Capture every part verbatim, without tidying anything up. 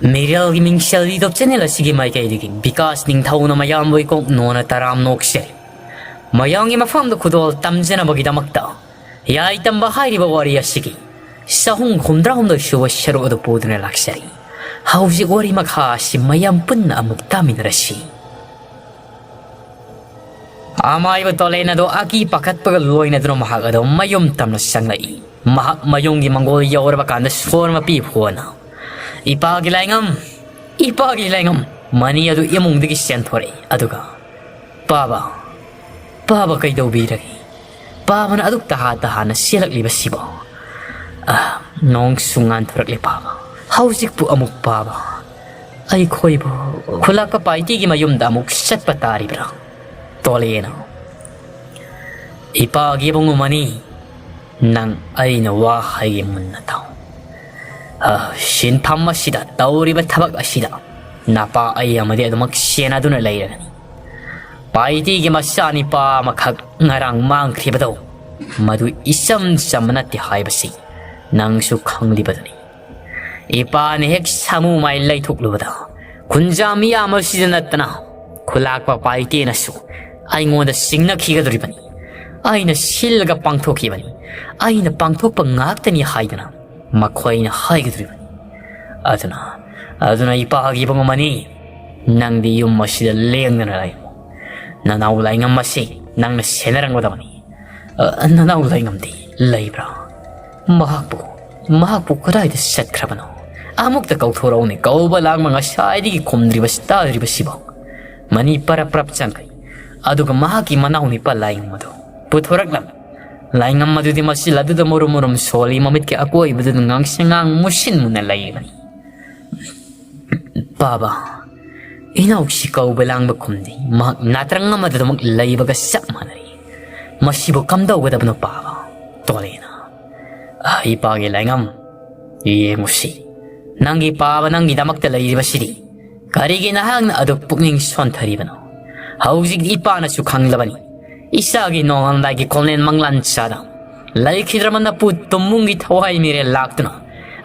ꯃꯤꯔꯦꯜꯒꯤ ꯃꯤꯡꯁꯦꯜ YouTube channel ꯑꯁꯤꯒꯤ ꯃꯥꯏꯀꯩꯗꯒꯤ ꯕꯤꯀꯥꯁ ꯅꯤꯡꯊꯧꯅ ꯃꯌꯥꯝꯕꯨ ꯏꯀꯣꯛ ꯅꯣꯟꯅ ꯇꯔꯥꯝ ꯅꯣꯛꯆꯔꯤ꯫ ꯃꯌꯥꯝꯒꯤ ꯃꯐꯝꯗ ꯈꯨꯗꯣꯜ ꯇꯝꯖꯅꯕꯒꯤꯗꯃꯛꯇ ꯌꯥꯏꯇꯝꯕ ꯍꯥꯏꯔꯤꯕ ꯋꯥꯔꯤ ꯑꯁꯤꯒꯤ ꯆꯍꯨꯝ ꯍꯨꯝꯗ꯭ꯔꯥ ꯍꯨꯝꯗꯣꯏ ꯁꯨꯕ ꯁꯔꯨꯛ ꯑꯗꯨ ꯄꯨꯗꯨꯅ ꯂꯥꯛꯆꯔꯤ꯫ ꯍꯧꯖꯤꯛ ꯋꯥꯔꯤ ꯃꯈꯥ ꯑꯁꯤ ꯃꯌꯥꯝ ꯄꯨꯟꯅ ꯑꯃꯨꯛ ꯇꯥꯃꯤꯟꯅꯔꯁꯤ꯫ ꯑꯃꯥꯏꯕ ꯇꯣꯂꯦꯟ ꯑꯗꯣ ꯑꯀꯤ ꯄꯥꯈꯠꯄꯒ ꯂꯣꯏꯅꯗꯨꯅ ꯃꯍꯥꯛ ꯑꯗꯣ ꯃꯌꯨꯝ ꯇꯝꯅ ꯆꯪꯂꯛꯏ꯫ ꯃꯍꯥꯛ ꯃꯌꯨꯝꯒꯤ ꯃꯪꯒꯣꯜ ꯌꯧꯔꯕ ꯀꯥꯟꯗ ꯁꯣꯔ ꯃꯄꯤ ꯍꯣꯅ, "ꯏꯄꯥꯒꯤ ꯂꯥꯏꯉꯝ, ꯏꯄꯥꯒꯤ ꯂꯥꯏꯉꯝ!" ꯃꯅꯤ ꯑꯗꯨ ꯏꯃꯨꯡꯗꯒꯤ ꯆꯦꯟꯊꯣꯔꯛꯏ꯫ ꯑꯗꯨꯒ, "ꯄꯥꯕ, ꯄꯥꯕ ꯀꯩꯗꯧꯕꯤꯔꯒꯦ? ꯄꯥꯕꯅ ꯑꯗꯨꯛ ꯇꯍꯥ ꯇꯍꯥꯅ ꯆꯦꯜꯂꯛꯂꯤꯕꯁꯤꯕꯣ?" ꯑ, ꯅꯣꯡꯁꯨ ꯉꯥꯟꯊꯣꯔꯛꯂꯦ ꯄꯥꯕ꯫ ꯍꯧꯖꯤꯛꯄꯨ ꯑꯃꯨꯛ ꯄꯥꯕ, ꯑꯩꯈꯣꯏꯕꯨ ꯈꯨꯂꯥꯛꯄ ꯄꯥꯏꯇꯤꯒꯤ ꯃꯌꯨꯝꯗ ꯑꯃꯨꯛ ꯆꯠꯄ ꯇꯥꯔꯤꯕ꯭ꯔꯥ? ꯇꯣꯂꯦꯅ, "ꯏꯄꯥꯒꯤ ꯏꯕꯨꯡꯉꯣ ꯃꯅꯤ, ꯅꯪ ꯑꯩꯅ ꯋꯥ ꯍꯥꯏꯒꯦ ꯃꯨꯟꯅ ꯇꯥꯎ꯫ ꯑ, ꯁꯤꯟꯐꯝ ꯑꯁꯤꯗ, ꯇꯧꯔꯤꯕ ꯊꯕꯛ ꯑꯁꯤꯗ ꯅꯄꯥ ꯑꯩ ꯑꯃꯗꯤ ꯑꯗꯨꯃꯛ ꯁꯦꯟꯅꯗꯨꯅ ꯂꯩꯔꯒꯅꯤ꯫ ꯄꯥꯏꯇꯤꯒꯤ ꯃꯆꯥꯅꯤꯄꯥ ꯑꯃꯈꯛ ꯉꯔꯥꯡ ꯃꯥꯡꯈ꯭ꯔꯤꯕꯗꯣ, ꯃꯗꯨ ꯏꯆꯝ ꯆꯝꯕ ꯅꯠꯇꯦ ꯍꯥꯏꯕꯁꯤ ꯅꯪꯁꯨ ꯈꯪꯂꯤꯕꯗꯨꯅꯤ꯫ ꯏꯄꯥꯅ ꯍꯦꯛ ꯁꯥꯃꯨ ꯃꯥꯏ ꯂꯩꯊꯣꯛꯂꯨꯕꯗ, ꯈꯨꯟꯖꯥ ꯃꯤꯌꯥꯝ ꯑꯁꯤꯗ ꯅꯠꯇꯅ ꯈꯨꯂꯥꯛꯄ ꯄꯥꯏꯇꯦꯅꯁꯨ ꯑꯩꯉꯣꯟꯗ ꯆꯤꯡꯅꯈꯤꯒꯗꯧꯔꯤꯕꯅꯤ꯫ ꯑꯩꯅ ꯁꯤꯜꯂꯒ ꯄꯥꯡꯊꯣꯛꯈꯤꯕꯅꯤ, ꯑꯩꯅ ꯄꯥꯡꯊꯣꯛꯄ ꯉꯥꯛꯇꯅꯤ ꯍꯥꯏꯗꯅ ꯃꯈꯣꯏꯅ ꯍꯥꯏꯒꯗꯧꯔꯤꯕꯅꯤ꯫ ꯑꯗꯨꯅ, ꯑꯗꯨꯅ ꯏꯄꯥꯒꯤ ꯏꯕꯨꯡꯉꯣ ꯃꯅꯤ, ꯅꯪꯗꯤ ꯌꯨꯝ ꯑꯁꯤꯗ ꯂꯦꯡꯗꯅ ꯂꯩꯌꯨ꯫ ꯅꯅꯥꯎ ꯂꯥꯏꯉꯝ ꯑꯁꯤ ꯅꯪꯅ ꯁꯦꯟꯅꯔꯝꯒꯗꯕꯅꯤ꯫" "ꯑ, ꯅꯅꯥꯎ ꯂꯥꯏꯉꯝꯗꯤ ꯂꯩꯕ꯭ꯔꯥ? ꯃꯍꯥꯛꯄꯨ, ꯃꯍꯥꯛꯄꯨ ꯀꯗꯥꯏꯗ ꯆꯠꯈ꯭ꯔꯕꯅꯣ? ꯑꯃꯨꯛꯇ ꯀꯧꯊꯣꯔꯛꯎꯅꯦ, ꯀꯧꯕ ꯂꯥꯡꯕ ꯉꯁꯥꯏꯗꯒꯤ ꯈꯨꯝꯗ꯭ꯔꯤꯕꯁꯤ, ꯇꯥꯗ꯭ꯔꯤꯕꯁꯤꯕꯣ?" ꯃꯅꯤ ꯄꯔꯞ ꯄꯔꯞ ꯆꯪꯈ꯭ꯔꯦ꯫ ꯑꯗꯨꯒ ꯃꯍꯥꯛꯀꯤ ꯃꯅꯥꯎ ꯅꯤꯄꯥ ꯂꯥꯏꯉꯝ ꯑꯗꯨ ꯄꯨꯊꯣꯔꯛꯂꯝꯃꯤ꯫ ꯂꯥꯏꯉꯝ ꯑꯗꯨꯗꯤ ꯃꯁꯤ ꯂꯗꯨꯗ ꯃꯨꯔꯨꯝ ꯃꯨꯔꯨꯝ ꯁꯣꯜꯂꯤ, ꯃꯃꯤꯠꯀꯤ ꯑꯀꯣꯏꯕꯗꯨꯗ ꯉꯥꯡꯁꯪ ꯉꯥꯡ ꯃꯨꯁꯤꯟ ꯃꯨꯅ ꯂꯩꯔꯤꯕꯅꯤ꯫ "ꯄꯥꯕ, ꯏꯅꯥꯎꯁꯤ ꯀꯧꯕ ꯂꯥꯡꯕ ꯈꯨꯝꯗꯦ, ꯃꯍꯥꯛ ꯅꯥꯇ꯭ꯔꯪ ꯑꯃꯗꯃꯛ ꯂꯩꯕꯒ ꯆꯞ ꯃꯥꯟꯅꯔꯤ꯫ ꯃꯁꯤꯕꯨ ꯀꯝꯗꯧꯒꯗꯕꯅꯣ ꯄꯥꯕ?" ꯇꯣꯂꯦꯅ, "ꯑ, ꯏꯄꯥꯒꯤ ꯂꯥꯏꯉꯝ, ꯌꯦꯡꯉꯨꯁꯤ, ꯅꯪꯒꯤ ꯄꯥꯕ ꯅꯪꯒꯤꯗꯃꯛꯇ ꯂꯩꯔꯤꯕꯁꯤꯗꯤ ꯀꯔꯤꯒꯤ ꯅꯍꯥꯛꯅ ꯑꯗꯨ ꯄꯨꯛꯅꯤꯡ ꯁꯣꯟꯊꯔꯤꯕꯅꯣ? ꯍꯧꯖꯤꯛ ꯏꯄꯥꯅꯁꯨ ꯈꯪꯂꯕꯅꯤ, ꯏꯆꯥꯒꯤ ꯅꯣꯡꯉꯥꯜꯂꯝꯗꯥꯏꯒꯤ ꯀꯣꯂꯦꯟ ꯃꯪꯂꯥꯟ ꯆꯥꯗ ꯂꯩꯈꯤꯗ꯭ꯔꯕ ꯅꯄꯨ ꯇꯨꯝꯃꯨꯡꯒꯤ ꯊꯋꯥꯏ ꯃꯤꯔꯦꯜ ꯂꯥꯛꯇꯨꯅ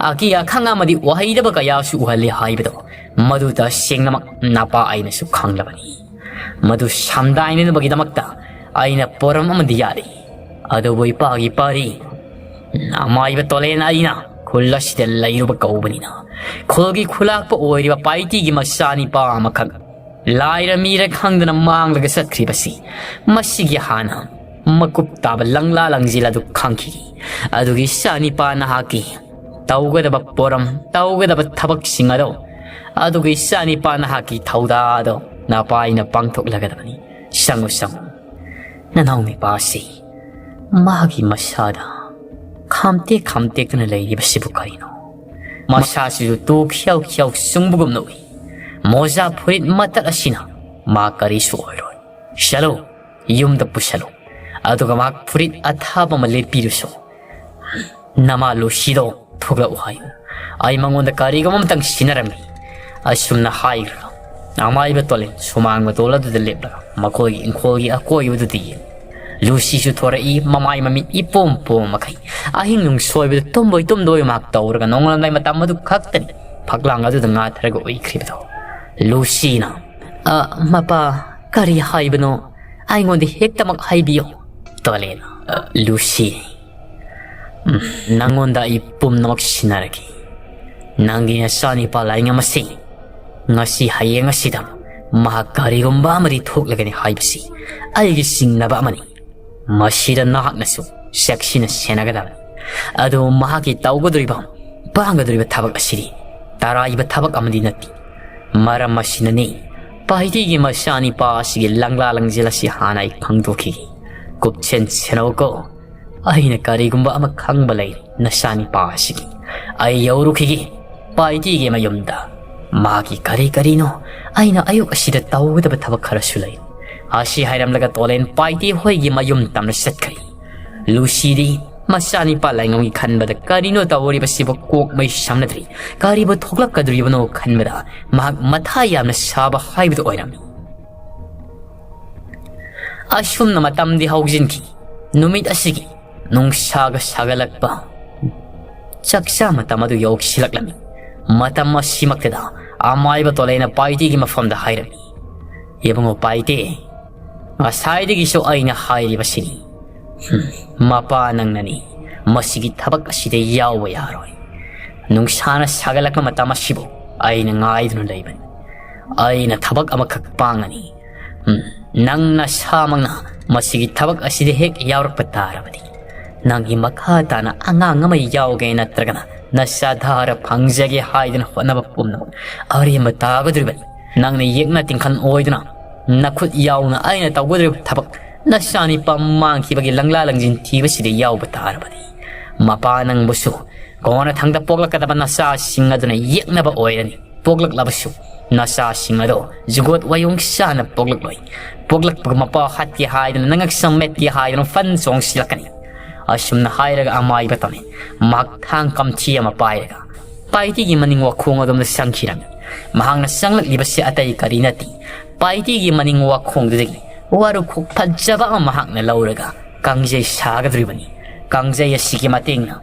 ꯑꯀꯤ ꯑꯈꯪ ꯑꯃꯗꯤ ꯑꯣꯏꯍꯩꯗꯕ ꯀꯌꯥꯁꯨ ꯎꯍꯜꯂꯤ ꯍꯥꯏꯕꯗꯣ ꯃꯗꯨ ꯇꯁꯦꯡꯅꯃꯛ ꯅꯄꯥ ꯑꯩꯅꯁꯨ ꯈꯪꯂꯕꯅꯤ꯫ ꯃꯗꯨ ꯁꯝꯗꯥꯏꯅꯅꯕꯒꯤꯗꯃꯛꯇ ꯑꯩꯅ ꯄꯣꯔꯝ ꯑꯃꯗꯤ ꯌꯥꯔꯤ꯫ ꯑꯗꯨꯕꯨ ꯏꯄꯥꯒꯤ ꯄꯥꯔꯤ, ꯑꯃꯥꯏꯕ ꯇꯣꯂꯦꯟ ꯑꯩꯅ ꯈꯨꯜ ꯑꯁꯤꯗ ꯂꯩꯔꯨꯕ ꯀꯧꯕꯅꯤꯅ, ꯈꯨꯜꯒꯤ ꯈꯨꯂꯥꯛꯄ ꯑꯣꯏꯔꯤꯕ ꯄꯥꯏꯇꯤꯒꯤ ꯃꯆꯥꯅꯤꯄꯥ ꯑꯃꯈꯛ ꯂꯥꯏꯔ ꯃꯤꯔ ꯈꯪꯗꯅ ꯃꯥꯡꯂꯒ ꯆꯠꯈ꯭ꯔꯤꯕꯁꯤ, ꯃꯁꯤꯒꯤ ꯍꯥꯟꯅ ꯃꯀꯨꯞ ꯇꯥꯕ ꯂꯪꯂꯥ ꯂꯪꯖꯤꯜ ꯑꯗꯨ ꯈꯪꯈꯤꯒꯦ꯫ ꯑꯗꯨꯒꯤ ꯏꯆꯥꯅꯤꯄꯥ ꯅꯍꯥꯛꯀꯤ ꯇꯧꯒꯗꯕ ꯄꯣꯔꯝ, ꯇꯧꯒꯗꯕ ꯊꯕꯛꯁꯤꯡ ꯑꯗꯣ, ꯑꯗꯨꯒꯤ ꯏꯆꯥꯅꯤꯄꯥ ꯅꯍꯥꯛꯀꯤ ꯊꯧꯗꯥ ꯑꯗꯣ ꯅꯄꯥ ꯑꯩꯅ ꯄꯥꯡꯊꯣꯛꯂꯒꯗꯕꯅꯤ꯫ ꯆꯪꯉꯨ, ꯆꯪꯉꯨ꯫ ꯅꯅꯥꯎꯅꯨꯄꯥꯁꯤ ꯃꯥꯒꯤ ꯃꯁꯥꯗ ꯈꯥꯝꯇꯦꯛ ꯈꯥꯝꯇꯦꯛꯇꯨꯅ ꯂꯩꯔꯤꯕꯁꯤꯕꯨ ꯀꯔꯤꯅꯣ? ꯃꯁꯥꯁꯤꯁꯨ ꯇꯨ ꯈꯤꯌꯥꯎ ꯈꯤꯌꯥꯎ ꯁꯨꯡꯕꯒꯨꯝꯅ ꯎꯏ꯫ ꯃꯣꯖꯥ ꯐꯨꯔꯤꯠ ꯃꯇꯠ ꯑꯁꯤꯅ ꯃꯥ ꯀꯔꯤꯁꯨ ꯑꯣꯏꯔꯣꯏ꯫ ꯆꯠꯂꯨ, ꯌꯨꯝꯗ ꯄꯨꯁꯜꯂꯨ꯫ ꯑꯗꯨꯒ ꯃꯍꯥꯛ ꯐꯨꯔꯤꯠ ꯑꯊꯥꯕ ꯑꯃ ꯂꯤꯠꯄꯤꯔꯨꯁꯨ꯫ ꯅꯃꯥ ꯂꯨꯁꯤꯗꯣ ꯊꯣꯛꯂꯛꯎ ꯍꯥꯏꯌꯨ꯫ ꯑꯩ ꯃꯉꯣꯟꯗ ꯀꯔꯤꯒꯨꯝꯕ ꯑꯃꯇꯪ ꯁꯤꯟꯅꯔꯝꯃꯤ꯫ ꯑꯁꯨꯝꯅ ꯍꯥꯏꯈ꯭ꯔꯒ ꯑꯃꯥꯏꯕ ꯇꯣꯂꯦꯟ ꯁꯨꯃꯥꯡ ꯃꯇꯣꯜ ꯑꯗꯨꯗ ꯂꯦꯞꯂꯒ ꯃꯈꯣꯏꯒꯤ ꯏꯪꯈꯣꯜꯒꯤ ꯑꯀꯣꯏꯕꯗꯨꯗ ꯌꯦꯡ꯫ ꯂꯨꯁꯤꯁꯨ ꯊꯣꯔꯛꯏ, ꯃꯃꯥꯏ ꯃꯃꯤꯠ ꯏꯄꯣꯝ ꯄꯣꯝ ꯃꯈꯩ꯫ ꯑꯍꯤꯡ ꯅꯨꯡꯁꯣꯏꯕꯗ ꯇꯨꯝꯕꯣꯏ ꯇꯨꯝꯗꯣꯏ ꯃꯍꯥꯛ ꯇꯧꯔꯒ ꯅꯣꯡꯉꯥꯜꯂꯝꯗꯥꯏ ꯃꯇꯝ ꯑꯗꯨ ꯈꯛꯇꯅꯤ ꯐꯛꯂꯥꯡ ꯑꯗꯨꯗ ꯉꯥꯊꯔꯒ ꯎꯏꯈ꯭ꯔꯤꯕꯗꯣ꯫ ꯂꯨꯁꯤꯅ, "ꯑ, ꯃꯄꯥ, ꯀꯔꯤ ꯍꯥꯏꯕꯅꯣ? ꯑꯩꯉꯣꯟꯗ ꯍꯦꯛꯇꯃꯛ ꯍꯥꯏꯕꯤꯌꯨ꯫" ꯇꯣꯂꯦꯟ, "ꯑ, ꯂꯨꯁꯤ, ꯎꯝ, ꯅꯪꯉꯣꯟꯗ ꯑꯩ ꯄꯨꯝꯅꯃꯛ ꯁꯤꯟꯅꯔꯒꯦ꯫ ꯅꯪꯒꯤ ꯅꯆꯥꯅꯤꯄꯥ ꯂꯥꯏꯉꯝ ꯑꯁꯤ ꯉꯁꯤ ꯍꯌꯦꯡ ꯑꯁꯤꯗ ꯃꯍꯥꯛ ꯀꯔꯤꯒꯨꯝꯕ ꯑꯃꯗꯤ ꯊꯣꯛꯂꯒꯅꯤ ꯍꯥꯏꯕꯁꯤ ꯑꯩꯒꯤ ꯆꯤꯡꯅꯕ ꯑꯃꯅꯤ꯫ ꯃꯁꯤꯗ ꯅꯍꯥꯛꯅꯁꯨ ꯆꯦꯛꯁꯤꯟꯅ ꯁꯦꯟꯅꯒꯗꯕꯅꯤ꯫ ꯑꯗꯨ ꯃꯍꯥꯛꯀꯤ ꯇꯧꯒꯗꯧꯔꯤꯕ, ꯄꯥꯡꯒꯗꯧꯔꯤꯕ ꯊꯕꯛ ꯑꯁꯤꯗꯤ ꯇꯔꯥꯏꯕ ꯊꯕꯛ ꯑꯃꯗꯤ ꯅꯠꯇꯦ꯫ ꯃꯔꯝ ꯑꯁꯤꯅꯅꯤ ꯄꯥꯏꯇꯤꯒꯤ ꯃꯆꯥꯅꯤꯄꯥ ꯑꯁꯤꯒꯤ ꯂꯪꯂꯥ ꯂꯪꯖꯦꯜ ꯑꯁꯤ ꯍꯥꯟꯅ ꯑꯩ ꯈꯪꯗꯣꯛꯈꯤꯒꯦ꯫ ꯀꯨꯞꯁꯦꯟ ꯁꯦꯟꯅꯧꯀꯣ꯫ ꯑꯩꯅ ꯀꯔꯤꯒꯨꯝꯕ ꯑꯃ ꯈꯪꯕ ꯂꯩꯔꯦ ꯅꯆꯥꯅꯤꯄꯥ ꯑꯁꯤꯒꯤ꯫ ꯑꯩ ꯌꯧꯔꯨꯈꯤꯒꯦ ꯄꯥꯏꯇꯤꯒꯤ ꯃꯌꯨꯝꯗ꯫ ꯃꯥꯒꯤ ꯀꯔꯤ ꯀꯔꯤꯅꯣ ꯑꯩꯅ ꯑꯌꯨꯛ ꯑꯁꯤꯗ ꯇꯧꯒꯗꯕ ꯊꯕꯛ ꯈꯔꯁꯨ ꯂꯩ꯫" ꯑꯁꯤ ꯍꯥꯏꯔꯝꯂꯒ ꯇꯣꯂꯦꯟ ꯄꯥꯏꯇꯤ ꯍꯣꯏꯒꯤ ꯃꯌꯨꯝ ꯇꯝꯅ ꯆꯠꯈ꯭ꯔꯦ꯫ ꯂꯨꯁꯤꯗꯤ ꯃꯆꯥꯅꯤꯄꯥ ꯂꯥꯏꯉꯝꯒꯤ ꯈꯟꯕꯗ ꯀꯔꯤꯅꯣ ꯇꯧꯔꯤꯕꯁꯤꯕꯨ ꯀꯣꯛ ꯃꯩ ꯁꯝꯅꯗ꯭ꯔꯤ꯫ ꯀꯔꯤꯕꯨ ꯊꯣꯛꯂꯛꯀꯗꯧꯔꯤꯕꯅꯣ ꯈꯟꯕꯗ ꯃꯍꯥꯛ ꯃꯊꯥ ꯌꯥꯝꯅ ꯁꯥꯕ ꯍꯥꯏꯕꯗꯨ ꯑꯣꯏꯔꯝꯃꯤ꯫ ꯑꯁꯨꯝꯅ ꯃꯇꯝꯗꯤ ꯍꯧꯖꯤꯟꯈꯤ꯫ ꯅꯨꯃꯤꯠ ꯑꯁꯤꯒꯤ ꯅꯨꯡꯁꯥꯒ ꯁꯥꯒꯠꯂꯛꯄ ꯆꯥꯛꯆꯥ ꯃꯇꯝ ꯑꯗꯨ ꯌꯧꯁꯤꯜꯂꯛꯂꯝꯃꯤ꯫ ꯃꯇꯝ ꯑꯁꯤꯃꯛꯇꯗ ꯑꯃꯥꯏꯕ ꯇꯣꯂꯦꯅ ꯄꯥꯏꯇꯤꯒꯤ ꯃꯐꯝꯗ ꯍꯥꯏꯔꯝꯃꯤ, "ꯏꯕꯨꯡꯉꯣ ꯄꯥꯏꯇꯦ, ꯉꯁꯥꯏꯗꯒꯤꯁꯨ ꯑꯩꯅ ꯍꯥꯏꯔꯤꯕꯁꯤꯅꯤ꯫ ꯍꯨꯝ, ꯃꯄꯥ ꯅꯪꯅꯅꯤ ꯃꯁꯤꯒꯤ ꯊꯕꯛ ꯑꯁꯤꯗ ꯌꯥꯎꯕ ꯌꯥꯔꯣꯏ꯫ ꯅꯨꯡꯁꯥꯅ ꯁꯥꯒꯠꯂꯛꯄ ꯃꯇꯝ ꯑꯁꯤꯕꯨ ꯑꯩꯅ ꯉꯥꯏꯗꯨꯅ ꯂꯩꯕꯅꯤ꯫ ꯑꯩꯅ ꯊꯕꯛ ꯑꯃꯈꯛ ꯄꯥꯡꯉꯅꯤ꯫ ꯎꯝ, ꯅꯪ ꯅꯁꯥꯃꯛꯅ ꯃꯁꯤꯒꯤ ꯊꯕꯛ ꯑꯁꯤꯗ ꯍꯦꯛ ꯌꯥꯎꯔꯛꯄ ꯇꯥꯔꯕꯗꯤ, ꯅꯪꯒꯤ ꯃꯈꯥ ꯇꯥꯅ ꯑꯉꯥꯡ ꯑꯃ ꯌꯥꯎꯒꯦ ꯅꯠꯇ꯭ꯔꯒꯅ ꯅꯆꯥ ꯙꯥꯔ ꯐꯪꯖꯒꯦ ꯍꯥꯏꯗꯨꯅ ꯍꯣꯠꯅꯕ ꯄꯨꯝꯅꯃꯛ ꯑꯔꯦꯝꯕ ꯇꯥꯒꯗꯧꯔꯤꯕꯅꯤ꯫ ꯅꯪꯅ ꯌꯦꯛꯅ ꯇꯤꯡꯈꯟ ꯑꯣꯏꯗꯨꯅ ꯅꯈꯨꯠ ꯌꯥꯎꯅ ꯑꯩꯅ ꯇꯧꯒꯗꯧꯔꯤꯕ ꯊꯕꯛ ꯅꯆꯥꯅꯤꯄꯥ ꯃꯥꯡꯈꯤꯕꯒꯤ ꯂꯪꯂꯥ ꯂꯪꯖꯤꯟ ꯊꯤꯕꯁꯤꯗ ꯌꯥꯎꯕ ꯇꯥꯔꯕꯗꯤ, ꯃꯄꯥ ꯅꯪꯕꯨꯁꯨ ꯀꯣꯟꯅꯊꯪꯗ ꯄꯣꯛꯂꯛꯀꯗꯕ ꯅꯆꯥꯁꯤꯡ ꯑꯗꯨꯅ ꯌꯦꯛꯅꯕ ꯑꯣꯏꯔꯅꯤ꯫ ꯄꯣꯛꯂꯛꯂꯕꯁꯨ ꯅꯆꯥꯁꯤꯡ ꯑꯗꯣ ꯖꯨꯒꯣꯠ ꯋꯥꯌꯣꯡ ꯆꯥꯅ ꯄꯣꯛꯂꯛꯂꯣꯏ꯫ ꯄꯣꯛꯂꯛꯄꯒ ꯃꯄꯥ ꯍꯥꯠꯀꯦ ꯍꯥꯏꯗꯨꯅ, ꯅꯉꯛꯁꯝ ꯃꯦꯠꯀꯦ ꯍꯥꯏꯗꯨꯅ ꯐꯟ ꯆꯣꯡꯁꯤꯜꯂꯛꯀꯅꯤ꯫" ꯑꯁꯨꯝꯅ ꯍꯥꯏꯔꯒ ꯑꯃꯥꯏꯕ ꯇꯝꯃꯤ꯫ ꯃꯍꯥꯛ ꯊꯥꯡ ꯀꯝꯊꯤ ꯑꯃ ꯄꯥꯏꯔꯒ ꯄꯥꯏꯇꯤꯒꯤ ꯃꯅꯤꯡ ꯋꯥꯈꯣꯡ ꯑꯗꯣꯝꯗ ꯆꯪꯈꯤꯔꯝꯃꯤ꯫ ꯃꯍꯥꯛꯅ ꯆꯪꯂꯛꯂꯤꯕꯁꯤ ꯑꯇꯩ ꯀꯔꯤ ꯅꯠꯇꯦ, ꯄꯥꯏꯇꯤꯒꯤ ꯃꯅꯤꯡ ꯋꯥꯈꯣꯡꯗꯨꯗꯒꯤ ꯋꯥꯔꯨꯈꯣꯛ ꯐꯖꯕ ꯑꯃ ꯃꯍꯥꯛꯅ ꯂꯧꯔꯒ ꯀꯥꯡꯖꯩ ꯁꯥꯒꯗꯧꯔꯤꯕꯅꯤ꯫ ꯀꯥꯡꯖꯩ ꯑꯁꯤꯒꯤ ꯃꯇꯦꯡꯅ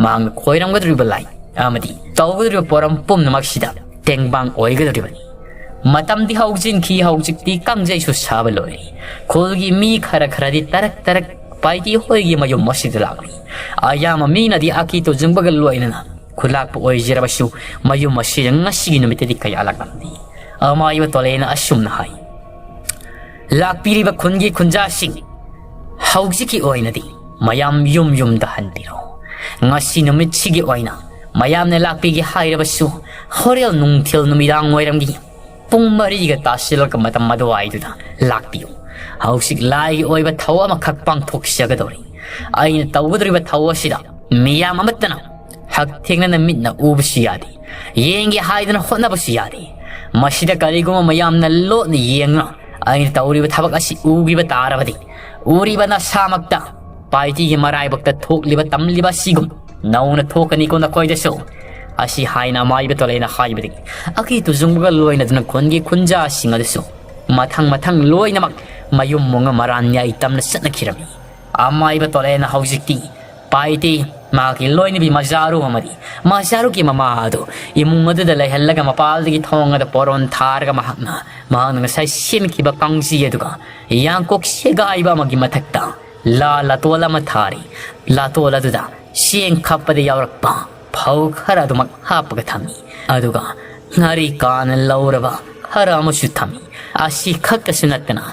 ꯃꯍꯥꯛꯅ ꯈꯣꯏꯔꯝꯒꯗꯧꯔꯤꯕ ꯂꯥꯏ ꯑꯃꯗꯤ ꯇꯧꯒꯗꯧꯔꯤꯕ ꯄꯣꯔꯝ ꯄꯨꯝꯅꯃꯛꯁꯤꯗ ꯇꯦꯡꯕꯥꯡ ꯑꯣꯏꯒꯗꯧꯔꯤꯕꯅꯤ꯫ ꯃꯇꯝꯗꯤ ꯍꯧꯖꯤꯟꯈꯤ, ꯍꯧꯖꯤꯛꯇꯤ ꯀꯥꯡꯖꯩꯁꯨ ꯁꯥꯕ ꯂꯣꯏꯔꯦ꯫ ꯈꯨꯜꯒꯤ ꯃꯤ ꯈꯔ ꯈꯔꯗꯤ ꯇꯔꯛ ꯇꯔꯛ ꯄꯥꯏꯇꯤ ꯍꯣꯏꯒꯤ ꯃꯌꯨꯝ ꯑꯁꯤꯗ ꯂꯥꯛꯂꯤ꯫ ꯑꯌꯥꯝꯕ ꯃꯤꯅꯗꯤ ꯑꯀꯤ ꯇꯨꯖꯨꯡꯕꯒ ꯂꯣꯏꯅꯅ ꯈꯨꯂꯥꯛꯄ ꯑꯣꯏꯖꯔꯕꯁꯨ, ꯃꯌꯨꯝ ꯑꯁꯤꯗ ꯉꯁꯤꯒꯤ ꯅꯨꯃꯤꯠꯇꯗꯤ ꯀꯌꯥ ꯂꯥꯛꯂꯝꯗꯦ꯫ ꯑꯃꯥꯏꯕ ꯇꯣꯂꯦꯅ ꯑꯁꯨꯝꯅ ꯍꯥꯏ, "ꯂꯥꯛꯄꯤꯔꯤꯕ ꯈꯨꯟꯒꯤ ꯈꯨꯟꯖꯥꯁꯤꯡ, ꯍꯧꯖꯤꯛꯀꯤ ꯑꯣꯏꯅꯗꯤ ꯃꯌꯥꯝ ꯌꯨꯝ ꯌꯨꯝꯗ ꯍꯟꯕꯤꯔꯣ꯫ ꯉꯁꯤ ꯅꯨꯃꯤꯠꯁꯤꯒꯤ ꯑꯣꯏꯅ ꯃꯌꯥꯝꯅ ꯂꯥꯛꯄꯤꯒꯦ ꯍꯥꯏꯔꯕꯁꯨ, ꯍꯣꯔꯦꯟ ꯅꯨꯡꯊꯤꯜ ꯅꯨꯃꯤꯗꯥꯡ ꯋꯥꯏꯔꯝꯒꯤ ꯄꯨꯡ ꯃꯔꯤꯒ ꯇꯥꯁꯤꯜꯂꯛꯄ ꯃꯇꯝ ꯑꯗꯨꯋꯥꯏꯗꯨꯗ ꯂꯥꯛꯄꯤꯌꯨ꯫ ꯍꯧꯖꯤꯛ ꯂꯥꯏꯒꯤ ꯑꯣꯏꯕ ꯊꯧ ꯑꯃꯈꯛ ꯄꯥꯡꯊꯣꯛꯆꯒꯗꯧꯔꯤ꯫ ꯑꯩꯅ ꯇꯧꯒꯗꯧꯔꯤꯕ ꯊꯧ ꯑꯁꯤꯗ ꯃꯤꯌꯥꯝ ꯑꯃꯠꯇꯅ ꯍꯛꯊꯦꯡꯅꯅ ꯃꯤꯠꯅ ꯎꯕꯁꯨ ꯌꯥꯗꯦ, ꯌꯦꯡꯒꯦ ꯍꯥꯏꯗꯨꯅ ꯍꯣꯠꯅꯕꯁꯨ ꯌꯥꯗꯦ꯫ ꯃꯁꯤꯗ ꯀꯔꯤꯒꯨꯝꯕ ꯃꯌꯥꯝꯅ ꯂꯣꯠꯅ ꯌꯦꯡꯗꯨꯅ ꯑꯩꯅ ꯇꯧꯔꯤꯕ ꯊꯕꯛ ꯑꯁꯤ ꯎꯈꯤꯕ ꯇꯥꯔꯕꯗꯤ, ꯎꯔꯤꯕ ꯅꯁꯥꯃꯛꯇ ꯄꯥꯏꯇꯤꯒꯤ ꯃꯔꯥꯏꯕꯛꯇ ꯊꯣꯛꯂꯤꯕ ꯇꯝꯂꯤꯕ ꯑꯁꯤꯒꯨꯝ ꯅꯧꯅ ꯊꯣꯛꯀꯅꯤꯀꯣ ꯅꯈꯣꯏꯗꯁꯨ꯫" ꯑꯁꯤ ꯍꯥꯏꯅ ꯑꯃꯥꯏꯕ ꯇꯣꯂꯩꯅ ꯍꯥꯏꯕꯗꯒꯤ ꯑꯀꯤ ꯇꯨꯖꯨꯡꯕꯒ ꯂꯣꯏꯅꯗꯨꯅ ꯈꯨꯟꯒꯤ ꯈꯨꯟꯖꯥꯁꯤꯡ ꯑꯗꯨꯁꯨ ꯃꯊꯪ ꯃꯊꯪ ꯂꯣꯏꯅꯃꯛ ꯃꯌꯨꯝ ꯃꯨꯡꯉ ꯃꯔꯥꯟ ꯌꯥꯏ ꯇꯝꯅ ꯆꯠꯅꯈꯤꯔꯝꯃꯤ꯫ ꯑꯃꯥꯏꯕ ꯇꯣꯂꯩꯅ ꯍꯧꯖꯤꯛꯇꯤ ꯄꯥꯏꯇꯤ ꯃꯍꯥꯛꯀꯤ ꯂꯣꯏꯅꯕꯤ ꯃꯖꯥꯔꯨ ꯑꯃꯗꯤ ꯃꯖꯥꯔꯨꯒꯤ ꯃꯃꯥ ꯑꯗꯨ ꯏꯃꯨꯡ ꯑꯗꯨꯗ ꯂꯩꯍꯜꯂꯒ ꯃꯄꯥꯜꯗꯒꯤ ꯊꯣꯡ ꯑꯗꯨ ꯄꯣꯔꯣꯟ ꯊꯥꯔꯒ ꯃꯍꯥꯛꯅ, ꯃꯍꯥꯛꯅ ꯉꯁꯥꯏ ꯁꯦꯝꯈꯤꯕ ꯀꯥꯡꯖꯤ ꯑꯗꯨꯒ ꯌꯥꯡꯀꯣꯛ ꯁꯦꯒꯥꯏꯕ ꯑꯃꯒꯤ ꯃꯊꯛꯇ ꯂꯥ ꯂꯥꯇꯣꯜ ꯑꯃ ꯊꯥꯔꯤ꯫ ꯂꯥꯇꯣꯜ ꯑꯗꯨꯗ ꯆꯦꯡ ꯈꯞꯄꯗ ꯌꯥꯎꯔꯛꯄ ꯐꯧ ꯈꯔ ꯑꯗꯨꯃꯛ ꯍꯥꯞꯄꯒ ꯊꯝꯃꯤ꯫ ꯑꯗꯨꯒ ꯉꯥꯔꯤ ꯀꯥꯅ ꯂꯧꯔꯕ ꯈꯔ ꯑꯃꯁꯨ ꯊꯝꯃꯤ꯫ ꯑꯁꯤ ꯈꯛꯇꯁꯨ ꯅꯠꯇꯅ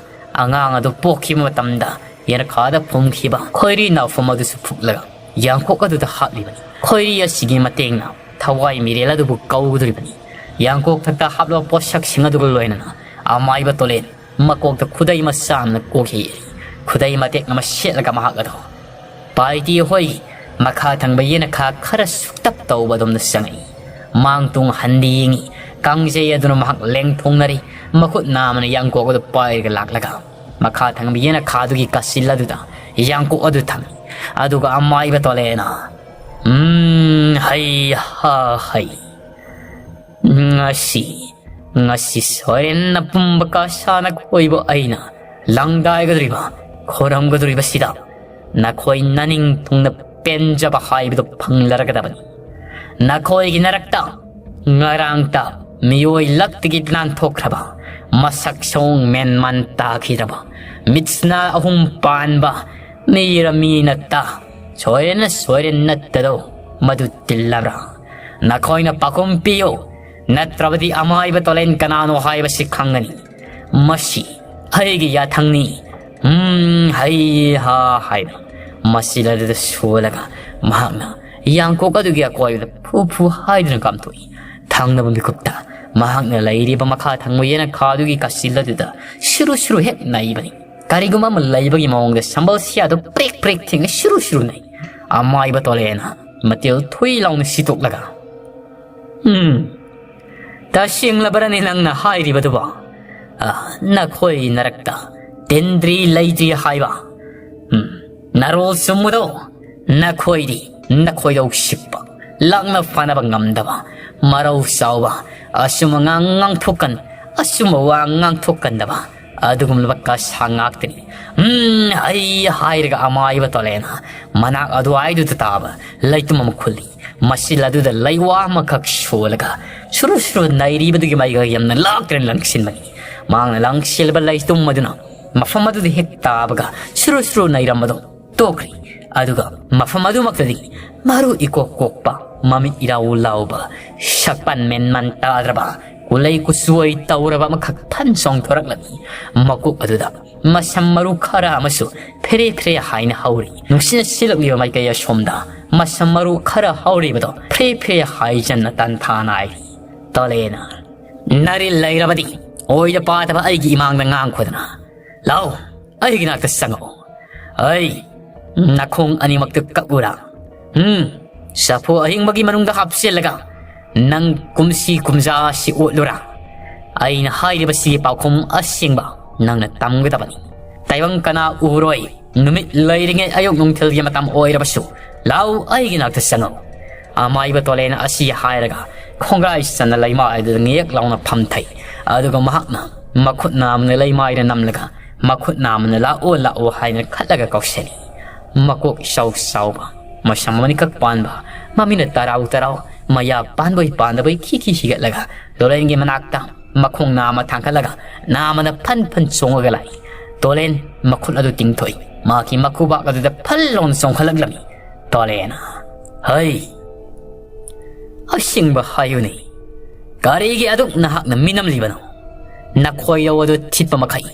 ꯑꯉꯥꯡ ꯑꯗꯨ ꯄꯣꯛꯈꯤꯕ ꯃꯇꯝꯗ ꯌꯦꯅꯈꯥꯗ ꯐꯨꯝꯈꯤꯕ ꯈꯣꯏꯔꯤ ꯅꯥꯎꯐꯝ ꯑꯗꯨꯁꯨ ꯐꯨꯛꯂꯒ ꯌꯥꯡꯀꯣꯛ ꯑꯗꯨꯗ ꯍꯥꯞꯂꯤꯕꯅꯤ꯫ ꯈꯣꯏꯔꯤ ꯑꯁꯤꯒꯤ ꯃꯇꯦꯡꯅ ꯊꯋꯥꯏ ꯃꯤꯔꯦꯜ ꯑꯗꯨꯕꯨ ꯀꯧꯗꯣꯔꯤꯕꯅꯤ꯫ ꯌꯥꯡꯀꯣꯛ ꯊꯛꯇ ꯍꯥꯞꯂꯕ ꯄꯣꯠꯁꯛꯁꯤꯡ ꯑꯗꯨꯒ ꯂꯣꯏꯅꯅ ꯑꯃꯥꯏꯕ ꯇꯣꯂꯦꯟ ꯃꯀꯣꯛꯇ ꯈꯨꯗꯩ ꯃꯆꯥ ꯑꯃꯅ ꯀꯣꯛ ꯌꯩꯔꯤ꯫ ꯈꯨꯗꯩ ꯃꯇꯦꯛ ꯑꯃ ꯁꯦꯠꯂꯒ ꯃꯍꯥꯛ ꯑꯗꯣ ꯄꯥꯏꯇꯤ ꯍꯣꯏ ꯃꯈꯥ ꯊꯪꯕ ꯌꯦꯅꯈꯥ ꯈꯔ ꯁꯨꯛꯇꯞ ꯇꯧꯕ ꯑꯗꯣꯝꯗ ꯆꯪꯉꯛꯏ꯫ ꯃꯥꯡ ꯇꯨꯡ ꯍꯟꯗꯤ ꯌꯦꯡꯉꯤ꯫ ꯀꯥꯡꯖꯩ ꯑꯗꯨꯅ ꯃꯍꯥꯛ ꯂꯦꯡꯊꯣꯡꯅꯔꯤ꯫ ꯃꯈꯨꯠ ꯅꯥꯝꯃꯅ ꯌꯥꯡꯀꯣꯛ ꯑꯗꯨ ꯄꯥꯏꯔꯒ ꯂꯥꯛꯂꯒ ꯃꯈꯥ ꯊꯪꯕ ꯌꯦꯅꯈꯥꯗꯨꯒꯤ ꯀꯥꯆꯤꯜ ꯑꯗꯨꯗ ꯌꯥꯡꯀꯣꯛ ꯑꯗꯨ ꯊꯝꯃꯤ꯫ ꯑꯗꯨꯒ ꯑꯃꯥꯏꯕ ꯇꯣꯂꯦꯅ, "ꯎꯝ, ꯍꯩ ꯍꯥ ꯍꯩ꯫ ꯉꯁꯤ, ꯉꯁꯤ ꯁꯣꯏꯔꯦꯟ ꯅꯄꯨꯝꯕ ꯀꯥꯁꯥꯅ ꯈꯣꯏꯕ ꯑꯩꯅ ꯂꯪꯗꯥꯏꯒꯗꯧꯔꯤꯕ, ꯈꯣꯏꯔꯝꯒꯗꯧꯔꯤꯕꯁꯤꯗ ꯅꯈꯣꯏ ꯅꯅꯤꯡ ꯊꯨꯡꯅ ꯄꯦꯟꯖꯕ ꯍꯥꯏꯕꯗꯨ ꯐꯪꯂꯔꯒꯗꯕꯅꯤ꯫ ꯅꯈꯣꯏꯒꯤ ꯅꯔꯛꯇ ꯉꯔꯥꯡꯇ ꯃꯤꯑꯣꯏ ꯂꯛꯇꯒꯤ ꯅꯥꯟꯊꯣꯛꯈ꯭ꯔꯕ, ꯃꯁꯛ ꯁꯑꯣꯡ ꯃꯦꯟꯃꯥꯟ ꯇꯥꯈꯤꯗ꯭ꯔꯕ, ꯃꯤꯠꯁꯅꯥ ꯑꯍꯨꯝ ꯄꯥꯟꯕ ꯃꯤꯔ ꯃꯤ ꯅꯠꯇ, ꯁꯣꯏꯔꯦꯟꯅ ꯁꯣꯏꯔꯦꯟ ꯅꯠꯇꯗꯣ ꯃꯗꯨ ꯇꯤꯜꯂꯕ꯭ꯔꯥ? ꯅꯈꯣꯏꯅ ꯄꯥꯎꯈꯨꯝ ꯄꯤꯌꯨ, ꯅꯠꯇ꯭ꯔꯕꯗꯤ ꯑꯃꯥꯏꯕ ꯇꯣꯂꯦꯟ ꯀꯅꯥꯅꯣ ꯍꯥꯏꯕꯁꯤ ꯈꯪꯒꯅꯤ꯫ ꯃꯁꯤ ꯑꯩꯒꯤ ꯌꯥꯊꯪꯅꯤ꯫ ꯎꯝ, ꯍꯩ ꯍꯥ ꯍꯥꯏꯅ ꯃꯁꯤꯗ ꯁꯣꯜꯂꯒ ꯃꯍꯥꯛꯅ ꯌꯥꯡꯀꯣꯛ ꯑꯗꯨꯒꯤ ꯑꯀꯣꯏꯕꯗ ꯐꯨ ꯐꯨ ꯍꯥꯏꯗꯨꯅ ꯀꯥꯝꯊꯣꯛꯏ꯫ ꯊꯪꯅꯕ ꯃꯤꯀꯨꯞꯇ ꯃꯍꯥꯛꯅ ꯂꯩꯔꯤꯕ ꯃꯈꯥ ꯊꯪꯕ ꯌꯦꯅꯈꯥꯗꯨꯒꯤ ꯀꯥꯆꯤꯜ ꯑꯗꯨꯗ ꯁꯨꯔꯨ ꯁꯨꯔꯨ ꯍꯦꯛ ꯅꯩꯕꯅꯤ꯫ ꯀꯔꯤꯒꯨꯝꯕ ꯑꯃ ꯂꯩꯕꯒꯤ ꯃꯑꯣꯡꯗ ꯁꯝꯕꯜ ꯁꯤꯌꯥꯗꯨ ꯄ꯭ꯔꯦꯛ ꯄ꯭ꯔꯦꯛ ꯊꯤꯡꯅ ꯁꯨꯔꯨ ꯁꯨꯔꯨ ꯅꯩ꯫ ꯑꯃꯥꯏꯕ ꯇꯣꯂꯦꯅ ꯃꯇꯤꯜ ꯊꯨꯏ ꯂꯥꯎꯅ ꯁꯤꯠꯇꯣꯛꯂꯒ, "ꯎꯝ, ꯇꯁꯦꯡꯂꯕ꯭ꯔꯅꯦ ꯅꯪꯅ ꯍꯥꯏꯔꯤꯕꯗꯨꯕꯣ? ꯑ, ꯅꯈꯣꯏ ꯅꯔꯛꯇ ꯇꯤꯟꯗ꯭ꯔꯤ ꯂꯩꯇ꯭ꯔꯤ ꯍꯥꯏꯕ? ꯎꯝ, ꯅꯔꯣꯜ ꯆꯨꯝꯕꯗꯣ ꯅꯈꯣꯏꯗꯤ ꯅꯈꯣꯏꯗꯧ ꯁꯤꯛꯄ, ꯂꯥꯛꯅ ꯐꯅꯕ ꯉꯝꯗꯕ, ꯃꯔꯧ ꯆꯥꯎꯕ, ꯑꯆꯨꯝꯕ ꯉꯥꯡ ꯉꯥꯡꯊꯣꯛꯀꯟ-, ꯑꯆꯨꯝꯕ ꯋꯥ ꯉꯥꯡꯊꯣꯛꯀꯟꯗꯕ, ꯑꯗꯨꯒꯨꯝꯂꯕ ꯀꯁꯥ ꯉꯥꯛꯇꯅꯤ꯫ "ꯎꯝ, ꯑꯩ" ꯍꯥꯏꯔꯒ ꯑꯃꯥꯏꯕ ꯇꯣꯂꯦꯅ ꯃꯅꯥꯛ ꯑꯗꯨꯋꯥꯏꯗꯨꯗ ꯇꯥꯕ ꯂꯩꯇꯨꯝ ꯑꯃ ꯈꯨꯜꯂꯤ꯫ ꯃꯁꯤꯜ ꯑꯗꯨꯗ ꯂꯩꯋꯥ ꯑꯃꯈꯛ ꯁꯣꯜꯂꯒ ꯁꯨꯔꯨ ꯁꯨꯔꯨ ꯅꯩꯔꯤꯕꯗꯨꯒꯤ ꯃꯥꯏꯀꯩ ꯌꯥꯝꯅ ꯂꯥꯛꯇ꯭ꯔꯦꯅ ꯂꯪꯁꯤꯟꯕꯅꯤ꯫ ꯃꯍꯥꯛꯅ ꯂꯪꯁꯤꯜꯂꯕ ꯂꯩꯇꯨꯝ ꯑꯗꯨꯅ ꯃꯐꯝ ꯑꯗꯨꯗ ꯍꯦꯛ ꯇꯥꯕꯒ ꯁꯨꯔꯨ ꯁꯨꯔꯨ ꯅꯩꯔꯝꯕꯗꯣ ꯇꯣꯛꯈ꯭ꯔꯤ꯫ ꯑꯗꯨꯒ ꯃꯐꯝ ꯑꯗꯨꯃꯛꯇꯗꯤ ꯃꯔꯨ ꯏꯀꯣꯛ ꯀꯣꯛꯄ, ꯃꯃꯤꯠ ꯏꯔꯥꯎ ꯂꯥꯎꯕ, ꯁꯛꯄꯟ ꯃꯦꯟꯃꯟ ꯇꯥꯗ꯭ꯔꯕ, ꯀꯨꯂꯩ ꯀꯨꯆꯨ ꯑꯣꯏ ꯇꯧꯔꯕ ꯑꯃꯈꯛ ꯐꯟ ꯆꯣꯡꯊꯣꯔꯛꯂꯝꯃꯤ꯫ ꯃꯀꯣꯛ ꯑꯗꯨꯗ ꯃꯁꯝ ꯃꯔꯨ ꯈꯔ ꯑꯃꯁꯨ ꯐꯦꯔꯦ ꯐꯦꯔꯦ ꯍꯥꯏꯅ ꯍꯧꯔꯤ꯫ ꯅꯨꯡꯁꯤꯠꯅ ꯁꯤꯜꯂꯛꯂꯤꯕ ꯃꯥꯏꯀꯩ ꯑꯁꯣꯝꯗ ꯃꯁꯝ ꯃꯔꯨ ꯈꯔ ꯍꯧꯔꯤꯕꯗꯣ ꯐꯦꯔꯦ ꯐꯦꯔꯦ ꯍꯥꯏꯖꯟꯅ ꯇꯟꯊꯥ ꯅꯥꯏꯔꯤ꯫ ꯇꯣꯂꯦꯅ, "ꯅꯔꯤꯜ ꯂꯩꯔꯕꯗꯤ ꯑꯣꯏꯗ ꯄꯥꯗꯕ ꯑꯩꯒꯤ ꯏꯃꯥꯡꯗ ꯉꯥꯡꯈꯣꯗꯅ꯫ ꯂꯥꯎ, ꯑꯩꯒꯤ ꯅꯥꯛꯇ ꯆꯪꯉꯛꯑꯣ꯫ ꯑꯩ ꯅꯈꯣꯡ ꯑꯅꯤꯃꯛꯇ ꯀꯛꯎꯔꯥ? ꯎꯝ, ꯆꯐꯨ ꯑꯍꯤꯡꯕꯒꯤ ꯃꯅꯨꯡꯗ ꯍꯥꯞꯆꯤꯜꯂꯒ ꯅꯪ ꯀꯨꯝꯁꯤ ꯀꯨꯝꯖꯥ ꯑꯁꯤ ꯑꯣꯠꯂꯨꯔꯥ? ꯑꯩꯅ ꯍꯥꯏꯔꯤꯕꯁꯤꯒꯤ ꯄꯥꯎꯈꯨꯝ ꯑꯁꯦꯡꯕ ꯅꯪꯅ ꯇꯝꯒꯗꯕꯅꯤ꯫ ꯇꯥꯏꯕꯪ ꯀꯅꯥ ꯎꯔꯣꯏ꯫ ꯅꯨꯃꯤꯠ ꯂꯩꯔꯤꯉꯩ ꯑꯌꯨꯛ ꯅꯨꯡꯊꯤꯜꯒꯤ ꯃꯇꯝ ꯑꯣꯏꯔꯕꯁꯨ ꯂꯥꯎ, ꯑꯩꯒꯤ ꯅꯥꯛꯇ ꯆꯪꯉꯛꯎ꯫" ꯑꯃꯥꯏꯕ ꯇꯣꯂꯦꯅ ꯑꯁꯤ ꯍꯥꯏꯔꯒ ꯈꯣꯡꯒ꯭ꯔꯥꯏ ꯆꯟꯅ ꯂꯩꯃꯥꯏ ꯑꯗꯨꯗ ꯉꯦꯛ ꯂꯥꯎꯅ ꯐꯝꯊꯩ꯫ ꯑꯗꯨꯒ ꯃꯍꯥꯛꯅ ꯃꯈꯨꯠ ꯅꯥꯝꯃꯅ ꯂꯩꯃꯥꯏꯗ ꯅꯝꯂꯒ ꯃꯈꯨꯠ ꯅꯥꯝꯃꯅ "ꯂꯥꯛꯑꯣ, ꯂꯥꯛꯑꯣ" ꯍꯥꯏꯅ ꯈꯠꯂꯒ ꯀꯧꯁꯜꯂꯤ꯫ ꯃꯀꯣꯛ ꯏꯆꯥꯎ ꯆꯥꯎꯕ, ꯃꯁꯝ ꯑꯃꯅꯤꯈꯛ ꯄꯥꯟꯕ, ꯃꯃꯤꯠꯅ ꯇꯔꯥꯎ ꯇꯔꯥꯎ, ꯃꯌꯥ ꯄꯥꯟꯕꯣꯏ ꯄꯥꯟꯗꯕꯣꯏ ꯈꯤ ꯈꯤ ꯍꯤꯒꯠꯂꯒ ꯇꯣꯂꯦꯟꯒꯤ ꯃꯅꯥꯛꯇ ꯃꯈꯣꯡ ꯅꯥꯝꯃ ꯊꯥꯡꯒꯠꯂꯒ ꯅꯥꯝꯃꯅ ꯐꯟ ꯐꯟ ꯆꯣꯡꯉꯒ ꯂꯥꯛꯏ꯫ ꯇꯣꯂꯦꯟ ꯃꯈꯨꯠ ꯑꯗꯨ ꯇꯤꯡꯊꯣꯛꯏ꯫ ꯃꯍꯥꯛꯀꯤ ꯃꯈꯨꯕꯥꯛ ꯑꯗꯨꯗ ꯐꯜ ꯂꯥꯎꯅ ꯆꯣꯡꯈꯠꯂꯛꯂꯝꯃꯤ꯫ ꯇꯣꯂꯦꯟ, "ꯍꯩ, ꯑꯁꯦꯡꯕ ꯍꯥꯏꯌꯨꯅꯦ, ꯀꯔꯤꯒꯤ ꯑꯗꯨꯛ ꯅꯍꯥꯛꯅ ꯃꯤꯅꯝꯂꯤꯕꯅꯣ? ꯅꯈꯣꯏꯔꯧ ꯑꯗꯨ ꯊꯤꯠꯄ ꯃꯈꯩ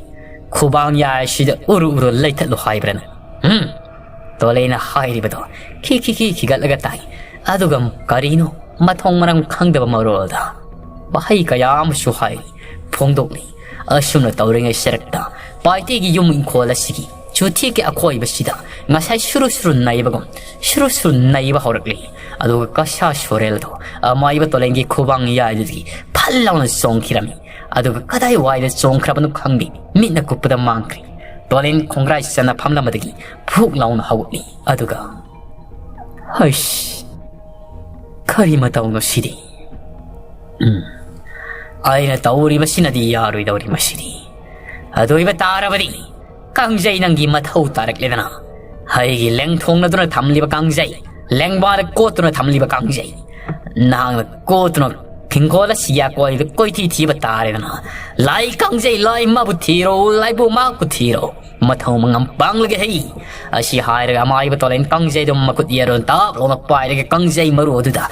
ꯈꯨꯕꯥꯡ ꯌꯥꯏꯁꯤꯗ ꯎꯔꯨ ꯎꯔꯨ ꯂꯩꯊꯠꯂꯨ ꯍꯥꯏꯕ꯭ꯔꯅꯦ? ꯎꯝ?" ꯇꯣꯂꯦꯅ ꯍꯥꯏꯔꯤꯕꯗꯣ ꯈꯤ ꯈꯤ ꯈꯤ ꯈꯤꯒꯠꯂꯒ ꯇꯥꯏ꯫ ꯑꯗꯨꯒ ꯀꯔꯤꯅꯣ ꯃꯊꯣꯡ ꯃꯔꯝ ꯈꯪꯗꯕ ꯃꯔꯣꯜꯗ ꯋꯥꯍꯩ ꯀꯌꯥ ꯑꯃꯁꯨ ꯍꯥꯏꯔꯤ, ꯐꯣꯡꯗꯣꯛꯂꯤ꯫ ꯑꯁꯨꯝꯅ ꯇꯧꯔꯤꯉꯩ ꯁꯔꯛꯇ ꯄꯥꯏꯇꯦꯒꯤ ꯌꯨꯝ ꯏꯪꯈꯣꯜ ꯑꯁꯤꯒꯤ ꯆꯨꯊꯦꯛꯀꯤ ꯑꯀꯣꯏꯕꯁꯤꯗ ꯉꯁꯥꯏ ꯁꯨꯔꯨ ꯁꯨꯔꯨ ꯅꯩꯕꯒꯨꯝ ꯁꯨꯔꯨ ꯁꯨꯔꯨ ꯅꯩꯕ ꯍꯧꯔꯛꯂꯤ꯫ ꯑꯗꯨꯒ ꯀꯁꯥ ꯁꯣꯔꯦꯜꯗꯣ ꯑꯃꯥꯏꯕ ꯇꯣꯂꯦꯟꯒꯤ ꯈꯨꯕꯥꯡ ꯌꯥꯏꯗꯨꯗꯒꯤ ꯐꯜ ꯂꯥꯎꯅ ꯆꯣꯡꯈꯤꯔꯝꯃꯤ꯫ ꯑꯗꯨꯒ ꯀꯗꯥꯏꯋꯥꯏꯗ ꯆꯣꯡꯈ꯭ꯔꯕꯅꯣ ꯈꯪꯗꯦ, ꯃꯤꯠꯅ ꯀꯨꯞꯄꯗ ꯃꯥꯡꯈ꯭ꯔꯦ꯫ ꯇꯣꯂꯦꯟ ꯈꯣꯡꯒ꯭ꯔꯥꯏ ꯆꯟꯅ ꯐꯝꯂꯝꯕꯗꯒꯤ ꯐꯨꯛ ꯂꯥꯎꯅ ꯍꯧꯒꯠꯂꯤ꯫ ꯑꯗꯨꯒ, "ꯍꯩꯁ, ꯀꯔꯤ ꯃꯇꯧꯅꯣ ꯁꯤꯗꯤ? ꯎꯝ, ꯑꯩꯅ ꯇꯧꯔꯤꯕꯁꯤꯅꯗꯤ ꯌꯥꯔꯣꯏꯗꯧꯔꯤ ꯃꯁꯤꯗꯤ꯫ ꯑꯗꯨ ꯑꯣꯏꯕ ꯇꯥꯔꯕꯗꯤ, ꯀꯥꯡꯖꯩ, ꯅꯪꯒꯤ ꯃꯊꯧ ꯇꯥꯔꯛꯂꯦꯗꯅ꯫ ꯑꯩꯒꯤ ꯂꯦꯡꯊꯣꯡꯅꯗꯨꯅ ꯊꯝꯂꯤꯕ ꯀꯥꯡꯖꯩ, ꯂꯦꯡꯕꯥꯅ ꯀꯣꯠꯇꯨꯅ ꯊꯝꯂꯤꯕ ꯀꯥꯡꯖꯩ, ꯅꯍꯥꯛꯅ ꯀꯣꯠꯇꯨꯅ ꯍꯤꯡꯈꯣꯜ ꯑꯁꯤꯒꯤ ꯑꯀꯣꯏꯕꯗ ꯀꯣꯏꯊꯤ ꯊꯤꯕ ꯇꯥꯔꯦꯗꯅ꯫ ꯂꯥꯏ ꯀꯥꯡꯖꯩ, ꯂꯥꯏ ꯃꯥꯕꯨ ꯊꯤꯔꯣ, ꯂꯥꯏꯕꯨ ꯃꯍꯥꯛꯄꯨ ꯊꯤꯔꯣ, ꯃꯊꯧ ꯃꯉꯝ ꯄꯥꯡꯂꯒꯦ ꯍꯩ꯫ ꯑꯁꯤ ꯍꯥꯏꯔꯒ ꯑꯃꯥꯏꯕ ꯇꯣꯂꯦꯟ ꯀꯥꯡꯖꯩꯗꯨ ꯃꯈꯨꯠ ꯌꯦꯠ ꯑꯣꯏꯅ ꯇꯥꯞ ꯂꯥꯎꯅ ꯄꯥꯏꯔꯒ ꯀꯥꯡꯖꯩ ꯃꯔꯨ ꯑꯗꯨꯗ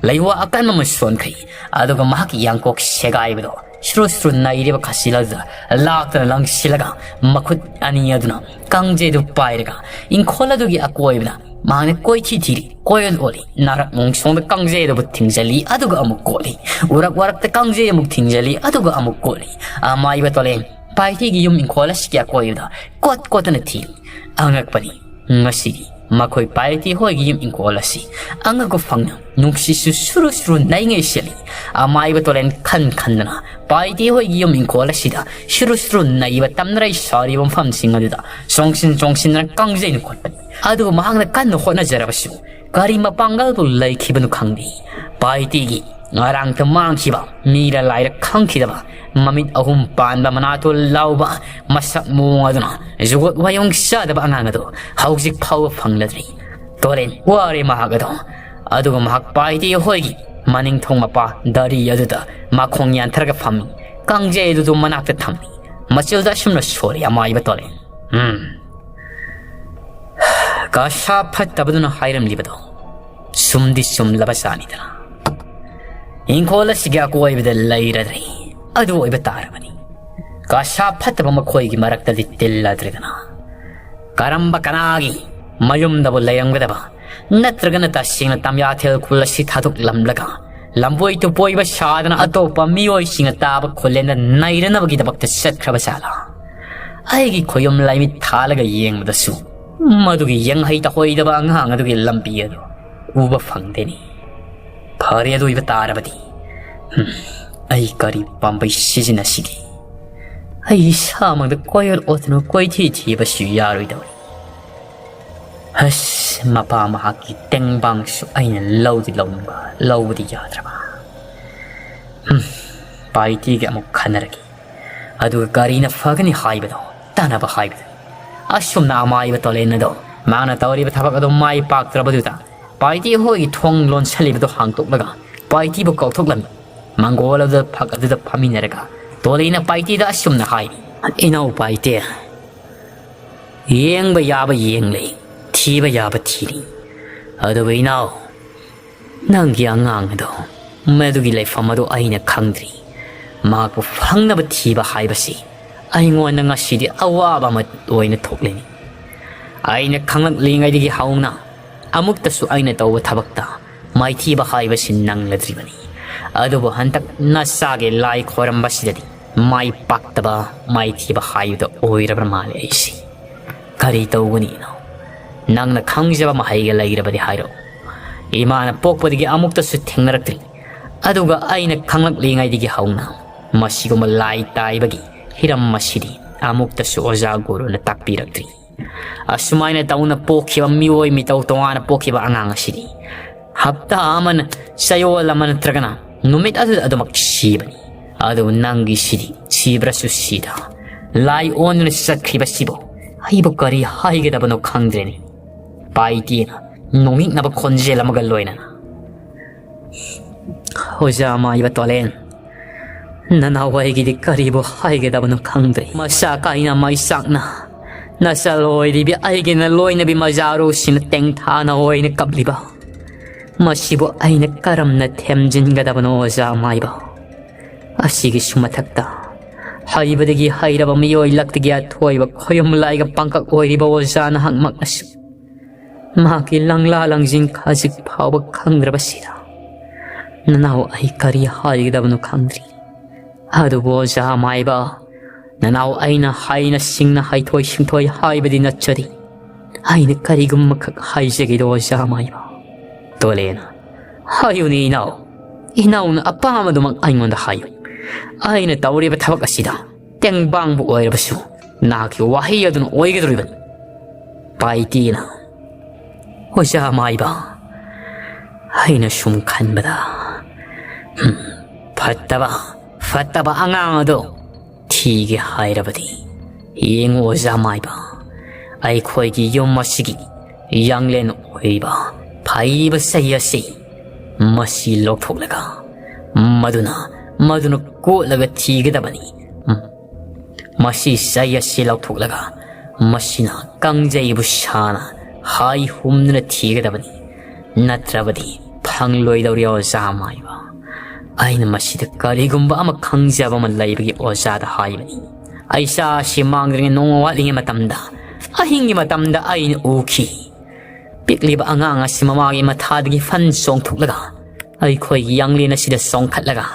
ꯂꯩꯋꯥ ꯑꯀꯟꯕ ꯑꯃ ꯁꯣꯟꯈ꯭ꯔꯦ꯫ ꯑꯗꯨꯒ ꯃꯍꯥꯛꯀꯤ ꯌꯥꯡꯀꯣꯛ ꯁꯦꯒꯥꯏꯕꯗꯣ ꯁꯨꯔꯨ ꯁꯨꯔꯨ ꯅꯩꯔꯤꯕ ꯈꯥꯁꯤꯂꯥꯜꯗꯨꯗ ꯂꯥꯛꯇꯨꯅ ꯂꯪꯁꯤꯜꯂꯒ, ꯃꯈꯨꯠ ꯑꯅꯤ ꯑꯗꯨꯅ ꯀꯥꯡꯖꯩꯗꯨ ꯄꯥꯏꯔꯒ ꯏꯪꯈꯣꯜ ꯑꯗꯨꯒꯤ ꯑꯀꯣꯏꯕꯗ ꯃꯍꯥꯛꯅ ꯀꯣꯏꯊꯤ ꯊꯤꯔꯤ, ꯀꯣꯏꯑꯣꯟ ꯑꯣꯜꯂꯤ꯫ ꯅꯥꯔꯛ ꯃꯣꯡꯁꯣꯡꯗ ꯀꯥꯡꯖꯩ ꯑꯗꯨꯕꯨ ꯊꯤꯡꯖꯤꯜꯂꯤ, ꯑꯗꯨꯒ ꯑꯃꯨꯛ ꯀꯣꯠꯂꯤ꯫ ꯎꯔꯛ ꯋꯥꯔꯛꯇ ꯀꯥꯡꯖꯩ ꯑꯃꯨꯛ ꯊꯤꯡꯖꯤꯜꯂꯤ, ꯑꯗꯨꯒ ꯑꯃꯨꯛ ꯀꯣꯠꯂꯤ꯫ ꯑꯃꯥꯏꯕ ꯇꯣꯂꯦꯟ ꯄꯥꯏꯊꯤꯒꯤ ꯌꯨꯝ ꯏꯪꯈꯣꯜ ꯑꯁꯤꯒꯤ ꯑꯀꯣꯏꯕꯗ ꯀꯣꯠ ꯀꯣꯠꯇꯅ ꯊꯤꯔꯤ꯫ ꯑꯉꯛꯄꯅꯤ꯫ ꯉꯁꯤꯗꯤ ꯃꯈꯣꯏ ꯄꯥꯏꯔꯤꯇꯤ ꯍꯣꯏꯒꯤ ꯌꯨꯝ ꯏꯪꯈꯣꯜ ꯑꯁꯤ ꯑꯉꯛꯄ ꯐꯪꯅ ꯅꯨꯡꯁꯤꯠꯁꯨ ꯁꯨꯔꯨ ꯁꯨꯔꯨ ꯅꯩꯉꯩ ꯁꯤꯠꯂꯤ꯫ ꯑꯃꯥꯏꯕ ꯇꯣꯂꯦꯟ ꯈꯟ ꯈꯟꯗꯅ ꯄꯥꯏꯔꯤꯇꯤ ꯍꯣꯏꯒꯤ ꯌꯨꯝ ꯏꯪꯈꯣꯜ ꯑꯁꯤꯗ ꯁꯨꯔꯨ ꯁꯨꯔꯨ ꯅꯩꯕ ꯇꯝꯅꯔꯩ ꯁꯥꯔꯤꯕ ꯃꯐꯝꯁꯤꯡ ꯑꯗꯨꯗ ꯆꯣꯡꯁꯤꯟ ꯆꯣꯡꯁꯤꯟꯗꯅ ꯀꯥꯡꯖꯩꯅ ꯈꯣꯠꯄꯅꯤ꯫ ꯑꯗꯨꯕꯨ ꯃꯍꯥꯛꯅ ꯀꯟꯅ ꯍꯣꯠꯅꯖꯔꯕꯁꯨ ꯀꯔꯤ ꯃꯄꯥꯡꯒꯜꯕꯨ ꯂꯩꯈꯤꯕꯅꯣ ꯈꯪꯗꯦ꯫ ꯄꯥꯏꯔꯤꯇꯤꯒꯤ ꯉꯔꯥꯡꯇ ꯃꯥꯡꯈꯤꯕ, ꯃꯤꯔ ꯂꯥꯏꯔ ꯈꯪꯈꯤꯗꯕ, ꯃꯃꯤꯠ ꯑꯍꯨꯝ ꯄꯥꯟꯕ, ꯃꯅꯥꯇꯣꯟ ꯂꯥꯎꯕ, ꯃꯁꯛ ꯃꯑꯣꯡ ꯑꯗꯨꯅ ꯖꯨꯒꯣꯠ ꯋꯥꯌꯣꯡ ꯆꯥꯗꯕ ꯑꯉꯥꯡ ꯑꯗꯨ ꯍꯧꯖꯤꯛ ꯐꯥꯎꯕ ꯐꯪꯂꯗ꯭ꯔꯤ꯫ ꯇꯣꯔꯦꯟ ꯋꯥꯔꯦ ꯃꯍꯥꯛ ꯑꯗꯣ꯫ ꯑꯗꯨꯒ ꯃꯍꯥꯛ ꯄꯥꯏꯔꯤꯇꯤ ꯍꯣꯏꯒꯤ ꯃꯅꯤꯡ ꯊꯣꯡ ꯃꯄꯥ ꯗꯔꯤ ꯑꯗꯨꯗ ꯃꯈꯣꯡ ꯌꯥꯟꯊꯔꯒ ꯐꯝꯃꯤ꯫ ꯀꯥꯡꯖꯩ ꯑꯗꯨꯗꯨ ꯃꯅꯥꯛꯇ ꯊꯝꯃꯤ꯫ ꯃꯆꯤꯜꯗ ꯑꯁꯨꯝꯅ ꯁꯣꯔꯤ ꯑꯃꯥꯏꯕ ꯇꯣꯔꯦꯟ꯫ ꯎꯝ꯫ ꯀꯁꯥ ꯐꯠꯇꯕꯗꯨꯅ ꯍꯥꯏꯔꯝꯂꯤꯕꯗꯣ ꯆꯨꯝꯗꯤ ꯆꯨꯝꯂꯕ ꯖꯥꯠꯅꯤꯗꯅ꯫ ꯏꯪꯈꯣꯜ ꯑꯁꯤꯒꯤ ꯑꯀꯣꯏꯕꯗ ꯂꯩꯔꯗ꯭ꯔꯦ꯫ ꯑꯗꯨ ꯑꯣꯏꯕ ꯇꯥꯔꯕꯅꯤ꯫ ꯀꯁꯥ ꯐꯠꯇꯕ ꯃꯈꯣꯏꯒꯤ ꯃꯔꯛꯇꯗꯤ ꯇꯤꯜꯂꯗ꯭ꯔꯦꯗꯅ꯫ ꯀꯔꯝꯕ ꯀꯅꯥꯒꯤ ꯃꯌꯨꯝꯗꯕꯨ ꯂꯩꯔꯝꯒꯗꯕ? ꯅꯠꯇ꯭ꯔꯒꯅ ꯇꯁꯦꯡꯅ ꯇꯝꯌꯥꯊꯦꯜ ꯈꯨꯜ ꯑꯁꯤ ꯊꯥꯗꯣꯛꯂꯝꯂꯒ ꯂꯝꯕꯣꯏ ꯇꯨꯄꯣꯏꯕ ꯁꯥꯗꯅ ꯑꯇꯣꯞꯄ ꯃꯤꯑꯣꯏꯁꯤꯡꯅ ꯇꯥꯕ ꯈꯨꯜꯂꯦꯟꯗ ꯅꯩꯔꯅꯕꯒꯤꯗꯃꯛꯇ ꯆꯠꯈ꯭ꯔꯕ ꯖꯥꯠꯂꯥ? ꯑꯩꯒꯤ ꯈꯣꯌꯨꯝ ꯂꯥꯏꯃꯤꯠ ꯊꯥꯜꯂꯒ ꯌꯦꯡꯕꯗꯁꯨ ꯃꯗꯨꯒꯤ ꯌꯦꯡꯍꯩ ꯇꯍꯣꯏꯗꯕ ꯑꯉꯥꯡ ꯑꯗꯨꯒꯤ ꯂꯝꯕꯤ ꯑꯗꯨ ꯎꯕ ꯐꯪꯗꯦꯅꯦ꯫ ꯐꯔꯦ, ꯑꯗꯨ ꯑꯣꯏꯕ ꯇꯥꯔꯕꯗꯤ, ꯍꯨꯝ, ꯑꯩ ꯀꯔꯤ ꯄꯥꯝꯕꯩ ꯁꯤꯖꯤꯟꯅꯁꯤꯒꯦ? ꯑꯩ ꯏꯁꯥꯃꯛꯇ ꯀꯣꯏꯑꯣꯠ ꯑꯣꯠꯇꯨꯅ ꯀꯣꯏꯊꯤ ꯊꯤꯕꯁꯨ ꯌꯥꯔꯣꯏꯗꯧꯔꯤ꯫ ꯑꯁ, ꯃꯄꯥ ꯃꯍꯥꯛꯀꯤ ꯇꯦꯡꯕꯥꯡꯁꯨ ꯑꯩꯅ ꯂꯧꯗꯤ ꯂꯧꯅꯤꯡꯕ, ꯂꯧꯕꯗꯤ ꯌꯥꯗ꯭ꯔꯕ꯫ ꯍꯨꯝ, ꯄꯥꯏꯇꯤꯒ ꯑꯃꯨꯛ ꯈꯟꯅꯔꯒꯦ꯫ ꯑꯗꯨꯒ ꯀꯔꯤꯅ ꯐꯒꯅꯤ ꯍꯥꯏꯕꯗꯣ ꯇꯥꯟꯅꯕ ꯍꯥꯏꯕꯗꯨꯅꯤ꯫ ꯑꯁꯨꯝꯅ ꯑꯃꯥꯏꯕ ꯇꯣꯂꯦꯟ ꯑꯗꯣ ꯃꯥꯅ ꯇꯧꯔꯤꯕ ꯊꯕꯛ ꯑꯗꯨ ꯃꯥꯏ ꯄꯥꯛꯇ꯭ꯔꯕꯗꯨꯗ ꯄꯥꯏꯇꯤ ꯍꯣꯏꯒꯤ ꯊꯣꯡ ꯂꯣꯟꯁꯤꯜꯂꯤꯕꯗꯨ ꯍꯥꯡꯇꯣꯛꯂꯒ ꯄꯥꯏꯇꯤꯕꯨ ꯀꯧꯊꯣꯛꯂꯝꯃꯤ꯫ ꯃꯪꯒꯣꯜ ꯑꯗꯨꯗ ꯐꯛ ꯑꯗꯨꯗ ꯐꯝꯃꯤꯟꯅꯔꯒ ꯇꯣꯂꯦꯟꯅ ꯄꯥꯏꯇꯤꯗ ꯑꯁꯨꯝꯅ ꯍꯥꯏꯔꯤ, "ꯏꯅꯥꯎ ꯄꯥꯏꯇꯦ, ꯌꯦꯡꯕ ꯌꯥꯕ ꯌꯦꯡꯂꯤ, ꯊꯤꯕ ꯌꯥꯕ ꯊꯤꯔꯤ꯫ ꯑꯗꯨꯕꯨ ꯏꯅꯥꯎ, ꯅꯪꯒꯤ ꯑꯉꯥꯡ ꯑꯗꯣ, ꯃꯗꯨꯒꯤ ꯂꯩꯐꯝ ꯑꯗꯨ ꯑꯩꯅ ꯈꯪꯗ꯭ꯔꯤ꯫ ꯃꯍꯥꯛꯄꯨ ꯐꯪꯅꯕ ꯊꯤꯕ ꯍꯥꯏꯕꯁꯤ ꯑꯩꯉꯣꯟꯗ ꯉꯁꯤꯗꯤ ꯑꯋꯥꯕ ꯑꯃ ꯑꯣꯏꯅ ꯊꯣꯛꯂꯤꯅꯤ꯫ ꯑꯩꯅ ꯈꯪꯂꯛꯂꯤꯉꯩꯗꯒꯤ ꯍꯧꯅ ꯑꯃꯨꯛꯇꯁꯨ ꯑꯩꯅ ꯇꯧꯕ ꯊꯕꯛꯇ ꯃꯥꯏꯊꯤꯕ ꯍꯥꯏꯕꯁꯤ ꯅꯪꯂꯗ꯭ꯔꯤꯕꯅꯤ꯫ ꯑꯗꯨꯕꯨ ꯍꯟꯗꯛ ꯅꯆꯥꯒꯤ ꯂꯥꯏ ꯈꯣꯏꯔꯝꯕꯁꯤꯗꯗꯤ ꯃꯥꯏ ꯄꯥꯛꯇꯕ, ꯃꯥꯏꯊꯤꯕ ꯍꯥꯏꯕꯗꯨ ꯑꯣꯏꯔꯕ꯭ꯔ ꯃꯥꯜꯂꯦ ꯑꯩꯁꯦ꯫ ꯀꯔꯤ ꯇꯧꯒꯅꯤꯅꯣ? ꯅꯪꯅ ꯈꯪꯖꯕ ꯃꯍꯩꯒ ꯂꯩꯔꯕꯗꯤ ꯍꯥꯏꯔꯛꯎ꯫ ꯏꯃꯥꯅ ꯄꯣꯛꯄꯗꯒꯤ ꯑꯃꯨꯛꯇꯁꯨ ꯊꯦꯡꯅꯔꯛꯇ꯭ꯔꯤ꯫ ꯑꯗꯨꯒ ꯑꯩꯅ ꯈꯪꯂꯛꯂꯤꯉꯩꯗꯒꯤ ꯍꯧꯅ ꯃꯁꯤꯒꯨꯝꯕ ꯂꯥꯏ ꯇꯥꯏꯕꯒꯤ ꯍꯤꯔꯝ ꯑꯁꯤꯗꯤ ꯑꯃꯨꯛꯇꯁꯨ ꯑꯣꯖꯥ ꯒꯨꯔꯨꯅ ꯇꯥꯛꯄꯤꯔꯛꯇ꯭ꯔꯤ꯫ ꯑꯁꯨꯃꯥꯏꯅ ꯇꯧꯅ ꯄꯣꯛꯈꯤꯕ ꯃꯤꯑꯣꯏ ꯃꯤꯇꯧ ꯇꯣꯉꯥꯟꯅ ꯄꯣꯛꯈꯤꯕ ꯑꯉꯥꯡ ꯑꯁꯤꯗꯤ ꯍꯞꯇꯥ ꯑꯃꯅ ꯆꯌꯣꯜ ꯑꯃ ꯅꯠꯇ꯭ꯔꯒꯅ ꯅꯨꯃꯤꯠ ꯑꯗꯨꯗ ꯑꯗꯨꯃꯛ ꯁꯤꯕꯅꯤ꯫ ꯑꯗꯨꯕꯨ ꯅꯪꯒꯤꯁꯤꯗꯤ ꯁꯤꯕ꯭ꯔꯁꯨ ꯁꯤꯗ ꯂꯥꯏ ꯑꯣꯟꯗꯨꯅ ꯆꯠꯈ꯭ꯔꯤꯕꯁꯤꯕꯨ ꯑꯩꯕꯨ ꯀꯔꯤ ꯍꯥꯏꯒꯗꯕꯅꯣ ꯈꯪꯗ꯭ꯔꯦꯅꯦ꯫" ꯄꯥꯏꯇꯦꯅ ꯅꯣꯡꯅꯤꯛꯅꯕ ꯈꯣꯟꯖꯦꯜ ꯑꯃꯒ ꯂꯣꯏꯅꯅ, "ꯑꯣꯖꯥ ꯃꯥꯏꯕ ꯇꯣꯂꯦꯟ, ꯅꯅꯥꯎ ꯑꯩꯒꯤꯗꯤ ꯀꯔꯤꯕꯨ ꯍꯥꯏꯒꯗꯕꯅꯣ ꯈꯪꯗ꯭ꯔꯦ꯫ ꯃꯁꯥ ꯀꯥꯏꯅ ꯃꯩ ꯆꯥꯛꯅ ꯅꯆꯜ ꯑꯣꯏꯔꯤꯕꯤ ꯑꯩꯒꯤ ꯅꯂꯣꯏꯅꯕꯤ ꯃꯖꯥꯔꯨꯁꯤꯅ ꯇꯦꯡꯊꯥꯅ ꯑꯣꯏꯅ ꯀꯞꯂꯤꯕ ꯃꯁꯤꯕꯨ ꯑꯩꯅ ꯀꯔꯝꯅ ꯊꯦꯝꯖꯤꯟꯒꯗꯕꯅꯣ ꯑꯣꯖꯥ ꯃꯥꯏꯕ? ꯑꯁꯤꯒꯤꯁꯨ ꯃꯊꯛꯇ ꯍꯩꯕꯗꯒꯤ ꯍꯩꯔꯕ ꯃꯤꯑꯣꯏ ꯂꯛꯇꯒꯤ ꯑꯊꯣꯏꯕ ꯈꯣꯌꯨꯝ ꯂꯥꯏꯒ ꯄꯥꯡꯀꯛ ꯑꯣꯏꯔꯤꯕ ꯑꯣꯖꯥ ꯅꯍꯥꯛꯃꯛꯅꯁꯨ ꯃꯍꯥꯛꯀꯤ ꯂꯪꯂꯥ ꯂꯪꯖꯤꯡ ꯈꯖꯤꯛ ꯐꯥꯎꯕ ꯈꯪꯗ꯭ꯔꯕꯁꯤꯗ ꯅꯅꯥꯎ ꯑꯩ ꯀꯔꯤ ꯍꯥꯏꯒꯗꯕꯅꯣ ꯈꯪꯗ꯭ꯔꯤ꯫ ꯑꯗꯨꯕꯨ ꯑꯣꯖꯥ ꯃꯥꯏꯕ, ꯅꯅꯥꯎ ꯑꯩꯅ ꯍꯩꯅ ꯁꯤꯡꯅ ꯍꯩꯊꯣꯏ ꯁꯤꯡꯊꯣꯏ ꯍꯥꯏꯕꯗꯤ ꯅꯠꯆꯗꯦ꯫ ꯑꯩꯅ ꯀꯔꯤꯒꯨꯝꯕꯈꯛ ꯍꯥꯏꯖꯒꯦꯗꯣ ꯑꯣꯖꯥ ꯃꯥꯏꯕ꯫" ꯇꯣꯂꯦꯅ, "ꯍꯥꯏꯌꯨꯅꯦ ꯏꯅꯥꯎ, ꯏꯅꯥꯎꯅ ꯑꯄꯥꯝꯕꯗꯨꯃꯛ ꯑꯩꯉꯣꯟꯗ ꯍꯥꯏꯌꯨ꯫ ꯑꯩꯅ ꯇꯧꯔꯤꯕ ꯊꯕꯛ ꯑꯁꯤꯗ ꯇꯦꯡꯕꯥꯡꯕꯨ ꯑꯣꯏꯔꯕꯁꯨ ꯅꯍꯥꯛꯀꯤ ꯋꯥꯍꯩ ꯑꯗꯨꯅ ꯑꯣꯏꯒꯗꯧꯔꯤꯕꯅꯤ꯫" ꯄꯥꯏꯇꯦꯅ, "ꯑꯣꯖꯥ ꯃꯥꯏꯕ, ꯑꯩꯅ ꯁꯨꯝ ꯈꯟꯕꯗ, ꯍꯝ, ꯐꯠꯇꯕ, ꯐꯠꯇꯕ ꯑꯉꯥꯡ ꯑꯗꯣ ꯊꯤ ꯀꯤꯒꯦ ꯍꯥꯏꯔꯕꯗꯤ, ꯌꯦꯡꯉꯨ ꯑꯣꯖꯥ ꯃꯥꯏꯕ, ꯑꯩꯈꯣꯏꯒꯤ ꯌꯨꯝ ꯑꯁꯤꯒꯤ ꯌꯥꯡꯂꯦꯟ ꯑꯣꯏꯔꯤꯕ ꯐꯩꯕ ꯆꯩ ꯑꯁꯤ, ꯃꯁꯤ ꯂꯧꯊꯣꯛꯂꯒ, ꯃꯗꯨꯅ, ꯃꯗꯨꯅ ꯀꯣꯠꯂꯒ ꯊꯤꯒꯗꯕꯅꯤ꯫ ꯃꯁꯤ ꯆꯩ ꯑꯁꯤ ꯂꯧꯊꯣꯛꯂꯒ, ꯃꯁꯤꯅ ꯀꯥꯡꯖꯩꯕꯨ ꯁꯥꯅ ꯍꯥꯏ ꯍꯨꯝꯗꯨꯅ ꯊꯤꯒꯗꯕꯅꯤ꯫ ꯅꯠꯇ꯭ꯔꯕꯗꯤ ꯐꯪꯂꯣꯏꯗꯧꯔꯤ ꯑꯣꯖꯥ ꯃꯥꯏꯕ꯫ ꯑꯩꯅ ꯃꯁꯤꯗ ꯀꯔꯤꯒꯨꯝꯕ ꯑꯃ ꯈꯪꯖꯕ ꯑꯃ ꯂꯩꯕꯒꯤ ꯑꯣꯖꯥꯗ ꯍꯥꯏꯕꯅꯤ꯫ ꯑꯩ ꯏꯆꯥ ꯑꯁꯤ ꯃꯥꯡꯗ꯭ꯔꯤꯉꯩ ꯅꯣꯡꯃ ꯋꯥꯠꯂꯤꯉꯩ ꯃꯇꯝꯗ, ꯑꯍꯤꯡꯒꯤ ꯃꯇꯝꯗ ꯑꯩꯅ ꯎꯈꯤ꯫ ꯄꯤꯛꯂꯤꯕ ꯑꯉꯥꯡ ꯑꯁꯤ ꯃꯃꯥꯒꯤ ꯃꯊꯥꯗꯒꯤ ꯐꯟ ꯆꯣꯡꯊꯣꯛꯂꯒ ꯑꯩꯈꯣꯏꯒꯤ ꯌꯥꯡꯂꯦꯟ ꯑꯁꯤꯗ ꯆꯣꯡꯈꯠꯂꯒ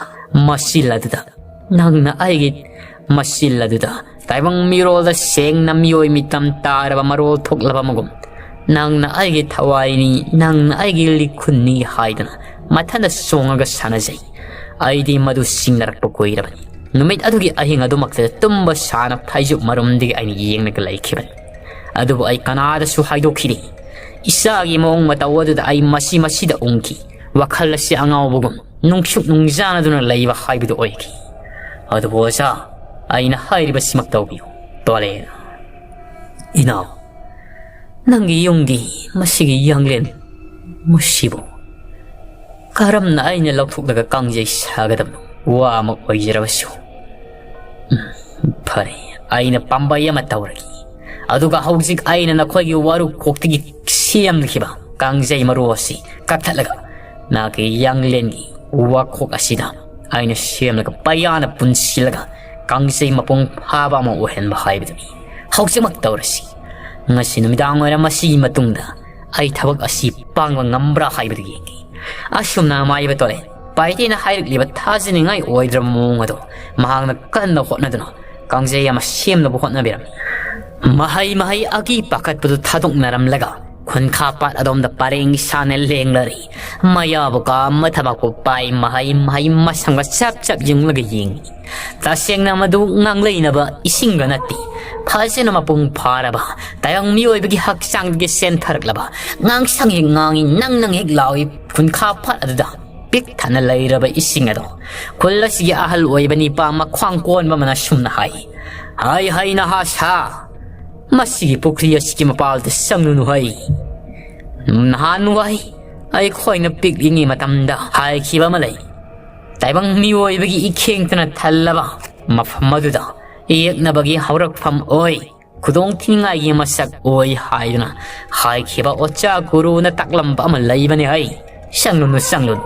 ꯃꯆꯤꯜ ꯑꯗꯨꯗ, ꯅꯪꯅ ꯑꯩꯒꯤ ꯃꯆꯤꯜ ꯑꯗꯨꯗ ꯇꯥꯏꯕꯪ ꯃꯤꯔꯣꯜꯗ ꯁꯦꯡꯅ ꯃꯤꯑꯣꯏ ꯃꯤꯇꯝ ꯇꯥꯔꯕ ꯃꯔꯣꯜ ꯊꯣꯛꯂꯕ ꯑꯃꯒꯨꯝ, ꯅꯪꯅ ꯑꯩꯒꯤ ꯊꯋꯥꯏꯅꯤ, ꯅꯪꯅ ꯑꯩꯒꯤ ꯂꯤꯈꯨꯟꯅꯤ ꯍꯥꯏꯗꯨꯅ ꯃꯊꯟꯇ ꯆꯣꯡꯉꯒ ꯁꯥꯟꯅꯖꯩ꯫ ꯑꯩꯗꯤ ꯃꯗꯨ ꯆꯤꯡꯅꯔꯛꯄ ꯀꯨꯏꯔꯕꯅꯤ꯫ ꯅꯨꯃꯤꯠ ꯑꯗꯨꯒꯤ ꯑꯍꯤꯡ ꯑꯗꯨꯃꯛꯇꯗ ꯇꯨꯝꯕ ꯁꯥꯅ ꯐꯩꯖꯨꯞ ꯃꯔꯨꯝꯗꯒꯤ ꯑꯩꯅ ꯌꯦꯡꯂꯒ ꯂꯩꯈꯤꯕꯅꯤ꯫ ꯑꯗꯨꯕꯨ ꯑꯩ ꯀꯅꯥꯗꯁꯨ ꯍꯥꯏꯗꯣꯛꯈꯤꯗꯦ꯫ ꯏꯆꯥꯒꯤ ꯃꯑꯣꯡ ꯃꯇꯧ ꯑꯗꯨꯗ ꯑꯩ ꯃꯁꯤ ꯃꯁꯤꯗ ꯎꯪꯈꯤ꯫ ꯋꯥꯈꯜ ꯑꯁꯤ ꯑꯉꯥꯎꯕꯒꯨꯝ ꯅꯨꯡꯁꯨꯛ ꯅꯨꯡꯖꯥꯅꯗꯨꯅ ꯂꯩꯕ ꯍꯥꯏꯕꯗꯨ ꯑꯣꯏꯈꯤ꯫ ꯑꯗꯨꯕꯨ ꯑꯣꯖꯥ, ꯑꯩꯅ ꯍꯥꯏꯔꯤꯕꯁꯤꯃꯛ ꯇꯧꯕꯤꯌꯨ꯫ ꯇꯣꯂꯦꯅ, ꯏꯅꯥꯎ, ꯅꯪꯒꯤ ꯌꯨꯝꯒꯤ ꯃꯁꯤꯒꯤ ꯌꯥꯡꯂꯦꯟ ꯃꯁꯤꯕꯨ ꯀꯔꯝꯅ ꯑꯩꯅ ꯂꯧꯊꯣꯛꯂꯒ ꯀꯥꯡꯖꯩ ꯁꯥꯒꯗꯕꯅꯣ? ꯋꯥ ꯑꯃ ꯑꯣꯏꯖꯔꯕꯁꯨ꯫ ꯎꯝ, ꯐꯔꯦ, ꯑꯩꯅ ꯄꯥꯝꯕꯩ ꯑꯃ ꯇꯧꯔꯒꯦ꯫ ꯑꯗꯨꯒ ꯍꯧꯖꯤꯛ ꯑꯩꯅ ꯅꯈꯣꯏꯒꯤ ꯋꯥꯔꯨ ꯀꯣꯛꯇꯒꯤ ꯁꯦꯝꯈꯤꯕ ꯀꯥꯡꯖꯩ ꯃꯔꯨ ꯑꯁꯤ ꯀꯛꯊꯠꯂꯒ ꯅꯥꯒꯤ ꯌꯥꯡꯂꯦꯟꯒꯤ ꯋꯥꯈꯣꯛ ꯑꯁꯤꯗ ꯑꯩꯅ ꯁꯦꯝꯂꯒ ꯄꯩꯌꯥꯅ ꯄꯨꯟꯁꯤꯜꯂꯒ ꯀꯥꯡꯖꯩ ꯃꯄꯨꯡ ꯐꯥꯕ ꯑꯃ ꯑꯣꯏꯍꯟꯕ ꯍꯥꯏꯕꯗꯨꯅꯤ꯫ ꯍꯧꯖꯤꯛꯃꯛ ꯇꯧꯔꯁꯤ꯫ ꯉꯁꯤ ꯅꯨꯃꯤꯗꯥꯡ ꯋꯥꯏꯔꯝ ꯑꯁꯤꯒꯤ ꯃꯇꯨꯡꯗ ꯑꯩ ꯊꯕꯛ ꯑꯁꯤ ꯄꯥꯡꯕ ꯉꯝꯕ꯭ꯔꯥ ꯍꯥꯏꯕꯗꯨ ꯌꯦꯡꯒꯦ꯫ ꯑꯁꯨꯝꯅ ꯃꯥꯏꯕ ꯇꯣꯔꯦꯟ ꯄꯥꯏꯇꯦꯅ ꯍꯥꯏꯔꯛꯂꯤꯕ ꯊꯥꯖꯅꯤꯡꯉꯥꯏ ꯑꯣꯏꯗ꯭ꯔꯕ ꯃꯑꯣꯡ ꯑꯗꯨ ꯃꯍꯥꯛꯅ ꯀꯟꯅ ꯍꯣꯠꯅꯗꯨꯅ ꯀꯥꯡꯖꯩ ꯑꯃ ꯁꯦꯝꯅꯕ ꯍꯣꯠꯅꯕꯤꯔꯝꯃꯤ꯫ ꯃꯍꯩ ꯃꯍꯩ ꯑꯀꯤ ꯄꯥꯈꯠꯄꯗꯨ ꯊꯥꯗꯣꯛꯅꯔꯝꯂꯒ ꯈꯨꯟꯈꯥ ꯄꯥꯠ ꯑꯗꯣꯝꯗ ꯄꯔꯦꯡ ꯁꯥꯅ ꯂꯦꯡꯂꯔꯤ꯫ ꯃꯌꯥꯕꯨ ꯀꯥ ꯑꯃ ꯊꯕꯥꯛꯄꯨ ꯄꯥꯏ ꯃꯍꯩ ꯃꯍꯩ ꯃꯁꯪꯒ ꯆꯞ ꯆꯞ ꯌꯨꯡꯂꯒ ꯌꯦꯡꯏ꯫ ꯇꯁꯦꯡꯅ ꯃꯗꯨ ꯉꯥꯡꯂꯩꯅꯕ ꯏꯁꯤꯡꯒ ꯅꯠꯇꯦ꯫ ꯐꯖꯅ ꯃꯄꯨꯡ ꯐꯥꯔꯕ ꯇꯥꯏꯕꯪ ꯃꯤꯑꯣꯏꯕꯒꯤ ꯍꯛꯆꯥꯡꯗꯒꯤ ꯆꯦꯟꯊꯔꯛꯂꯕ ꯉꯥꯡꯁꯪ ꯍꯦꯛ ꯉꯥꯡꯏ, ꯅꯪ ꯅꯪ ꯍꯦꯛ ꯂꯥꯎꯏ ꯈꯨꯟꯈꯥ ꯄꯥꯠ ꯑꯗꯨꯗ꯫ ꯄꯤꯛ ꯊꯟꯅ ꯂꯩꯔꯕ ꯏꯁꯤꯡ ꯑꯗꯣ ꯈꯨꯜ ꯑꯁꯤꯒꯤ ꯑꯍꯜ ꯑꯣꯏꯕ ꯅꯤꯄꯥ ꯃꯈ꯭ꯋꯥꯡ ꯀꯣꯟꯕ ꯑꯃꯅ ꯁꯨꯝꯅ ꯍꯥꯏ, "ꯍꯥꯏ ꯍꯥꯏ ꯅꯍꯥ ꯁꯥ, ꯃꯁꯤꯒꯤ ꯄꯨꯈ꯭ꯔꯤ ꯑꯁꯤꯒꯤ ꯃꯄꯥꯜꯗ ꯆꯪꯂꯨꯅꯨ ꯍꯥꯏ꯫ ꯅꯍꯥꯟꯋꯥꯏ ꯑꯩꯈꯣꯏꯅ ꯄꯤꯛꯂꯤꯉꯩ ꯃꯇꯝꯗ ꯍꯥꯏꯈꯤꯕ ꯑꯃ ꯂꯩ꯫ ꯇꯥꯏꯕꯪ ꯃꯤꯑꯣꯏꯕꯒꯤ ꯏꯈꯦꯡꯇꯅ ꯊꯜꯂꯕ ꯃꯐꯝ ꯑꯗꯨꯗ ꯌꯦꯛꯅꯕꯒꯤ ꯍꯧꯔꯛꯐꯝ ꯑꯣꯏ, ꯈꯨꯗꯣꯡ ꯊꯤꯅꯤꯡꯉꯥꯏꯒꯤ ꯃꯁꯛ ꯑꯣꯏ ꯍꯥꯏꯗꯨꯅ ꯍꯥꯏꯈꯤꯕ ꯑꯣꯖꯥ ꯒꯨꯔꯨꯅ ꯇꯥꯛꯂꯝꯕ ꯑꯃ ꯂꯩꯕꯅꯤ ꯍꯩ꯫ ꯆꯪꯂꯨꯅꯨ, ꯆꯪꯂꯨꯅꯨ꯫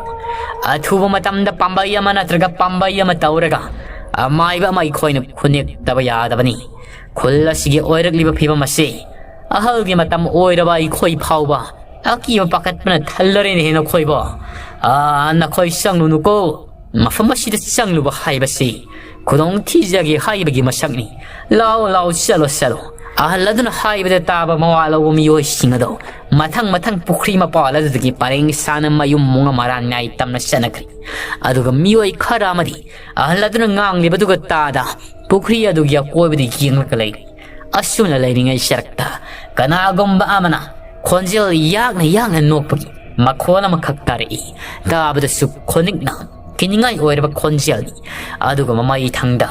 ꯑꯊꯨꯕ ꯃꯇꯝꯗ ꯄꯥꯝꯕꯩ ꯑꯃ ꯅꯠꯇ꯭ꯔꯒ ꯄꯥꯝꯕꯩ ꯑꯃ ꯇꯧꯔꯒ ꯑꯃꯥꯏꯕ ꯑꯃ ꯑꯩꯈꯣꯏꯅ ꯈꯨꯅꯦꯛꯇꯕ ꯌꯥꯗꯕꯅꯤ꯫ ꯈꯨꯜ ꯑꯁꯤꯒꯤ ꯑꯣꯏꯔꯛꯂꯤꯕ ꯐꯤꯕꯝ ꯑꯁꯤ ꯑꯍꯜꯒꯤ ꯃꯇꯝ ꯑꯣꯏꯔꯕ ꯑꯩꯈꯣꯏ ꯐꯥꯎꯕ ꯑꯀꯤꯕ ꯄꯥꯈꯠꯄꯅ ꯊꯜꯂꯔꯦꯅꯦꯍꯦ ꯅꯈꯣꯏꯕꯣ꯫ ꯑꯥ, ꯅꯈꯣꯏ ꯆꯪꯂꯨꯅꯨꯀꯣ꯫ ꯃꯐꯝ ꯑꯁꯤꯗ ꯆꯪꯂꯨꯕ ꯍꯥꯏꯕꯁꯤ ꯈꯨꯗꯣꯡ ꯊꯤꯖꯒꯦ ꯍꯥꯏꯕꯒꯤ ꯃꯁꯛꯅꯤ꯫ ꯂꯥꯎ, ꯂꯥꯎ, ꯆꯠꯂꯣ, ꯆꯠꯂꯣ꯫" ꯑꯍꯜ ꯑꯗꯨꯅ ꯍꯥꯏꯕꯗ ꯇꯥꯕ ꯃꯋꯥ ꯂꯧꯕ ꯃꯤꯑꯣꯏꯁꯤꯡ ꯑꯗꯣ ꯃꯊꯪ ꯃꯊꯪ ꯄꯨꯈ꯭ꯔꯤ ꯃꯄꯥꯜ ꯑꯗꯨꯗꯒꯤ ꯄꯔꯦꯡ ꯁꯥꯅ ꯃꯌꯨꯝ ꯃꯨꯡ ꯃꯔꯥꯟ ꯅꯥꯏ ꯇꯝꯅ ꯆꯠꯅꯈ꯭ꯔꯦ꯫ ꯑꯗꯨꯒ ꯃꯤꯑꯣꯏ ꯈꯔ ꯑꯃꯗꯤ ꯑꯍꯜ ꯑꯗꯨꯅ ꯉꯥꯡꯂꯤꯕꯗꯨꯒ ꯇꯥꯗ ꯄꯨꯈ꯭ꯔꯤ ꯑꯗꯨꯒꯤ ꯑꯀꯣꯏꯕꯗ ꯌꯦꯡꯂꯒ ꯂꯩꯔꯤ꯫ ꯑꯁꯨꯝꯅ ꯂꯩꯔꯤꯉꯩ ꯁꯔꯛꯇ ꯀꯅꯥꯒꯨꯝꯕ ꯑꯃꯅ ꯈꯣꯟꯖꯦꯜ ꯌꯥꯛꯅ ꯌꯥꯛꯅ ꯅꯣꯛꯄꯒꯤ ꯃꯈꯣꯜ ꯑꯃꯈꯛ ꯇꯥꯔꯛꯏ꯫ ꯇꯥꯕꯗꯁꯨ ꯈꯣꯟꯅꯤꯛꯅ ꯀꯤꯅꯤꯡꯉꯥꯏ ꯑꯣꯏꯔꯕ ꯈꯣꯟꯖꯦꯜꯅꯤ꯫ ꯑꯗꯨꯒ ꯃꯃꯩ ꯊꯪꯗ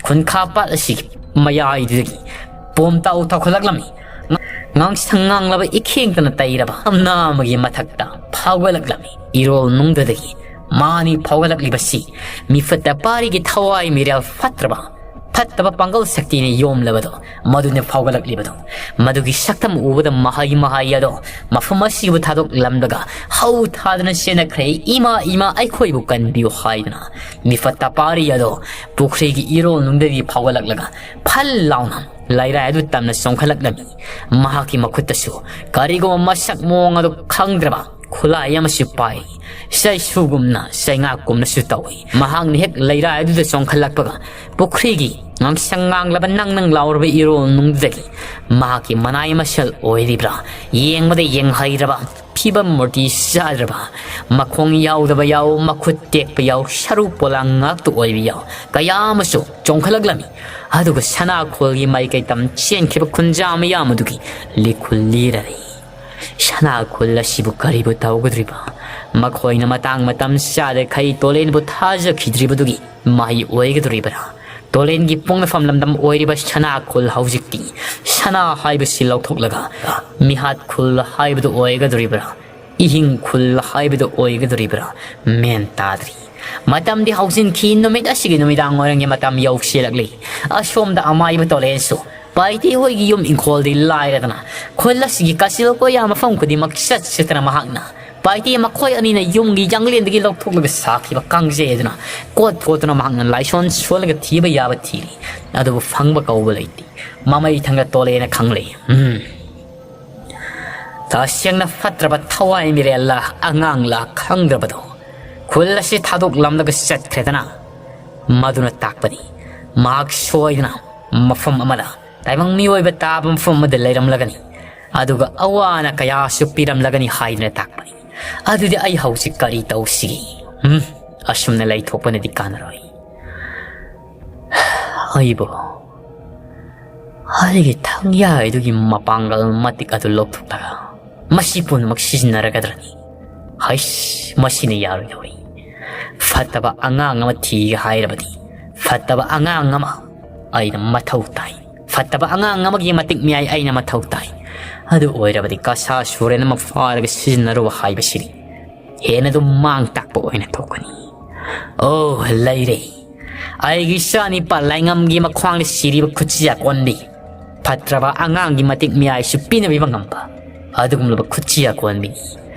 ꯈꯨꯟꯈꯥ ꯄꯥꯠ ꯑꯁꯤꯒꯤ ꯃꯌꯥꯏꯗꯨꯗꯒꯤ ꯄꯣꯝ ꯇꯥꯎ ꯇꯥꯎꯈꯠꯂꯛꯂꯝꯃꯤ꯫ ꯉ-, ꯉꯥꯡꯁꯪ ꯉꯥꯡꯂꯕ ꯏꯈꯦꯡꯇꯅ ꯇꯩꯔꯕ ꯑꯝꯅ ꯑꯃꯒꯤ ꯃꯊꯛꯇ ꯐꯥꯎꯒꯠꯂꯛꯂꯝꯃꯤ꯫ ꯏꯔꯣꯜ ꯅꯨꯡꯗꯨꯗꯒꯤ ꯃꯥꯅꯤ ꯐꯥꯎꯒꯠꯂꯛꯂꯤꯕꯁꯤ ꯃꯤꯐꯠꯇ ꯄꯥꯔꯤꯒꯤ ꯊꯋꯥꯏ ꯃꯤꯔꯦꯜ ꯐꯠꯇ꯭ꯔꯕ ꯐꯠꯇꯕ ꯄꯥꯡꯒꯜ ꯁꯛꯇꯤꯅ ꯌꯣꯝꯂꯕꯗꯣ ꯃꯗꯨꯅ ꯐꯥꯎꯒꯠꯂꯛꯂꯤꯕꯗꯣ꯫ ꯃꯗꯨꯒꯤ ꯁꯛꯇꯝ ꯎꯕꯗ ꯃꯍꯩ ꯃꯍꯩ ꯑꯗꯣ ꯃꯐꯝ ꯑꯁꯤꯕꯨ ꯊꯥꯗꯣꯛꯂꯝꯂꯒ ꯍꯧ ꯊꯥꯗꯨꯅ ꯆꯦꯟꯅꯈ꯭ꯔꯦ꯫ "ꯏꯃꯥ, ꯏꯃꯥ, ꯑꯩꯈꯣꯏꯕꯨ ꯀꯟꯕꯤꯌꯨ" ꯍꯥꯏꯗꯨꯅ ꯃꯤꯐꯠꯇ ꯄꯥꯔꯤ ꯑꯗꯣ ꯄꯨꯈ꯭ꯔꯤꯒꯤ ꯏꯔꯣꯜ ꯅꯨꯡꯗꯒꯤ ꯐꯥꯎꯒꯠꯂꯛꯂꯒ ꯐꯜ ꯂꯥꯎꯅ ꯂꯩꯔꯥꯏ ꯑꯗꯨ ꯇꯝꯅ ꯆꯣꯡꯈꯠꯂꯛꯂꯝꯃꯤ꯫ ꯃꯍꯥꯛꯀꯤ ꯃꯈꯨꯠꯇꯁꯨ ꯀꯔꯤꯒꯨꯝꯕ ꯃꯁꯛ ꯃꯑꯣꯡ ꯑꯗꯨ ꯈꯪꯗ꯭ꯔꯕ ꯈꯨꯠꯂꯥꯏ ꯑꯃꯁꯨ ꯄꯥꯏ꯫ ꯆꯩꯁꯨꯒꯨꯝꯅ ꯆꯩꯉꯥꯛꯀꯨꯝꯅꯁꯨ ꯇꯧꯏ꯫ ꯃꯍꯥꯛꯅ ꯍꯦꯛ ꯂꯩꯔꯥꯏ ꯑꯗꯨꯗ ꯆꯣꯡꯈꯠꯂꯛꯄꯒ ꯄꯨꯈ꯭ꯔꯤꯒꯤ ꯉꯥꯡꯁꯪ ꯉꯥꯡꯂꯕ ꯅꯪ ꯅꯪ ꯂꯥꯎꯔꯕ ꯏꯔꯣꯜ ꯅꯨꯡꯗꯨꯗꯒꯤ ꯃꯍꯥꯛꯀꯤ ꯃꯅꯥꯏ ꯃꯁꯜ ꯑꯣꯏꯔꯤꯕ꯭ꯔꯥ ꯌꯦꯡꯕꯗ ꯌꯦꯡꯍꯩꯗ꯭ꯔꯕ ꯐꯤꯕꯝ ꯃꯨꯔꯇꯤ ꯆꯥꯗ꯭ꯔꯕ ꯃꯈꯣꯡ ꯌꯥꯎꯗꯕ ꯌꯥꯎ, ꯃꯈꯨꯠ ꯇꯦꯛꯄ ꯌꯥꯎ, ꯁꯔꯨ ꯄꯣꯂꯥꯡ ꯉꯥꯛꯇ ꯑꯣꯏꯕ ꯌꯥꯎ ꯀꯌꯥ ꯑꯃꯁꯨ ꯆꯣꯡꯈꯠꯂꯛꯂꯝꯃꯤ꯫ ꯑꯗꯨꯒ ꯁꯅꯥꯈꯣꯜꯒꯤ ꯃꯥꯏꯀꯩ ꯇꯝ ꯆꯦꯟꯈꯤꯕ ꯈꯨꯟꯖꯥ ꯃꯌꯥꯝ ꯑꯗꯨꯒꯤ ꯂꯤꯈꯨꯜ ꯂꯤꯔꯔꯦ꯫ ꯁꯅꯥꯈꯣꯜ ꯑꯁꯤꯕꯨ ꯀꯔꯤꯕꯨ ꯇꯧꯒꯗꯧꯔꯤꯕ? ꯃꯈꯣꯏꯅ ꯃꯇꯥꯡ ꯃꯇꯝ ꯆꯥꯗꯈꯩ ꯇꯣꯂꯦꯟꯕꯨ ꯊꯥꯖꯈꯤꯗ꯭ꯔꯤꯕꯗꯨꯒꯤ ꯃꯍꯩ ꯑꯣꯏꯒꯗꯧꯔꯤꯕ꯭ꯔꯥ? ꯇꯣꯂꯦꯟꯒꯤ ꯄꯣꯛꯅꯐꯝ ꯂꯝꯗꯝ ꯑꯣꯏꯔꯤꯕ ꯁꯅꯥ ꯈꯨꯜ ꯍꯧꯖꯤꯛꯇꯤ ꯁꯅꯥ ꯍꯥꯏꯕꯁꯤ ꯂꯧꯊꯣꯛꯂꯒ ꯃꯤꯍꯥꯠ ꯈꯨꯜ ꯍꯥꯏꯕꯗꯨ ꯑꯣꯏꯒꯗꯧꯔꯤꯕ꯭ꯔꯥ? ꯏꯍꯤꯡ ꯈꯨꯜ ꯍꯥꯏꯕꯗꯨ ꯑꯣꯏꯒꯗꯧꯔꯤꯕ꯭ꯔꯥ? ꯃꯦꯟ ꯇꯥꯗ꯭ꯔꯤ꯫ ꯃꯇꯝꯗꯤ ꯍꯧꯖꯤꯟꯈꯤ꯫ ꯅꯨꯃꯤꯠ ꯑꯁꯤꯒꯤ ꯅꯨꯃꯤꯗꯥꯡ ꯋꯥꯏꯔꯝꯒꯤ ꯃꯇꯝ ꯌꯧꯁꯤꯜꯂꯛꯂꯤ꯫ ꯑꯁꯣꯝꯗ ꯑꯃꯥꯏꯕ ꯇꯣꯂꯦꯟꯁꯨ ꯄꯥꯏꯇꯦ ꯍꯣꯏꯒꯤ ꯌꯨꯝ ꯏꯪꯈꯣꯜꯗꯤ ꯂꯥꯏꯔꯗꯅ ꯈꯨꯜ ꯑꯁꯤꯒꯤ ꯀꯥꯆꯤꯜ ꯀꯣꯌꯥ ꯃꯐꯝ ꯈꯨꯗꯤꯡꯃꯛ ꯆꯠ ꯆꯠꯇꯅ ꯃꯍꯥꯛꯅ ꯄꯥꯏꯇꯦ ꯃꯈꯣꯏ ꯑꯅꯤꯅ ꯌꯨꯝꯒꯤ ꯌꯥꯡꯂꯦꯟꯗꯒꯤ ꯂꯧꯊꯣꯛꯂꯒ ꯁꯥꯈꯤꯕ ꯀꯥꯡꯖꯩ ꯑꯗꯨꯅ ꯀꯣꯠ ꯀꯣꯠꯇꯨꯅ ꯃꯍꯥꯛꯅ ꯂꯥꯏꯁꯣꯟ ꯁꯣꯜꯂꯒ ꯊꯤꯕ ꯌꯥꯕ ꯊꯤꯔꯤ꯫ ꯑꯗꯨꯕꯨ ꯐꯪꯕ ꯀꯧꯕ ꯂꯩꯇꯦ꯫ ꯃꯃꯩ ꯊꯪꯗ ꯇꯣꯂꯦꯅ ꯈꯪꯂꯦ꯫ ꯎꯝ꯫ ꯇꯁꯦꯡꯅ ꯐꯠꯇ꯭ꯔꯕ ꯊꯋꯥꯏ ꯃꯤꯔꯦꯜꯂ ꯑꯉꯥꯡꯂ ꯈꯪꯗ꯭ꯔꯕꯗꯣ ꯈꯨꯜ ꯑꯁꯤ ꯊꯥꯗꯣꯛꯂꯝꯂꯒ ꯆꯠꯈ꯭ꯔꯦꯗꯅ꯫ ꯃꯗꯨꯅ ꯇꯥꯛꯄꯗꯤ ꯃꯍꯥꯛ ꯁꯣꯏꯗꯅ ꯃꯐꯝ ꯑꯃꯗ ꯇꯥꯏꯕꯪ ꯃꯤꯑꯣꯏꯕ ꯇꯥꯕ ꯃꯐꯝ ꯑꯃꯗ ꯂꯩꯔꯝꯂꯒꯅꯤ꯫ ꯑꯗꯨꯒ ꯑꯋꯥ ꯑꯅꯥ ꯀꯌꯥꯁꯨ ꯄꯤꯔꯝꯂꯒꯅꯤ ꯍꯥꯏꯗꯨꯅ ꯇꯥꯛꯄꯅꯤ꯫ ꯑꯗꯨꯗꯤ ꯑꯩ ꯍꯧꯖꯤꯛ ꯀꯔꯤ ꯇꯧꯁꯤꯒꯦ? ꯎꯝ, ꯑꯁꯨꯝꯅ ꯂꯩꯊꯣꯛꯄꯅꯗꯤ ꯀꯥꯟꯅꯔꯣꯏ꯫ ꯑꯩꯕꯨ ꯑꯩꯒꯤ ꯊꯥꯡꯌꯥꯏꯗꯨꯒꯤ ꯃꯄꯥꯡꯒꯜ ꯃꯇꯤꯛ ꯑꯗꯨ ꯂꯧꯊꯣꯛꯂꯒ ꯃꯁꯤ ꯄꯨꯝꯅꯃꯛ ꯁꯤꯖꯤꯟꯅꯔꯒꯗ꯭ꯔꯅꯤ? ꯍꯩꯁ, ꯃꯁꯤꯅ ꯌꯥꯔꯣꯏꯗꯧꯔꯤ꯫ ꯐꯠꯇꯕ ꯑꯉꯥꯡ ꯑꯃ ꯊꯤꯒꯦ ꯍꯥꯏꯔꯕꯗꯤ ꯐꯠꯇꯕ ꯑꯉꯥꯡ ꯑꯃ ꯑꯩꯅ ꯃꯊꯧ ꯇꯥꯏ꯫ ꯐꯠꯇꯕ ꯑꯉꯥꯡ ꯑꯃꯒꯤ ꯃꯇꯤꯛ ꯃꯌꯥꯏ ꯑꯩꯅ ꯃꯊꯧ ꯇꯥꯏ꯫ ꯑꯗꯨ ꯑꯣꯏꯔꯕꯗꯤ ꯀꯁꯥ ꯁꯨꯔꯦꯟ ꯑꯃ ꯐꯥꯔꯒ ꯁꯤꯖꯤꯟꯅꯔꯨꯕ ꯍꯥꯏꯕꯁꯤꯅꯤ꯫ ꯍꯦꯟꯅ ꯑꯗꯨꯝ ꯃꯥꯡ ꯇꯥꯛꯄ ꯑꯣꯏꯅ ꯊꯣꯛꯀꯅꯤ꯫ ꯑꯣ, ꯂꯩꯔꯦ꯫ ꯑꯩꯒꯤ ꯏꯆꯥꯅꯤꯄꯥ ꯂꯥꯏꯉꯝꯒꯤ ꯃꯈ꯭ꯋꯥꯡꯗ ꯁꯤꯔꯤꯕ ꯈꯨꯠꯁꯤ ꯑꯀꯣꯟꯕꯤ꯫ ꯐꯠꯇ꯭ꯔꯕ ꯑꯉꯥꯡꯒꯤ ꯃꯇꯤꯛ ꯃꯌꯥꯏꯁꯨ ꯄꯤꯅꯕꯤꯕ ꯉꯝꯕ ꯑꯗꯨꯒꯨꯝꯂꯕ ꯈꯨꯠꯁꯤ ꯑꯀꯣꯟꯕꯤꯅꯤ꯫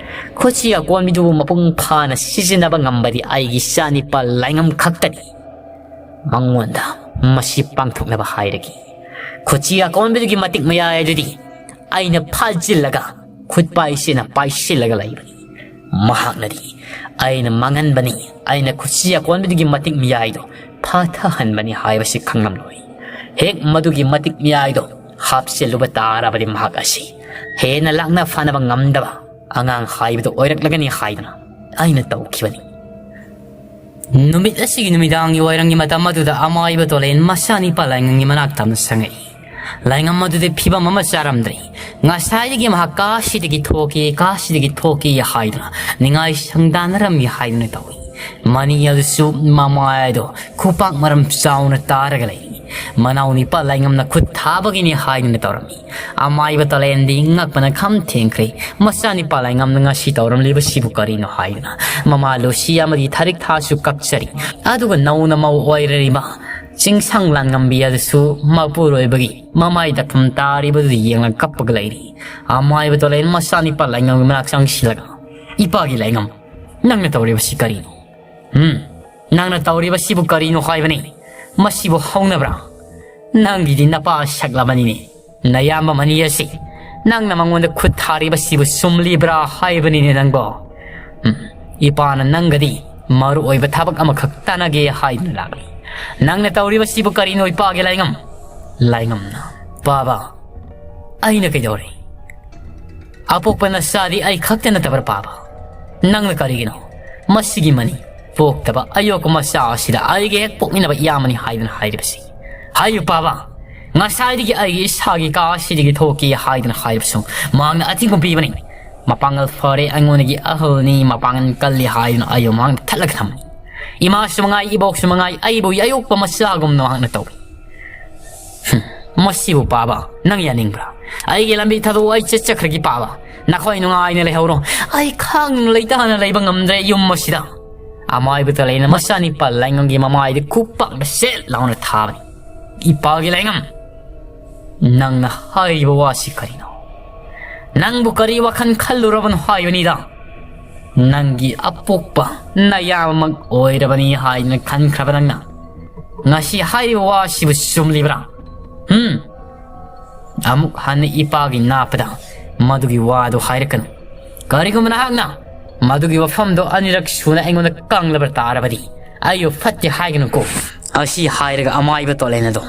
ꯈꯨꯠꯁꯤ ꯑꯀꯣꯟꯕꯤꯗꯨꯕꯨ ꯃꯄꯨꯡ ꯐꯥꯅ ꯁꯤꯖꯤꯟꯅꯕ ꯉꯝꯕꯗꯤ ꯑꯩꯒꯤ ꯏꯆꯥꯅꯤꯄꯥ ꯂꯥꯏꯉꯝ ꯈꯛꯇꯅꯤ꯫ ꯃꯉꯣꯟꯗ ꯃꯁꯤ ꯄꯥꯡꯊꯣꯛꯅꯕ ꯍꯥꯏꯔꯒꯦ꯫ ꯈꯨꯠꯁꯤ ꯑꯀꯣꯟꯕꯤꯗꯨꯒꯤ ꯃꯇꯤꯛ ꯃꯌꯥꯏ ꯑꯗꯨꯗꯤ ꯑꯩꯅ ꯐꯥꯖꯤꯜꯂꯒ ꯈꯨꯠ ꯄꯥꯏꯁꯤꯅ ꯄꯥꯏꯁꯤꯜꯂꯒ ꯂꯩꯕꯅꯤ꯫ ꯃꯍꯥꯛꯅꯗꯤ ꯑꯩꯅ ꯃꯥꯡꯍꯟꯕꯅꯤ, ꯑꯩꯅ ꯈꯨꯠꯁꯤ ꯑꯀꯣꯟꯕꯤꯗꯨꯒꯤ ꯃꯇꯤꯛ ꯃꯌꯥꯏꯗꯣ ꯐꯥꯊꯍꯟꯕꯅꯤ ꯍꯥꯏꯕꯁꯤ ꯈꯪꯂꯝꯂꯣꯏ꯫ ꯍꯦꯛ ꯃꯗꯨꯒꯤ ꯃꯇꯤꯛ ꯃꯌꯥꯏꯗꯣ ꯍꯥꯞꯆꯤꯜꯂꯨꯕ ꯇꯥꯔꯕꯗꯤ ꯃꯍꯥꯛ ꯑꯁꯤ ꯍꯦꯟꯅ ꯂꯥꯛꯅ ꯐꯥꯅꯕ ꯉꯝꯗꯕ ꯑꯉꯥꯡ ꯍꯥꯏꯕꯗꯨ ꯑꯣꯏꯔꯛꯂꯒꯅꯤ ꯍꯥꯏꯗꯨꯅ ꯑꯩꯅ ꯇꯧꯈꯤꯕꯅꯤ꯫ ꯅꯨꯃꯤꯠ ꯑꯁꯤꯒꯤ ꯅꯨꯃꯤꯗꯥꯡꯒꯤ ꯋꯥꯏꯔꯝꯒꯤ ꯃꯇꯝ ꯑꯗꯨꯗ ꯑꯃꯥꯏꯕ ꯇꯣꯂꯦꯟ ꯃꯆꯥꯅꯤꯄꯥ ꯂꯥꯏꯉꯝꯒꯤ ꯃꯅꯥꯛꯇ ꯑꯃ ꯆꯪꯉꯛꯏ꯫ ꯂꯥꯏꯉꯝ ꯑꯗꯨꯗꯤ ꯐꯤꯕꯝ ꯑꯃ ꯆꯥꯔꯝꯗ꯭ꯔꯦ꯫ ꯉꯁꯥꯏꯗꯒꯤ ꯃꯍꯥꯛ ꯀꯥꯁꯤꯗꯒꯤ ꯊꯣꯛꯈꯤ, ꯀꯥꯁꯤꯗꯒꯤ ꯊꯣꯛꯈꯤ ꯍꯥꯏꯗꯨꯅ ꯅꯤꯡꯉꯥꯏ ꯁꯪꯗꯥꯅꯔꯝꯃꯤ ꯍꯥꯏꯗꯨꯅ ꯇꯧꯏ꯫ ꯃꯅꯤ ꯑꯗꯨꯁꯨ ꯃꯃꯥꯏꯗꯣ ꯈꯨꯄꯥꯛ ꯃꯔꯝ ꯆꯥꯎꯅ ꯇꯥꯔꯒ ꯂꯩꯔꯤ꯫ ꯃꯅꯥꯎ ꯅꯤꯄꯥ ꯂꯥꯏꯉꯝꯅ ꯈꯨꯠ ꯊꯥꯕꯒꯤꯅꯤ ꯍꯥꯏꯗꯨꯅ ꯇꯧꯔꯝꯃꯤ꯫ ꯑꯃꯥꯏꯕ ꯇꯥꯂꯦꯟꯗꯤ ꯉꯛꯄꯅ ꯈꯝ ꯊꯦꯡꯈ꯭ꯔꯦ꯫ ꯃꯆꯥꯅꯤꯄꯥ ꯂꯥꯏꯉꯝꯅ ꯉꯁꯤ ꯇꯧꯔꯝꯂꯤꯕꯁꯤꯕꯨ ꯀꯔꯤꯅꯣ ꯍꯥꯏꯗꯨꯅ ꯃꯃꯥ ꯂꯨꯁꯤ ꯑꯃꯗꯤ ꯊꯔꯤꯛ ꯊꯥꯁꯨ ꯀꯞꯆꯔꯤ꯫ ꯑꯗꯨꯒ ꯅꯧꯅ ꯃꯧ ꯑꯣꯏꯔꯔꯤꯕ ꯆꯤꯡꯁꯥꯡ ꯂꯥꯟꯉꯝꯕꯤ ꯑꯗꯨꯁꯨ ꯃꯄꯨꯔꯣꯏꯕꯒꯤ ꯃꯃꯥꯏ ꯗꯥꯛꯐꯝ ꯇꯥꯔꯤꯕꯗꯨ ꯌꯦꯡꯂꯒ ꯀꯞꯄꯒ ꯂꯩꯔꯤ꯫ ꯑꯃꯥꯏꯕ ꯇꯥꯂꯦꯟ ꯃꯆꯥꯅꯤꯄꯥ ꯂꯥꯏꯉꯝꯒꯤ ꯃꯅꯥꯛ ꯆꯪꯁꯤꯜꯂꯒ, "ꯏꯄꯥꯒꯤ ꯂꯥꯏꯉꯝ, ꯅꯪꯅ ꯇꯧꯔꯤꯕꯁꯤ ꯀꯔꯤꯅꯣ? ꯎꯝ, ꯅꯪꯅ ꯇꯧꯔꯤꯕꯁꯤꯕꯨ ꯀꯔꯤꯅꯣ ꯍꯥꯏꯕꯅꯤ? ꯃꯁꯤꯕꯨ ꯍꯧꯅꯕ꯭ꯔꯥ? ꯅꯪꯒꯤꯗꯤ ꯅꯄꯥ ꯁꯛꯂꯕꯅꯤꯅꯦ꯫ ꯅꯌꯥꯝꯕ ꯃꯅꯤ ꯑꯁꯤ ꯅꯪꯅ ꯃꯉꯣꯟꯗ ꯈꯨꯠ ꯊꯥꯔꯤꯕꯁꯤꯕꯨ ꯆꯨꯝꯂꯤꯕ꯭ꯔꯥ ꯍꯥꯏꯕꯅꯤꯅꯦ ꯅꯪꯕꯣ? ꯎꯝ, ꯏꯄꯥꯅ ꯅꯪꯒꯗꯤ ꯃꯔꯨ ꯑꯣꯏꯕ ꯊꯕꯛ ꯑꯃꯈꯛ ꯇꯥꯟꯅꯒꯦ ꯍꯥꯏꯗꯨꯅ ꯂꯥꯛꯂꯤ꯫ ꯅꯪꯅ ꯇꯧꯔꯤꯕꯁꯤꯕꯨ ꯀꯔꯤꯅꯣ ꯏꯄꯥꯒꯤ ꯂꯥꯏꯉꯝ?" ꯂꯥꯏꯉꯝꯅ, "ꯄꯥꯕ, ꯑꯩꯅ ꯀꯩꯗꯧꯔꯦ? ꯑꯄꯣꯛꯄ ꯅꯆꯥꯗꯤ ꯑꯩ ꯈꯛꯇ ꯅꯠꯇꯕ꯭ꯔꯥ ꯄꯥꯕ? ꯅꯪꯅ ꯀꯔꯤꯒꯤꯅꯣ ꯃꯁꯤꯒꯤ ꯃꯅꯤ ꯄꯣꯛꯇꯕ ꯑꯌꯣꯛꯄ ꯃꯆꯥ ꯑꯁꯤꯗ ꯑꯩꯒ ꯍꯦꯛ ꯄꯣꯛꯃꯤꯟꯅꯕ ꯏꯌꯥꯝꯕꯅꯤ ꯍꯥꯏꯗꯨꯅ ꯍꯥꯏꯔꯤꯕꯁꯤ? ꯍꯥꯏꯌꯨ ꯄꯥꯕ, ꯉꯁꯥꯏꯗꯒꯤ ꯑꯩꯒꯤ ꯏꯁꯥꯒꯤ ꯀꯥ ꯑꯁꯤꯗꯒꯤ ꯊꯣꯛꯀꯦ ꯍꯥꯏꯗꯨꯅ ꯍꯥꯏꯔꯤꯕꯁꯨ ꯃꯍꯥꯛꯅ ꯑꯊꯤꯡꯕ ꯄꯤꯕꯅꯤ꯫ ꯃꯄꯥꯡꯒꯜ ꯐꯔꯦ, ꯑꯩꯉꯣꯟꯗꯒꯤ ꯑꯍꯜꯅꯤ, ꯃꯄꯥꯡꯒꯜ ꯀꯜꯂꯤ ꯍꯥꯏꯗꯨꯅ ꯑꯩꯕꯨ ꯃꯍꯥꯛꯅ ꯊꯠꯂꯒ ꯊꯝꯃꯤ꯫ ꯏꯃꯥꯁꯨ ꯃꯉꯥꯏ, ꯏꯕꯣꯛꯁꯨ ꯃꯉꯥꯏ, ꯑꯩꯕꯨ ꯑꯌꯣꯛꯄ ꯃꯆꯥꯒꯨꯝꯅ ꯃꯍꯥꯛꯅ ꯇꯧꯏ꯫ ꯍꯨꯝ, ꯃꯁꯤꯕꯨ ꯄꯥꯕ, ꯅꯪ ꯌꯥꯅꯤꯡꯕ꯭ꯔꯥ? ꯑꯩꯒꯤ ꯂꯝꯕꯤ ꯊꯥꯗꯣꯛꯑꯣ, ꯑꯩ ꯆꯠꯆꯈ꯭ꯔꯒꯦ ꯄꯥꯕ꯫ ꯅꯈꯣꯏ ꯅꯨꯡꯉꯥꯏꯅ ꯂꯩꯍꯧꯔꯣ꯫ ꯑꯩ ꯈꯥꯡꯅ ꯂꯩꯇꯥꯅ ꯂꯩꯕ ꯉꯝꯗ꯭ꯔꯦ ꯌꯨꯝ ꯑꯁꯤꯗ꯫" ꯑꯃꯥꯏꯕ ꯇꯥꯂꯦꯟꯅ ꯃꯆꯥꯅꯤꯄꯥ ꯂꯥꯏꯉꯝꯒꯤ ꯃꯃꯥꯏꯗ ꯈꯨꯄꯥꯛꯅ ꯁꯦꯠ ꯂꯥꯎꯅ ꯊꯥꯕꯅꯤ꯫ "ꯏꯄꯥꯒꯤ ꯂꯥꯏꯉꯝ, ꯅꯪꯅ ꯍꯥꯏꯔꯤꯕ ꯋꯥꯁꯤ ꯀꯔꯤꯅꯣ? ꯅꯪꯕꯨ ꯀꯔꯤ ꯋꯥꯈꯜ ꯈꯜꯂꯨꯔꯕꯅꯣ ꯍꯥꯏꯕꯅꯤꯗ? ꯅꯪꯒꯤ ꯑꯄꯣꯛꯄ ꯅꯌꯥꯝꯕꯃꯛ ꯑꯣꯏꯔꯕꯅꯤ ꯍꯥꯏꯗꯨꯅ ꯈꯟꯈ꯭ꯔꯕ ꯅꯪꯅ ꯉꯁꯤ ꯍꯥꯏꯔꯤꯕ ꯋꯥꯁꯤꯕꯨ ꯆꯨꯝꯂꯤꯕ꯭ꯔꯥ? ꯎꯝ?" ꯑꯃꯨꯛ ꯍꯟꯅ ꯏꯄꯥꯒꯤ ꯅꯥꯞꯄꯗ ꯃꯗꯨꯒꯤ ꯋꯥꯗꯨ ꯍꯥꯏꯔꯛꯀꯅꯨ꯫ ꯀꯔꯤꯒꯨꯝꯕ ꯅꯍꯥꯛꯅ ꯃꯗꯨꯒꯤ ꯋꯥꯐꯝꯗꯣ ꯑꯅꯤꯔꯛ ꯁꯨꯅ ꯑꯩꯉꯣꯟꯗ ꯀꯪꯂꯕ ꯇꯥꯔꯕꯗꯤ ꯑꯩꯕꯨ ꯐꯠꯇꯦ ꯍꯥꯏꯒꯅꯨꯀꯣ꯫ ꯑꯁꯤ ꯍꯥꯏꯔꯒ ꯑꯃꯥꯏꯕ ꯇꯣꯂꯦꯟ ꯑꯗꯣ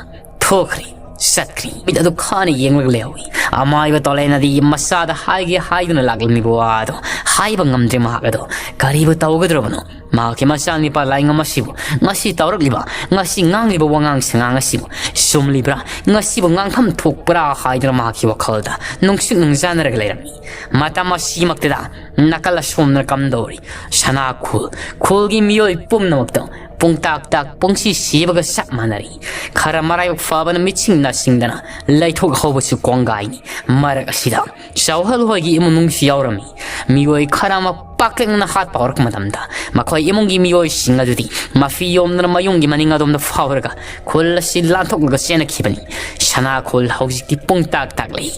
ꯊꯣꯛꯈ꯭ꯔꯦ꯫ ꯆꯠꯈ꯭ꯔꯤ꯫ ꯃꯤꯠ ꯑꯗꯨ ꯈꯥꯅ ꯌꯦꯡꯂꯒ ꯂꯩꯍꯧꯏ꯫ ꯑꯃꯥꯏꯕ ꯇꯣꯂꯦꯟꯅꯗꯤ ꯃꯆꯥꯗ ꯍꯥꯏꯒꯦ ꯍꯥꯏꯗꯨꯅ ꯂꯥꯛꯂꯝꯃꯤꯕ ꯋꯥ ꯑꯗꯨ ꯍꯥꯏꯕ ꯉꯝꯗ꯭ꯔꯦ꯫ ꯃꯍꯥꯛ ꯑꯗꯣ ꯀꯔꯤꯕꯨ ꯇꯧꯒꯗ꯭ꯔꯕꯅꯣ? ꯃꯍꯥꯛꯀꯤ ꯃꯆꯥꯅꯨꯄꯥ ꯂꯥꯏꯉꯝ ꯑꯁꯤꯕꯨ ꯉꯁꯤ ꯇꯧꯔꯛꯂꯤꯕ, ꯉꯁꯤ ꯉꯥꯡꯂꯤꯕ ꯋꯥꯉꯥꯡ ꯁꯉꯥꯡ ꯑꯁꯤꯕꯨ ꯆꯨꯝꯂꯤꯕ꯭ꯔꯥ, ꯉꯁꯤꯕꯨ ꯉꯥꯡꯐꯝ ꯊꯣꯛꯄ꯭ꯔꯥ ꯍꯥꯏꯗꯨꯅ ꯃꯍꯥꯛꯀꯤ ꯋꯥꯈꯜꯗ ꯅꯨꯡꯁꯤꯛ ꯅꯨꯡꯖꯥꯅꯔꯒ ꯂꯩꯔꯝꯃꯤ꯫ ꯃꯇꯝ ꯑꯁꯤꯃꯛꯇꯗ ꯅꯥꯀꯜ ꯑꯁꯣꯝꯗꯅ ꯀꯝꯗꯧꯔꯤ? ꯁꯅꯥ ꯈꯨꯜ, ꯈꯨꯜꯒꯤ ꯃꯤꯑꯣꯏ ꯄꯨꯝꯅꯃꯛꯇ ꯄꯨꯡꯇꯥꯛ ꯇꯥꯛ ꯄꯨꯡꯁꯤ ꯁꯤꯕꯒ ꯆꯞ ꯃꯥꯟꯅꯔꯤ꯫ ꯈꯔ ꯃꯔꯥꯏꯕꯛ ꯐꯕꯅ ꯃꯤꯠꯁꯤꯡ ꯅꯥꯁꯤꯡꯗꯅ ꯂꯩꯊꯣꯛꯍꯧꯕꯁꯨ ꯀꯣꯡꯒꯥꯏꯅꯤ꯫ ꯃꯔꯛ ꯑꯁꯤꯗ ꯆꯥꯎꯍꯜ ꯍꯣꯏꯒꯤ ꯏꯃꯨꯡ ꯃꯅꯨꯡꯁꯨ ꯌꯥꯎꯔꯝꯃꯤ꯫ ꯃꯤꯑꯣꯏ ꯈꯔ ꯑꯃ ꯄꯥꯛꯇꯛꯅꯅ ꯍꯥꯠꯄ ꯍꯧꯔꯛꯄ ꯃꯇꯝꯗ ꯃꯈꯣꯏ ꯏꯃꯨꯡꯒꯤ ꯃꯤꯑꯣꯏꯁꯤꯡ ꯑꯗꯨꯗꯤ ꯃꯐꯤ ꯌꯣꯝꯗꯨꯅ ꯃꯌꯨꯝꯒꯤ ꯃꯅꯤꯡ ꯑꯗꯣꯝꯗ ꯐꯥꯎꯔꯒ ꯈꯨꯜ ꯑꯁꯤ ꯂꯥꯟꯊꯣꯛꯂꯒ ꯆꯦꯟꯅꯈꯤꯕꯅꯤ꯫ ꯁꯅꯥ ꯈꯨꯜ ꯍꯧꯖꯤꯛꯇꯤ ꯄꯨꯡ ꯇꯥꯛ ꯇꯥꯛꯂꯤ꯫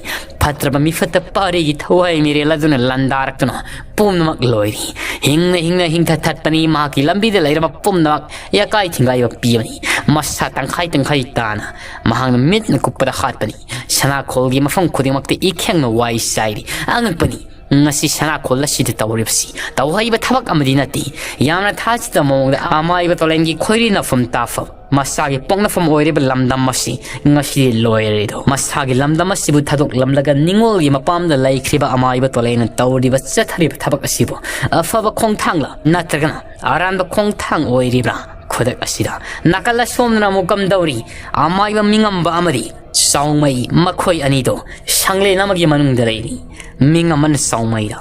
ꯐꯠꯇ꯭ꯔꯕ ꯃꯤꯐꯠꯇ ꯄꯥꯔꯤꯒꯤ ꯊꯋꯥꯏ ꯃꯤꯔꯦꯜ ꯑꯗꯨꯅ ꯂꯥꯟꯗꯥꯔꯛꯇꯨꯅ ꯄꯨꯝꯅꯃꯛ ꯂꯣꯏꯔꯤ꯫ ꯍꯤꯡꯅ ꯍꯤꯡꯅ ꯍꯤꯡꯊ ꯊꯠꯄꯅꯤ꯫ ꯃꯍꯥꯛꯀꯤ ꯂꯝꯕꯤꯗ ꯂꯩꯔꯕ ꯄꯨꯝꯅꯃꯛ ꯌꯥꯀꯥꯏ ꯊꯤꯡꯒꯥꯏꯕ ꯄꯤꯕꯅꯤ꯫ ꯃꯁꯥ ꯇꯪꯈꯥꯏ ꯇꯪꯈꯥꯏ ꯇꯥꯅ ꯃꯍꯥꯛꯅ ꯃꯤꯠꯅ ꯀꯨꯞꯄꯗ ꯍꯥꯠꯄꯅꯤ꯫ ꯁꯅꯥꯈꯣꯜꯒꯤ ꯃꯐꯝ ꯈꯨꯗꯤꯡꯃꯛꯇ ꯏꯈꯦꯡꯅ ꯋꯥꯏ ꯆꯥꯏꯔꯤ꯫ ꯑꯉꯛꯄꯅꯤ꯫ ꯉꯁꯤ ꯁꯅꯥꯈꯣꯜ ꯑꯁꯤꯗ ꯇꯧꯔꯤꯕꯁꯤ ꯇꯧꯍꯩꯕ ꯊꯕꯛ ꯑꯃꯗꯤ ꯅꯠꯇꯦ꯫ ꯌꯥꯝꯅ ꯊꯥꯖꯗꯕ ꯃꯑꯣꯡꯗ ꯑꯃꯥꯏꯕ ꯇꯣꯂꯦꯟꯒꯤ ꯈꯣꯏꯔꯤ ꯅꯐꯝ ꯇꯥꯐꯝ, ꯃꯁꯥꯒꯤ ꯄꯣꯛꯅꯐꯝ ꯑꯣꯏꯔꯤꯕ ꯂꯝꯗꯝ ꯑꯁꯤ ꯉꯁꯤꯗꯤ ꯂꯣꯏꯔꯦꯗꯣ꯫ ꯃꯁꯥꯒꯤ ꯂꯝꯗꯝ ꯑꯁꯤꯕꯨ ꯊꯥꯗꯣꯛꯂꯝꯂꯒ ꯅꯤꯡꯉꯣꯜꯒꯤ ꯃꯄꯥꯝꯗ ꯂꯩꯈ꯭ꯔꯤꯕ ꯑꯃꯥꯏꯕ ꯇꯣꯂꯦꯟꯅ ꯇꯧꯔꯤꯕ ꯆꯠꯊꯔꯤꯕ ꯊꯕꯛ ꯑꯁꯤꯕꯨ ꯑꯐꯕ ꯈꯣꯡꯊꯥꯡꯂ ꯅꯠꯇ꯭ꯔꯒꯅ ꯑꯔꯥꯟꯕ ꯈꯣꯡꯊꯥꯡ ꯑꯣꯏꯔꯤꯕ꯭ꯔꯥ? ꯈꯨꯗꯛ ꯑꯁꯤꯗ ꯅꯥꯀꯜ ꯑꯁꯣꯝꯗꯅ ꯑꯃꯨꯛ ꯀꯝꯗꯧꯔꯤ? ꯑꯃꯥꯏꯕ ꯃꯤꯉꯝꯕ ꯑꯃꯗꯤ ꯆꯥꯎꯃꯩ, ꯃꯈꯣꯏ ꯑꯅꯤꯗꯣ ꯁꯪꯂꯦꯟ ꯑꯃꯒꯤ ꯃꯅꯨꯡꯗ ꯂꯩꯔꯤ꯫ ꯃꯤꯡ ꯑꯃꯅ ꯆꯥꯎꯃꯩꯗ,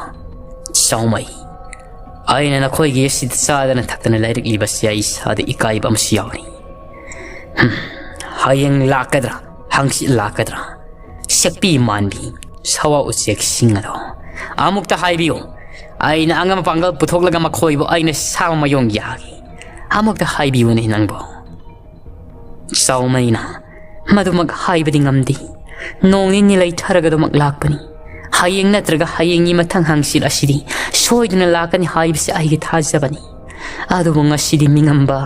"ꯆꯥꯎꯃꯩ, ꯑꯩꯅ ꯅꯈꯣꯏꯒꯤ ꯑꯁꯤꯗ ꯆꯥꯗꯅ ꯊꯛꯇꯅ ꯂꯩꯔꯛꯂꯤꯕꯁꯤ ꯑꯩ ꯏꯁꯥꯗ ꯏꯀꯥꯏꯕ ꯑꯃꯁꯨ ꯌꯥꯎꯔꯤ꯫ ꯍꯝ, ꯍꯌꯦꯡ ꯂꯥꯛꯀꯗ꯭ꯔꯥ, ꯍꯪꯆꯤꯠ ꯂꯥꯛꯀꯗ꯭ꯔꯥ? ꯁꯛꯄꯤ ꯃꯥꯟꯕꯤ, ꯁꯋꯥ ꯎꯆꯦꯛꯁꯤꯡ ꯑꯗꯣ ꯑꯃꯨꯛꯇ ꯍꯥꯏꯕꯤꯌꯨ꯫ ꯑꯩꯅ ꯑꯉꯝ ꯑꯄꯥꯡꯒꯜ ꯄꯨꯊꯣꯛꯂꯒ ꯃꯈꯣꯏꯕꯨ ꯑꯩꯅ ꯁꯥꯕ ꯃꯥꯌꯣꯡ ꯌꯥꯒꯦ꯫ ꯑꯃꯨꯛꯇ ꯍꯥꯏꯕꯤꯌꯨꯅꯦ ꯅꯪꯕꯨ꯫" ꯆꯥꯎꯃꯩꯅ, "ꯃꯗꯨꯃꯛ ꯍꯥꯏꯕꯗꯤ ꯉꯝꯗꯦ꯫ ꯅꯣꯡ ꯅꯤꯅꯤ ꯂꯩꯊꯔꯒ ꯑꯗꯨꯃꯛ ꯂꯥꯛꯄꯅꯤ꯫ ꯍꯌꯦꯡ ꯅꯠꯇ꯭ꯔꯒ ꯍꯌꯦꯡꯒꯤ ꯃꯊꯪ ꯍꯪꯆꯤꯠ ꯑꯁꯤꯗꯤ ꯁꯣꯏꯗꯅ ꯂꯥꯛꯀꯅꯤ ꯍꯥꯏꯕꯁꯤ ꯑꯩꯒꯤ ꯊꯥꯖꯕꯅꯤ꯫ ꯑꯗꯨꯕꯨ ꯉꯁꯤꯗꯤ ꯃꯤꯉꯝꯕ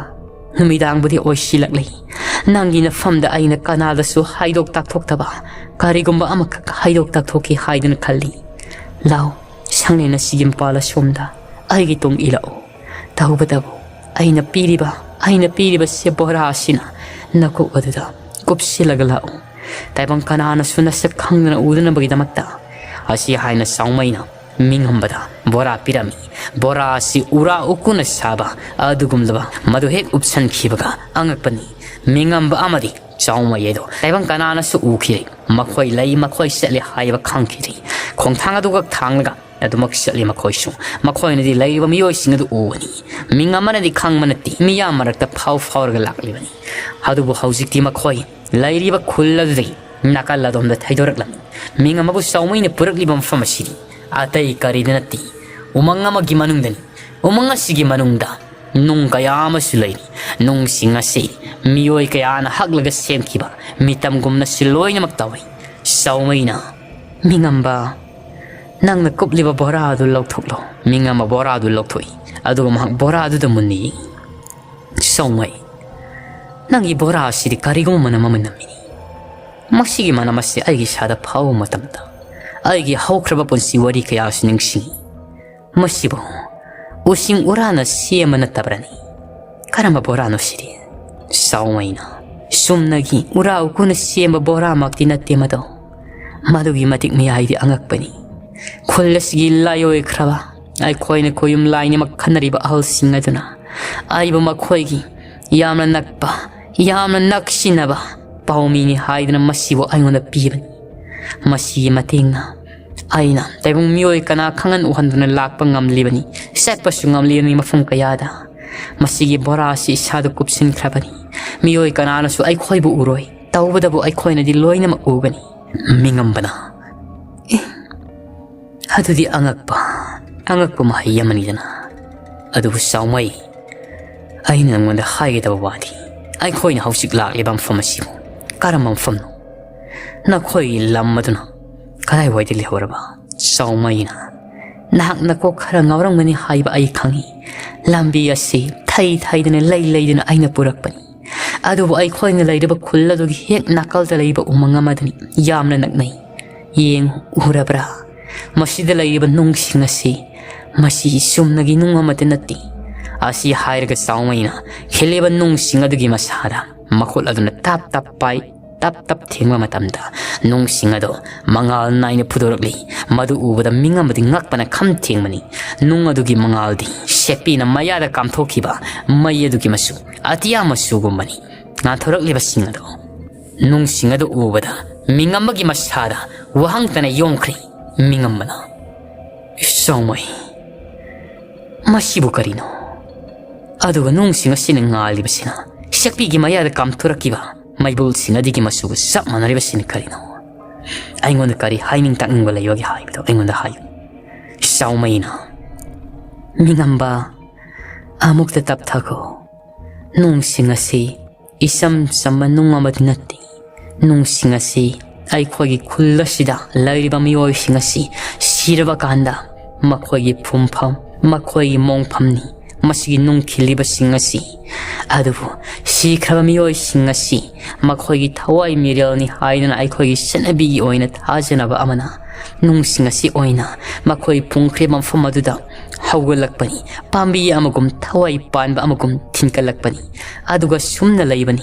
ꯅꯨꯃꯤꯗꯥꯡꯕꯨꯗꯤ ꯑꯣꯏꯁꯤꯜꯂꯛꯂꯦ꯫ ꯅꯪꯒꯤ ꯅꯐꯝꯗ ꯑꯩꯅ ꯀꯅꯥꯗꯁꯨ ꯍꯥꯏꯗꯣꯛ ꯇꯥꯛꯊꯣꯛꯇꯕ ꯀꯔꯤꯒꯨꯝꯕ ꯑꯃꯈꯛ ꯍꯥꯏꯗꯣꯛ ꯇꯥꯛꯊꯣꯛꯀꯦ ꯍꯥꯏꯗꯨꯅ ꯈꯜꯂꯤ꯫ ꯂꯥꯎ, ꯁꯪꯂꯦꯟ ꯑꯁꯤꯒꯤ ꯃꯄꯥꯜ ꯑꯁꯣꯝꯗ ꯑꯩꯒꯤ ꯇꯨꯡ ꯏꯜꯂꯛꯎ꯫ ꯇꯧꯕꯇꯕꯨ ꯑꯩꯅ ꯄꯤꯔꯤꯕ, ꯑꯩꯅ ꯄꯤꯔꯤꯕ ꯁꯦ ꯕꯣꯔꯥ ꯑꯁꯤꯅ ꯅꯀꯣꯛ ꯑꯗꯨꯗ ꯀꯨꯞꯁꯤꯜꯂꯒ ꯂꯥꯛꯎ꯫ ꯇꯥꯏꯕꯪ ꯀꯅꯥꯅꯁꯨ ꯅꯁꯛ ꯈꯪꯗꯅ ꯎꯗꯅꯕꯒꯤꯗꯃꯛꯇ꯫ ꯑꯁꯤ ꯍꯥꯏꯅ ꯆꯥꯎꯃꯩꯅ ꯃꯤꯉꯝꯕꯗ ꯕꯣꯔꯥ ꯄꯤꯔꯝꯃꯤ꯫ ꯕꯣꯔꯥ ꯑꯁꯤ ꯎꯔꯥ ꯎꯀꯨꯅ ꯁꯥꯕ ꯑꯗꯨꯒꯨꯝꯂꯕ ꯃꯗꯨ ꯍꯦꯛ ꯎꯞꯁꯟꯈꯤꯕꯒ ꯑꯉꯛꯄꯅꯤ꯫ ꯃꯤꯉꯝꯕ ꯑꯃꯗꯤ ꯆꯥꯎꯃꯩ ꯑꯗꯣ ꯇꯥꯏꯕꯪ ꯀꯅꯥꯅꯁꯨ ꯎꯈꯤꯗꯦ꯫ ꯃꯈꯣꯏ ꯂꯩ, ꯃꯈꯣꯏ ꯆꯠꯂꯤ ꯍꯥꯏꯕ ꯈꯪꯈꯤꯗꯦ꯫ ꯈꯣꯡꯊꯥꯡ ꯑꯗꯨꯈꯛ ꯊꯥꯡꯂꯒ ꯑꯗꯨꯃꯛ ꯆꯠꯂꯤ ꯃꯈꯣꯏꯁꯨ꯫ ꯃꯈꯣꯏꯅꯗꯤ ꯂꯩꯔꯤꯕ ꯃꯤꯑꯣꯏꯁꯤꯡ ꯑꯗꯨ ꯎꯕꯅꯤ꯫ ꯃꯤꯡ ꯑꯃꯅꯗꯤ ꯈꯪꯕ ꯅꯠꯇꯦ, ꯃꯤꯌꯥꯝ ꯃꯔꯛꯇ ꯐꯥꯎ ꯐꯥꯎꯔꯒ ꯂꯥꯛꯂꯤꯕꯅꯤ꯫ ꯑꯗꯨꯕꯨ ꯍꯧꯖꯤꯛꯇꯤ ꯃꯈꯣꯏ ꯂꯩꯔꯤꯕ ꯈꯨꯜ ꯑꯗꯨꯗꯒꯤ ꯅꯥꯀꯜ ꯑꯗꯣꯝꯗ ꯊꯩꯗꯣꯔꯛꯂꯝꯃꯤ꯫ ꯃꯤꯡ ꯑꯃꯕꯨ ꯆꯥꯎꯃꯩꯅ ꯄꯨꯔꯛꯂꯤꯕ ꯃꯐꯝ ꯑꯁꯤꯗꯤ ꯑꯇꯩ ꯀꯔꯤꯗ ꯅꯠꯇꯦ, ꯎꯃꯪ ꯑꯃꯒꯤ ꯃꯅꯨꯡꯗꯅꯤ꯫ ꯎꯃꯪ ꯑꯁꯤꯒꯤ ꯃꯅꯨꯡꯗ ꯅꯨꯡ ꯀꯌꯥ ꯑꯃꯁꯨ ꯂꯩꯔꯤ꯫ ꯅꯨꯡꯁꯤꯡ ꯑꯁꯤ ꯃꯤꯑꯣꯏ ꯀꯌꯥꯅ ꯍꯛꯂꯒ ꯁꯦꯝꯈꯤꯕ ꯃꯤꯇꯝꯒꯨꯝꯅꯁꯨ ꯂꯣꯏꯅꯃꯛ ꯇꯧꯏ꯫ ꯆꯥꯎꯃꯩꯅ, "ꯃꯤꯉꯝꯕ, ꯅꯪꯅ ꯀꯨꯞꯂꯤꯕ ꯕꯣꯔꯥ ꯑꯗꯨ ꯂꯧꯊꯣꯛꯂꯣ꯫" ꯃꯤꯉꯝꯕ ꯕꯣꯔꯥ ꯑꯗꯨ ꯂꯧꯊꯣꯛꯏ, ꯑꯗꯨꯒ ꯃꯍꯥꯛ ꯕꯣꯔꯥ ꯑꯗꯨꯗ ꯃꯨꯟꯅ ꯌꯦꯡꯏ꯫ "ꯆꯥꯎꯃꯩ, ꯅꯪꯒꯤ ꯕꯣꯔꯥ ꯑꯁꯤꯗꯤ ꯀꯔꯤꯒꯨꯝꯕ ꯃꯅꯝ ꯑꯃ ꯅꯝꯃꯤ꯫ ꯃꯁꯤꯒꯤ ꯃꯅꯝ ꯑꯁꯤ ꯑꯩꯒꯤ ꯏꯁꯥꯗ ꯐꯥꯎꯕ ꯃꯇꯝꯗ ꯑꯩꯒꯤ ꯍꯧꯈ꯭ꯔꯕ ꯄꯨꯟꯁꯤ ꯋꯥꯔꯤ ꯀꯌꯥ ꯑꯁꯤ ꯅꯤꯡꯁꯤꯡꯏ꯫ ꯃꯁꯤꯕꯨ ꯎꯁꯤꯡ ꯎꯔꯥꯅ ꯁꯦꯝꯕ ꯅꯠꯇꯕ꯭ꯔꯅꯤ? ꯀꯔꯝꯕ ꯕꯣꯔꯥꯅꯣ ꯁꯤꯗꯤ?" ꯆꯥꯎꯃꯩꯅ, "ꯆꯨꯝꯅꯒꯤ ꯎꯔꯥ ꯎꯀꯨꯅ ꯁꯦꯝꯕ ꯕꯣꯔꯥꯃꯛꯇꯤ ꯅꯠꯇꯦ ꯃꯗꯣ꯫ ꯃꯗꯨꯒꯤ ꯃꯇꯤꯛ ꯃꯌꯥꯏꯗꯤ ꯑꯉꯛꯄꯅꯤ꯫ ꯈꯨꯜ ꯑꯁꯤꯒꯤ ꯂꯥꯏꯑꯣꯏꯈ꯭ꯔꯕ ꯑꯩꯈꯣꯏꯅ ꯈꯣꯌꯨꯝ ꯂꯥꯏꯅꯤꯃꯛ ꯈꯟꯅꯔꯤꯕ ꯑꯍꯜꯁꯤꯡ ꯑꯗꯨꯅ ꯑꯩꯕꯨ ꯃꯈꯣꯏꯒꯤ ꯌꯥꯝꯅ ꯅꯛꯄ, ꯌꯥꯝꯅ ꯅꯛꯁꯤꯟꯅꯕ ꯄꯥꯎꯃꯤꯅꯤ ꯍꯥꯏꯗꯨꯅ ꯃꯁꯤꯕꯨ ꯑꯩꯉꯣꯟꯗ ꯄꯤꯕꯅꯤ꯫ ꯃꯁꯤꯒꯤ ꯃꯇꯦꯡꯅ ꯑꯩꯅ ꯇꯥꯏꯕꯪ ꯃꯤꯑꯣꯏ ꯀꯅꯥ ꯈꯪꯍꯟ ꯎꯍꯟꯗꯨꯅ ꯂꯥꯛꯄ ꯉꯝꯂꯤꯕꯅꯤ, ꯆꯠꯄꯁꯨ ꯉꯝꯂꯤꯕꯅꯤ ꯃꯐꯝ ꯀꯌꯥꯗ꯫ ꯃꯁꯤꯒꯤ ꯕꯣꯔꯥ ꯑꯁꯤ ꯏꯁꯥꯗ ꯀꯨꯞꯁꯤꯟꯈ꯭ꯔꯕꯅꯤ꯫ ꯃꯤꯑꯣꯏ ꯀꯅꯥꯅꯁꯨ ꯑꯩꯈꯣꯏꯕꯨ ꯎꯔꯣꯏ, ꯇꯧꯕꯇꯕꯨ ꯑꯩꯈꯣꯏꯅꯗꯤ ꯂꯣꯏꯅꯃꯛ ꯎꯒꯅꯤ꯫" ꯃꯤꯉꯝꯕꯅ, "ꯑꯦ, ꯑꯗꯨꯗꯤ ꯑꯉꯛꯄ, ꯑꯉꯛꯄ ꯃꯍꯩ ꯑꯃꯅꯤꯗꯅ꯫ ꯑꯗꯨꯕꯨ ꯆꯥꯎꯃꯩ, ꯑꯩꯅ ꯅꯉꯣꯟꯗ ꯍꯥꯏꯒꯗꯕ ꯋꯥꯗꯤ, ꯑꯩꯈꯣꯏꯅ ꯍꯧꯖꯤꯛ ꯂꯥꯛꯂꯤꯕ ꯃꯐꯝ ꯑꯁꯤꯕꯨ ꯀꯔꯝꯕ ꯃꯐꯝꯅꯣ? ꯅꯈꯣꯏꯒꯤ ꯂꯝ ꯑꯗꯨꯅ ꯀꯗꯥꯏꯋꯥꯏꯗ ꯂꯩꯍꯧꯔꯕ?" ꯆꯥꯎꯃꯩꯅ, "ꯅꯍꯥꯛ ꯅꯀꯣꯛ ꯈꯔ ꯉꯥꯎꯔꯝꯒꯅꯤ ꯍꯥꯏꯕ ꯑꯩ ꯈꯪꯏ꯫ ꯂꯝꯕꯤ ꯑꯁꯤ ꯊꯩ ꯊꯩꯗꯨꯅ, ꯂꯩ ꯂꯩꯗꯨꯅ ꯑꯩꯅ ꯄꯨꯔꯛꯄꯅꯤ꯫ ꯑꯗꯨꯕꯨ ꯑꯩꯈꯣꯏꯅ ꯂꯩꯔꯤꯕ ꯈꯨꯜ ꯑꯗꯨꯒꯤ ꯍꯦꯛ ꯅꯥꯀꯜꯗ ꯂꯩꯕ ꯎꯃꯪ ꯑꯃꯗꯅꯤ, ꯌꯥꯝꯅ ꯅꯛꯅꯩ꯫ ꯌꯦꯡ, ꯎꯔꯕ꯭ꯔꯥ? ꯃꯁꯤꯗ ꯂꯩꯔꯤꯕ ꯅꯨꯡꯁꯤꯡ ꯑꯁꯤ, ꯃꯁꯤ ꯆꯨꯝꯅꯒꯤ ꯅꯨꯡ ꯑꯃꯠꯇ ꯅꯠꯇꯦ꯫ ꯑꯁꯤ ꯍꯥꯏꯔꯒ ꯆꯥꯎꯃꯩꯅ ꯈꯤꯜꯂꯤꯕ ꯅꯨꯡꯁꯤꯡ ꯑꯗꯨꯒꯤ ꯃꯁꯥꯗ ꯃꯈꯨꯠ ꯑꯗꯨꯅ ꯇꯞ ꯇꯞ ꯄꯥꯏ꯫ ꯇꯞ ꯇꯞ ꯊꯦꯡꯕ ꯃꯇꯝꯗ ꯅꯨꯡꯁꯤꯡ ꯑꯗꯨ ꯃꯉꯥꯜ ꯅꯥꯏꯅ ꯐꯨꯗꯣꯔꯛꯂꯤ꯫ ꯃꯗꯨ ꯎꯕꯗ ꯃꯤꯉꯝꯕꯗꯤ ꯉꯛꯄꯅ ꯈꯝ ꯊꯦꯡꯕꯅꯤ꯫ ꯅꯨꯡ ꯑꯗꯨꯒꯤ ꯃꯉꯥꯜꯗꯤ ꯁꯦꯛꯄꯤꯅ ꯃꯌꯥꯗ ꯀꯥꯝꯊꯣꯛꯈꯤꯕ ꯃꯩ ꯑꯗꯨꯒꯤ ꯃꯆꯨ ꯑꯇꯤꯌꯥ ꯃꯆꯨꯒꯨꯝꯕꯅꯤ꯫ ꯉꯥꯟꯊꯣꯔꯛꯂꯤꯕꯁꯤꯡ ꯑꯗꯨ, ꯅꯨꯡꯁꯤꯡ ꯑꯗꯨ ꯎꯕꯗ ꯃꯤꯉꯝꯕꯒꯤ ꯃꯁꯥꯗ ꯋꯥꯍꯪꯇꯅ ꯌꯣꯝꯈ꯭ꯔꯦ꯫ ꯃꯤꯉꯝꯕꯅ, "ꯆꯥꯎꯃꯩ, ꯃꯁꯤꯕꯨ ꯀꯔꯤꯅꯣ?" ꯑꯗꯨꯒ ꯅꯨꯡꯁꯤꯡ ꯑꯁꯤꯅ ꯉꯥꯜꯂꯤꯕꯁꯤꯅ ꯁꯛꯄꯤꯒꯤ ꯃꯌꯥꯗ ꯀꯥꯝꯊꯣꯔꯛꯈꯤꯕ ꯃꯩꯕꯨꯜꯁꯤꯡ ꯑꯗꯨꯒꯤ ꯃꯆꯨꯒ ꯆꯞ ꯃꯥꯟꯅꯔꯤꯕꯁꯤꯅ ꯀꯔꯤꯅꯣ? ꯑꯩꯉꯣꯟꯗ ꯀꯔꯤ ꯍꯥꯏꯅꯤꯡ ꯇꯥꯛꯅꯤꯡꯕ ꯂꯩꯕꯒꯦ ꯍꯥꯏꯕꯗꯣ ꯑꯩꯉꯣꯟꯗ ꯍꯥꯏꯌꯨ꯫ ꯆꯥꯎꯃꯩꯅ, "ꯃꯤꯉꯝꯕ, ꯑꯃꯨꯛꯇ ꯇꯞꯊꯈꯣ꯫ ꯅꯨꯡꯁꯤꯡ ꯑꯁꯤ ꯏꯆꯝ ꯆꯝꯕ ꯅꯨꯡ ꯑꯃꯗꯤ ꯅꯠꯇꯦ꯫ ꯅꯨꯡꯁꯤꯡ ꯑꯁꯤ ꯑꯩꯈꯣꯏꯒꯤ ꯈꯨꯜ ꯑꯁꯤꯗ ꯂꯩꯔꯤꯕ ꯃꯤꯑꯣꯏꯁꯤꯡ ꯑꯁꯤ ꯁꯤꯔꯕ ꯀꯥꯟꯗ ꯃꯈꯣꯏꯒꯤ ꯐꯨꯝꯐꯝ, ꯃꯈꯣꯏꯒꯤ ꯃꯣꯡꯐꯝꯅꯤ꯫ ꯃꯁꯤꯒꯤ ꯅꯨꯡ ꯈꯤꯜꯂꯤꯕꯁꯤꯡ ꯑꯁꯤ, ꯑꯗꯨꯕꯨ ꯁꯤꯈ꯭ꯔꯕ ꯃꯤꯑꯣꯏꯁꯤꯡ ꯑꯁꯤ ꯃꯈꯣꯏꯒꯤ ꯊꯋꯥꯏ ꯃꯤꯔꯦꯜꯅꯤ ꯍꯥꯏꯗꯨꯅ ꯑꯩꯈꯣꯏꯒꯤ ꯆꯠꯅꯕꯤꯒꯤ ꯑꯣꯏꯅ ꯊꯥꯖꯅꯕ ꯑꯃꯅ ꯅꯨꯡꯁꯤꯡ ꯑꯁꯤ ꯑꯣꯏꯅ ꯃꯈꯣꯏ ꯐꯨꯝꯈ꯭ꯔꯤꯕ ꯃꯐꯝ ꯑꯗꯨꯗ ꯍꯧꯒꯠꯂꯛꯄꯅꯤ꯫ ꯄꯥꯝꯕꯤ ꯑꯃꯒꯨꯝ, ꯊꯋꯥꯏ ꯄꯥꯟꯕ ꯑꯃꯒꯨꯝ ꯊꯤꯟꯀꯠꯂꯛꯄꯅꯤ꯫ ꯑꯗꯨꯒ ꯁꯨꯝꯅ ꯂꯩꯕꯅꯤ꯫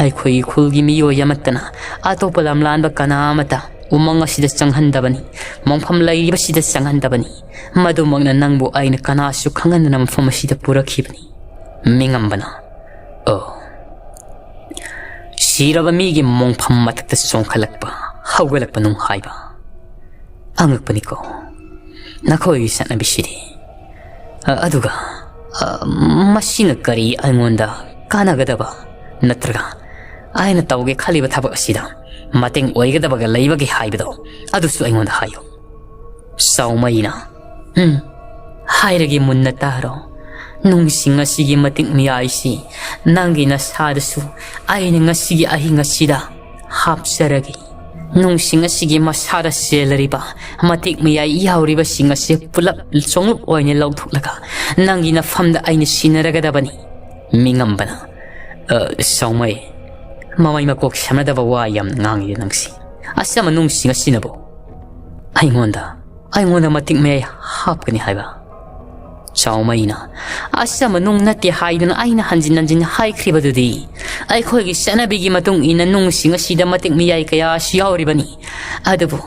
ꯑꯩꯈꯣꯏꯒꯤ ꯈꯨꯜꯒꯤ ꯃꯤꯑꯣꯏ ꯑꯃꯠꯇꯅ ꯑꯇꯣꯞꯄ ꯂꯝꯂꯥꯟꯕ ꯀꯅꯥ ꯑꯃꯠꯇ ꯎꯃꯪ ꯑꯁꯤꯗ ꯆꯪꯍꯟꯗꯕꯅꯤ, ꯃꯣꯡꯐꯝ ꯂꯩꯔꯤꯕꯁꯤꯗ ꯆꯪꯍꯟꯗꯕꯅꯤ꯫ ꯃꯗꯨꯃꯛꯅ ꯅꯪꯕꯨ ꯑꯩꯅ ꯀꯅꯥꯁꯨ ꯈꯪꯍꯟꯗꯅ ꯃꯐꯝ ꯑꯁꯤꯗ ꯄꯨꯔꯛꯈꯤꯕꯅꯤ꯫" ꯃꯤꯉꯝꯕꯅ, "ꯑꯣ, ꯁꯤꯔꯕ ꯃꯤꯒꯤ ꯃꯣꯡꯐꯝ ꯃꯊꯛꯇ ꯆꯣꯡꯈꯠꯂꯛꯄ, ꯍꯧꯒꯠꯂꯛꯄ ꯅꯨꯡ ꯍꯥꯏꯕ꯫ ꯑꯉꯛꯄꯅꯤꯀꯣ ꯅꯈꯣꯏꯒꯤ ꯆꯠꯅꯕꯤꯁꯤꯗꯤ꯫ ꯑ, ꯑꯗꯨꯒ, ꯑ, ꯃꯁꯤꯅ ꯀꯔꯤ ꯑꯩꯉꯣꯟꯗ ꯀꯥꯟꯅꯒꯗꯕ ꯅꯠꯇ꯭ꯔꯒ ꯑꯩꯅ ꯇꯧꯒꯦ ꯈꯜꯂꯤꯕ ꯊꯕꯛ ꯑꯁꯤꯗ ꯃꯇꯦꯡ ꯑꯣꯏꯒꯗꯕꯒ ꯂꯩꯕꯒꯦ ꯍꯥꯏꯕꯗꯣ ꯑꯗꯨꯁꯨ ꯑꯩꯉꯣꯟꯗ ꯍꯥꯏꯌꯨ꯫" ꯆꯥꯎꯃꯩꯅ, "ꯎꯝ, ꯍꯥꯏꯔꯒꯦ, ꯃꯨꯟꯅ ꯇꯥꯔꯣ꯫ ꯅꯨꯡꯁꯤꯡ ꯑꯁꯤꯒꯤ ꯃꯇꯤꯛ ꯃꯌꯥꯏꯁꯤ ꯅꯪꯒꯤ ꯅꯁꯥꯗꯁꯨ ꯑꯩꯅ ꯉꯁꯤꯒꯤ ꯑꯍꯤꯡ ꯑꯁꯤꯗ ꯍꯥꯞꯆꯔꯒꯦ꯫ ꯅꯨꯡꯁꯤꯡ ꯑꯁꯤꯒꯤ ꯃꯁꯥꯗ ꯆꯦꯜꯂꯔꯤꯕ ꯃꯇꯤꯛ ꯃꯌꯥꯏ ꯌꯥꯎꯔꯤꯕꯁꯤꯡ ꯑꯁꯤ ꯄꯨꯂꯞ ꯆꯣꯡꯂꯨꯞ ꯑꯣꯏꯅ ꯂꯧꯊꯣꯛꯂꯒ ꯅꯪꯒꯤ ꯅꯐꯝꯗ ꯑꯩꯅ ꯁꯤꯟꯅꯔꯒꯗꯕꯅꯤ꯫" ꯃꯤꯉꯝꯕꯅ, "ꯑ, ꯁꯥꯎꯃꯩ, ꯃꯃꯩ ꯃꯀꯣꯛ ꯁꯝꯅꯗꯕ ꯋꯥ ꯌꯥꯝꯅ ꯉꯥꯡꯉꯤ ꯅꯪꯁꯤ꯫ ꯑꯆꯝꯕ ꯅꯨꯡꯁꯤꯡ ꯑꯁꯤꯅꯕꯨ ꯑꯩꯉꯣꯟꯗ, ꯑꯩꯉꯣꯟꯗ ꯃꯇꯤꯛ ꯃꯌꯥꯏ ꯍꯥꯞꯀꯅꯤ ꯍꯥꯏꯕ?" ꯆꯥꯎꯃꯩꯅ, "ꯑꯁ, ꯑꯃ ꯅꯨꯡ ꯅꯠꯇꯦ ꯍꯥꯏꯗꯨꯅ ꯑꯩꯅ ꯍꯟꯖꯤꯟ ꯍꯟꯖꯤꯟ ꯍꯥꯏꯈ꯭ꯔꯤꯕꯗꯨꯗꯤ꯫ ꯑꯩꯈꯣꯏꯒꯤ ꯆꯠꯅꯕꯤꯒꯤ ꯃꯇꯨꯡ ꯏꯟꯅ ꯅꯨꯡꯁꯤꯡ ꯑꯁꯤꯗ ꯃꯇꯤꯛ ꯃꯤꯌꯥꯏ ꯀꯌꯥꯁꯨ ꯌꯥꯎꯔꯤꯕꯅꯤ꯫ ꯑꯗꯨꯕꯨ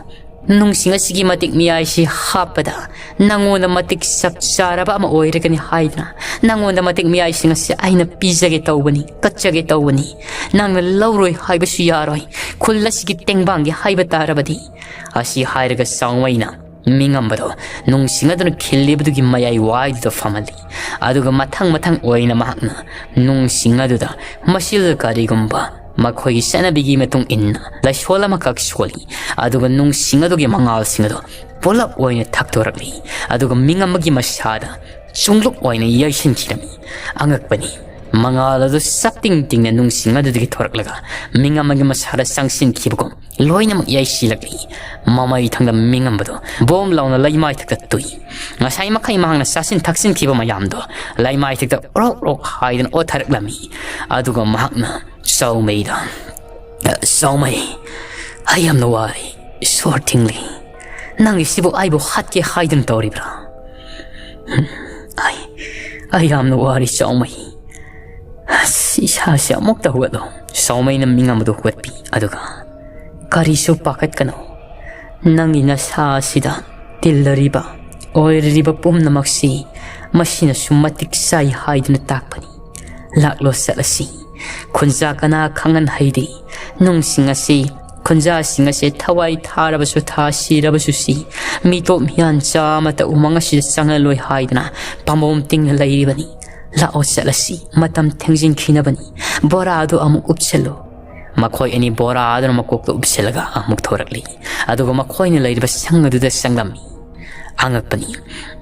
ꯅꯨꯡꯁꯤꯡ ꯑꯁꯤꯒꯤ ꯃꯇꯤꯛ ꯃꯤꯌꯥꯏꯁꯤ ꯍꯥꯞꯄꯗ ꯅꯪꯉꯣꯟꯗ ꯃꯇꯤꯛ ꯆꯞ ꯆꯥꯔꯕ ꯑꯃ ꯑꯣꯏꯔꯒꯅꯤ ꯍꯥꯏꯗꯨꯅ ꯅꯪꯉꯣꯟꯗ ꯃꯇꯤꯛ ꯃꯤꯌꯥꯏꯁꯤꯡ ꯑꯁꯤ ꯑꯩꯅ ꯄꯤꯖꯒꯦ ꯇꯧꯕꯅꯤ, ꯀꯠꯆꯒꯦ ꯇꯧꯕꯅꯤ꯫ ꯅꯪꯅ ꯂꯧꯔꯣꯏ ꯍꯥꯏꯕꯁꯨ ꯌꯥꯔꯣꯏ꯫ ꯈꯨꯜ ꯑꯁꯤꯒꯤ ꯇꯦꯡꯕꯥꯡꯒꯤ ꯍꯥꯏꯕ ꯇꯥꯔꯕꯗꯤ"꯫ ꯑꯁꯤ ꯍꯥꯏꯔꯒ ꯆꯥꯎꯃꯩꯅ ꯃꯤꯉꯝꯕꯗꯣ ꯅꯨꯡꯁꯤꯡ ꯑꯗꯨꯅ ꯈꯤꯜꯂꯤꯕꯗꯨꯒꯤ ꯃꯌꯥꯏ ꯋꯥꯏꯗꯨꯗ ꯐꯝꯍꯜꯂꯤ꯫ ꯑꯗꯨꯒ ꯃꯊꯪ ꯃꯊꯪ ꯑꯣꯏꯅ ꯃꯍꯥꯛꯅ ꯅꯨꯡꯁꯤꯡ ꯑꯗꯨꯗ ꯃꯁꯤꯗ ꯀꯔꯤꯒꯨꯝꯕ ꯃꯈꯣꯏꯒꯤ ꯆꯠꯅꯕꯤꯒꯤ ꯃꯇꯨꯡ ꯏꯟꯅ ꯂꯥꯏꯁꯣꯜ ꯑꯃꯈꯛ ꯁꯣꯜꯂꯤ꯫ ꯑꯗꯨꯒ ꯅꯨꯡꯁꯤꯡ ꯑꯗꯨꯒꯤ ꯃꯉꯥꯜꯁꯤꯡ ꯑꯗꯨ ꯄꯨꯂꯞ ꯑꯣꯏꯅ ꯊꯛꯇꯣꯔꯛꯂꯤ꯫ ꯑꯗꯨꯒ ꯃꯤꯉꯝꯕꯒꯤ ꯃꯁꯥꯗ ꯆꯨꯡꯂꯨꯞ ꯑꯣꯏꯅ ꯌꯩꯁꯤꯟꯈꯤꯔꯝꯃꯤ꯫ ꯑꯉꯛꯄꯅꯤ꯫ ꯃꯉꯥꯜ ꯑꯗꯨ ꯆꯞ ꯇꯤꯡ ꯇꯤꯡꯅ ꯅꯨꯡꯁꯤꯡ ꯑꯗꯨꯗꯒꯤ ꯊꯣꯔꯛꯂꯒ ꯃꯤꯉꯝꯕꯒꯤ ꯃꯁꯥꯗ ꯆꯪꯁꯤꯟꯈꯤꯕꯒꯨꯝ ꯂꯣꯏꯅꯃꯛ ꯌꯩꯁꯤꯜꯂꯛꯂꯤ꯫ ꯃꯃꯩ ꯊꯪꯗ ꯃꯤꯉꯝꯕꯗꯣ ꯕꯣꯝ ꯂꯥꯎꯅ ꯂꯩꯃꯥꯏꯊꯛꯇ ꯇꯨꯏ꯫ ꯉꯁꯥꯏ ꯃꯈꯩ ꯃꯍꯥꯛꯅ ꯆꯥꯁꯤꯟ ꯊꯛꯆꯤꯟꯈꯤꯕ ꯃꯌꯥꯝꯗꯣ ꯂꯩꯃꯥꯏꯊꯛꯇ ꯑꯣꯔꯣꯛ ꯑꯣꯔꯣꯛ ꯍꯥꯏꯗꯨꯅ ꯑꯣꯠꯊꯔꯛꯂꯝꯃꯤ꯫ ꯑꯗꯨꯒ ꯃꯍꯥꯛꯅ ꯆꯥꯎꯃꯩꯗ, "ꯆꯥꯎꯃꯩ, ꯑꯩ ꯌꯥꯝꯅ ꯋꯥꯔꯦ꯫ ꯁꯣꯔ ꯊꯤꯡꯂꯤ꯫ ꯅꯪꯒꯤꯁꯤꯕꯨ ꯑꯩꯕꯨ ꯍꯥꯠꯀꯦ ꯍꯥꯏꯗꯨꯅ ꯇꯧꯔꯤꯕ꯭ꯔꯥ?" "ꯑꯩ, ꯑꯩ ꯌꯥꯝꯅ ꯋꯥꯔꯦ ꯆꯥꯎꯃꯩ꯫ ꯑꯁ, ꯏꯁꯥꯁꯦ ꯑꯃꯨꯛꯇ ꯍꯧꯒꯠꯂꯣ꯫" ꯆꯥꯎꯃꯩꯅ ꯃꯤꯉꯝꯕꯗꯨ ꯍꯧꯒꯠꯄꯤ꯫ ꯑꯗꯨꯒ, "ꯀꯔꯤꯁꯨ ꯄꯥꯈꯠꯀꯅꯨ꯫ ꯅꯪꯒꯤ ꯅꯁꯥ ꯑꯁꯤꯗ ꯇꯤꯜꯂꯔꯤꯕ, ꯑꯣꯏꯔꯤꯕ ꯄꯨꯝꯅꯃꯛꯁꯤ ꯃꯁꯤꯅꯁꯨ ꯃꯇꯤꯛ ꯆꯥꯏ ꯍꯥꯏꯗꯨꯅ ꯇꯥꯛꯄꯅꯤ꯫ ꯂꯥꯛꯂꯣ, ꯆꯠꯂꯁꯤ꯫ ꯈꯨꯟꯖꯥ ꯀꯅꯥ ꯈꯪꯍꯟ ꯍꯩꯗꯦ꯫ ꯅꯨꯡꯁꯤꯡ ꯑꯁꯤ, ꯈꯨꯟꯖꯥꯁꯤꯡ ꯑꯁꯤ ꯊꯋꯥꯏ ꯊꯥꯔꯕꯁꯨ ꯊꯥ ꯁꯤꯔꯕꯁꯨ ꯁꯤ, ꯃꯤꯇꯣꯞ ꯃꯤꯌꯥꯟ ꯆꯥꯃꯇ ꯎꯃꯪ ꯑꯁꯤꯗ ꯆꯪꯍꯜꯂꯣꯏ ꯍꯥꯏꯗꯨꯅ ꯄꯥꯝꯕꯣꯝ ꯇꯤꯡꯅ ꯂꯩꯔꯤꯕꯅꯤ꯫ ꯂꯥꯛꯑꯣ, ꯆꯠꯂꯁꯤ, ꯃꯇꯝ ꯊꯦꯡꯖꯤꯟꯈꯤꯅꯕꯅꯤ꯫ ꯕꯣꯔꯥ ꯑꯗꯨ ꯑꯃꯨꯛ ꯎꯞꯁꯜꯂꯨ꯫" ꯃꯈꯣꯏ ꯑꯅꯤ ꯕꯣꯔꯥ ꯑꯗꯨꯅ ꯃꯀꯣꯛꯇ ꯎꯞꯁꯤꯜꯂꯒ ꯑꯃꯨꯛ ꯊꯣꯔꯛꯂꯤ꯫ ꯑꯗꯨꯒ ꯃꯈꯣꯏꯅ ꯂꯩꯔꯤꯕ ꯁꯪ ꯑꯗꯨꯗ ꯆꯪꯂꯝꯃꯤ꯫ ꯑꯉꯛꯄꯅꯤ꯫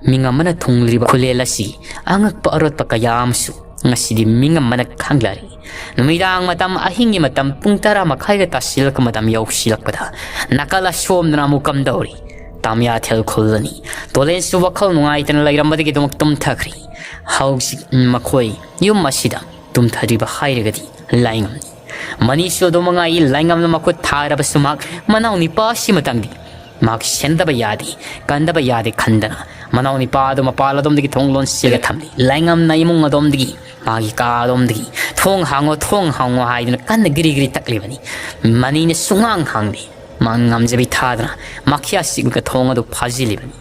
ꯃꯤꯉꯝꯕꯅ ꯊꯨꯡꯂꯤꯕ ꯈꯨꯂꯦꯜ ꯑꯁꯤ ꯑꯉꯛꯄ ꯑꯔꯣꯠꯄ ꯀꯌꯥ ꯑꯃꯁꯨ ꯉꯁꯤꯗꯤ ꯃꯤꯉꯝꯕꯅ ꯈꯪꯂꯔꯤ꯫ ꯅꯨꯃꯤꯗꯥꯡ ꯃꯇꯝ, ꯑꯍꯤꯡꯒꯤ ꯃꯇꯝ, ꯄꯨꯡ ꯇꯔꯥ ꯃꯈꯥꯏꯒ ꯇꯥꯁꯤꯜꯂꯛꯄ ꯃꯇꯝ ꯌꯧꯁꯤꯜꯂꯛꯄꯗ ꯅꯥꯀꯜ ꯑꯁꯣꯝꯗꯅ ꯑꯃꯨꯛ ꯀꯝꯗꯧꯔꯤ? ꯇꯥꯃꯤꯌꯥꯊꯦꯜ ꯈꯨꯜ ꯑꯅꯤ꯫ ꯇꯣꯂꯦꯟꯁꯨ ꯋꯥꯈꯜ ꯅꯨꯡꯉꯥꯏꯇꯅ ꯂꯩꯔꯝꯕꯗꯒꯤꯗꯃꯛ ꯇꯨꯝꯊꯈ꯭ꯔꯤ꯫ ꯍꯧꯖꯤꯛ ꯃꯈꯣꯏ ꯌꯨꯝ ꯑꯁꯤꯗ ꯇꯨꯝꯊꯔꯤꯕ ꯍꯥꯏꯔꯒꯗꯤ ꯂꯥꯏꯉꯝꯅꯤ꯫ ꯃꯅꯤꯁꯨ ꯑꯗꯨꯃꯉꯥꯏ꯫ ꯂꯥꯏꯉꯝꯅ ꯃꯈꯨꯠ ꯊꯥꯔꯕꯁꯨ ꯃꯍꯥꯛ ꯃꯅꯥꯎ ꯅꯤꯄꯥ ꯑꯁꯤꯃꯇꯪꯗꯤ ꯃꯍꯥꯛ ꯁꯦꯟꯗꯕ ꯌꯥꯗꯦ, ꯀꯟꯗꯕ ꯌꯥꯗꯦ ꯈꯟꯗꯅ ꯃꯅꯥꯎ ꯅꯤꯄꯥ ꯑꯗꯨ ꯃꯄꯥꯟ ꯑꯗꯣꯝꯗꯒꯤ ꯊꯣꯡ ꯂꯣꯟꯁꯤꯜꯂꯒ ꯊꯝꯂꯤ꯫ ꯂꯥꯏꯉꯝꯅ ꯏꯃꯨꯡ ꯑꯗꯣꯝꯗꯒꯤ, ꯃꯥꯒꯤ ꯀꯥ ꯑꯗꯣꯝꯗꯒꯤ "ꯊꯣꯡ ꯍꯥꯡꯉꯣ, ꯊꯣꯡ ꯍꯥꯡꯉꯣ" ꯍꯥꯏꯗꯨꯅ ꯀꯟꯅ ꯒꯤꯔꯤ ꯒꯤꯔꯤ ꯇꯛꯂꯤꯕꯅꯤ꯫ ꯃꯅꯤꯅ ꯁꯨꯡꯍꯥꯡ ꯍꯥꯡꯗꯦ꯫ ꯃꯥ ꯉꯝꯖꯕꯤ ꯊꯥꯗꯅ ꯃꯈꯤꯌꯥ ꯁꯤꯛꯂꯒ ꯊꯣꯡ ꯑꯗꯨ ꯐꯥꯖꯤꯜꯂꯤꯕꯅꯤ꯫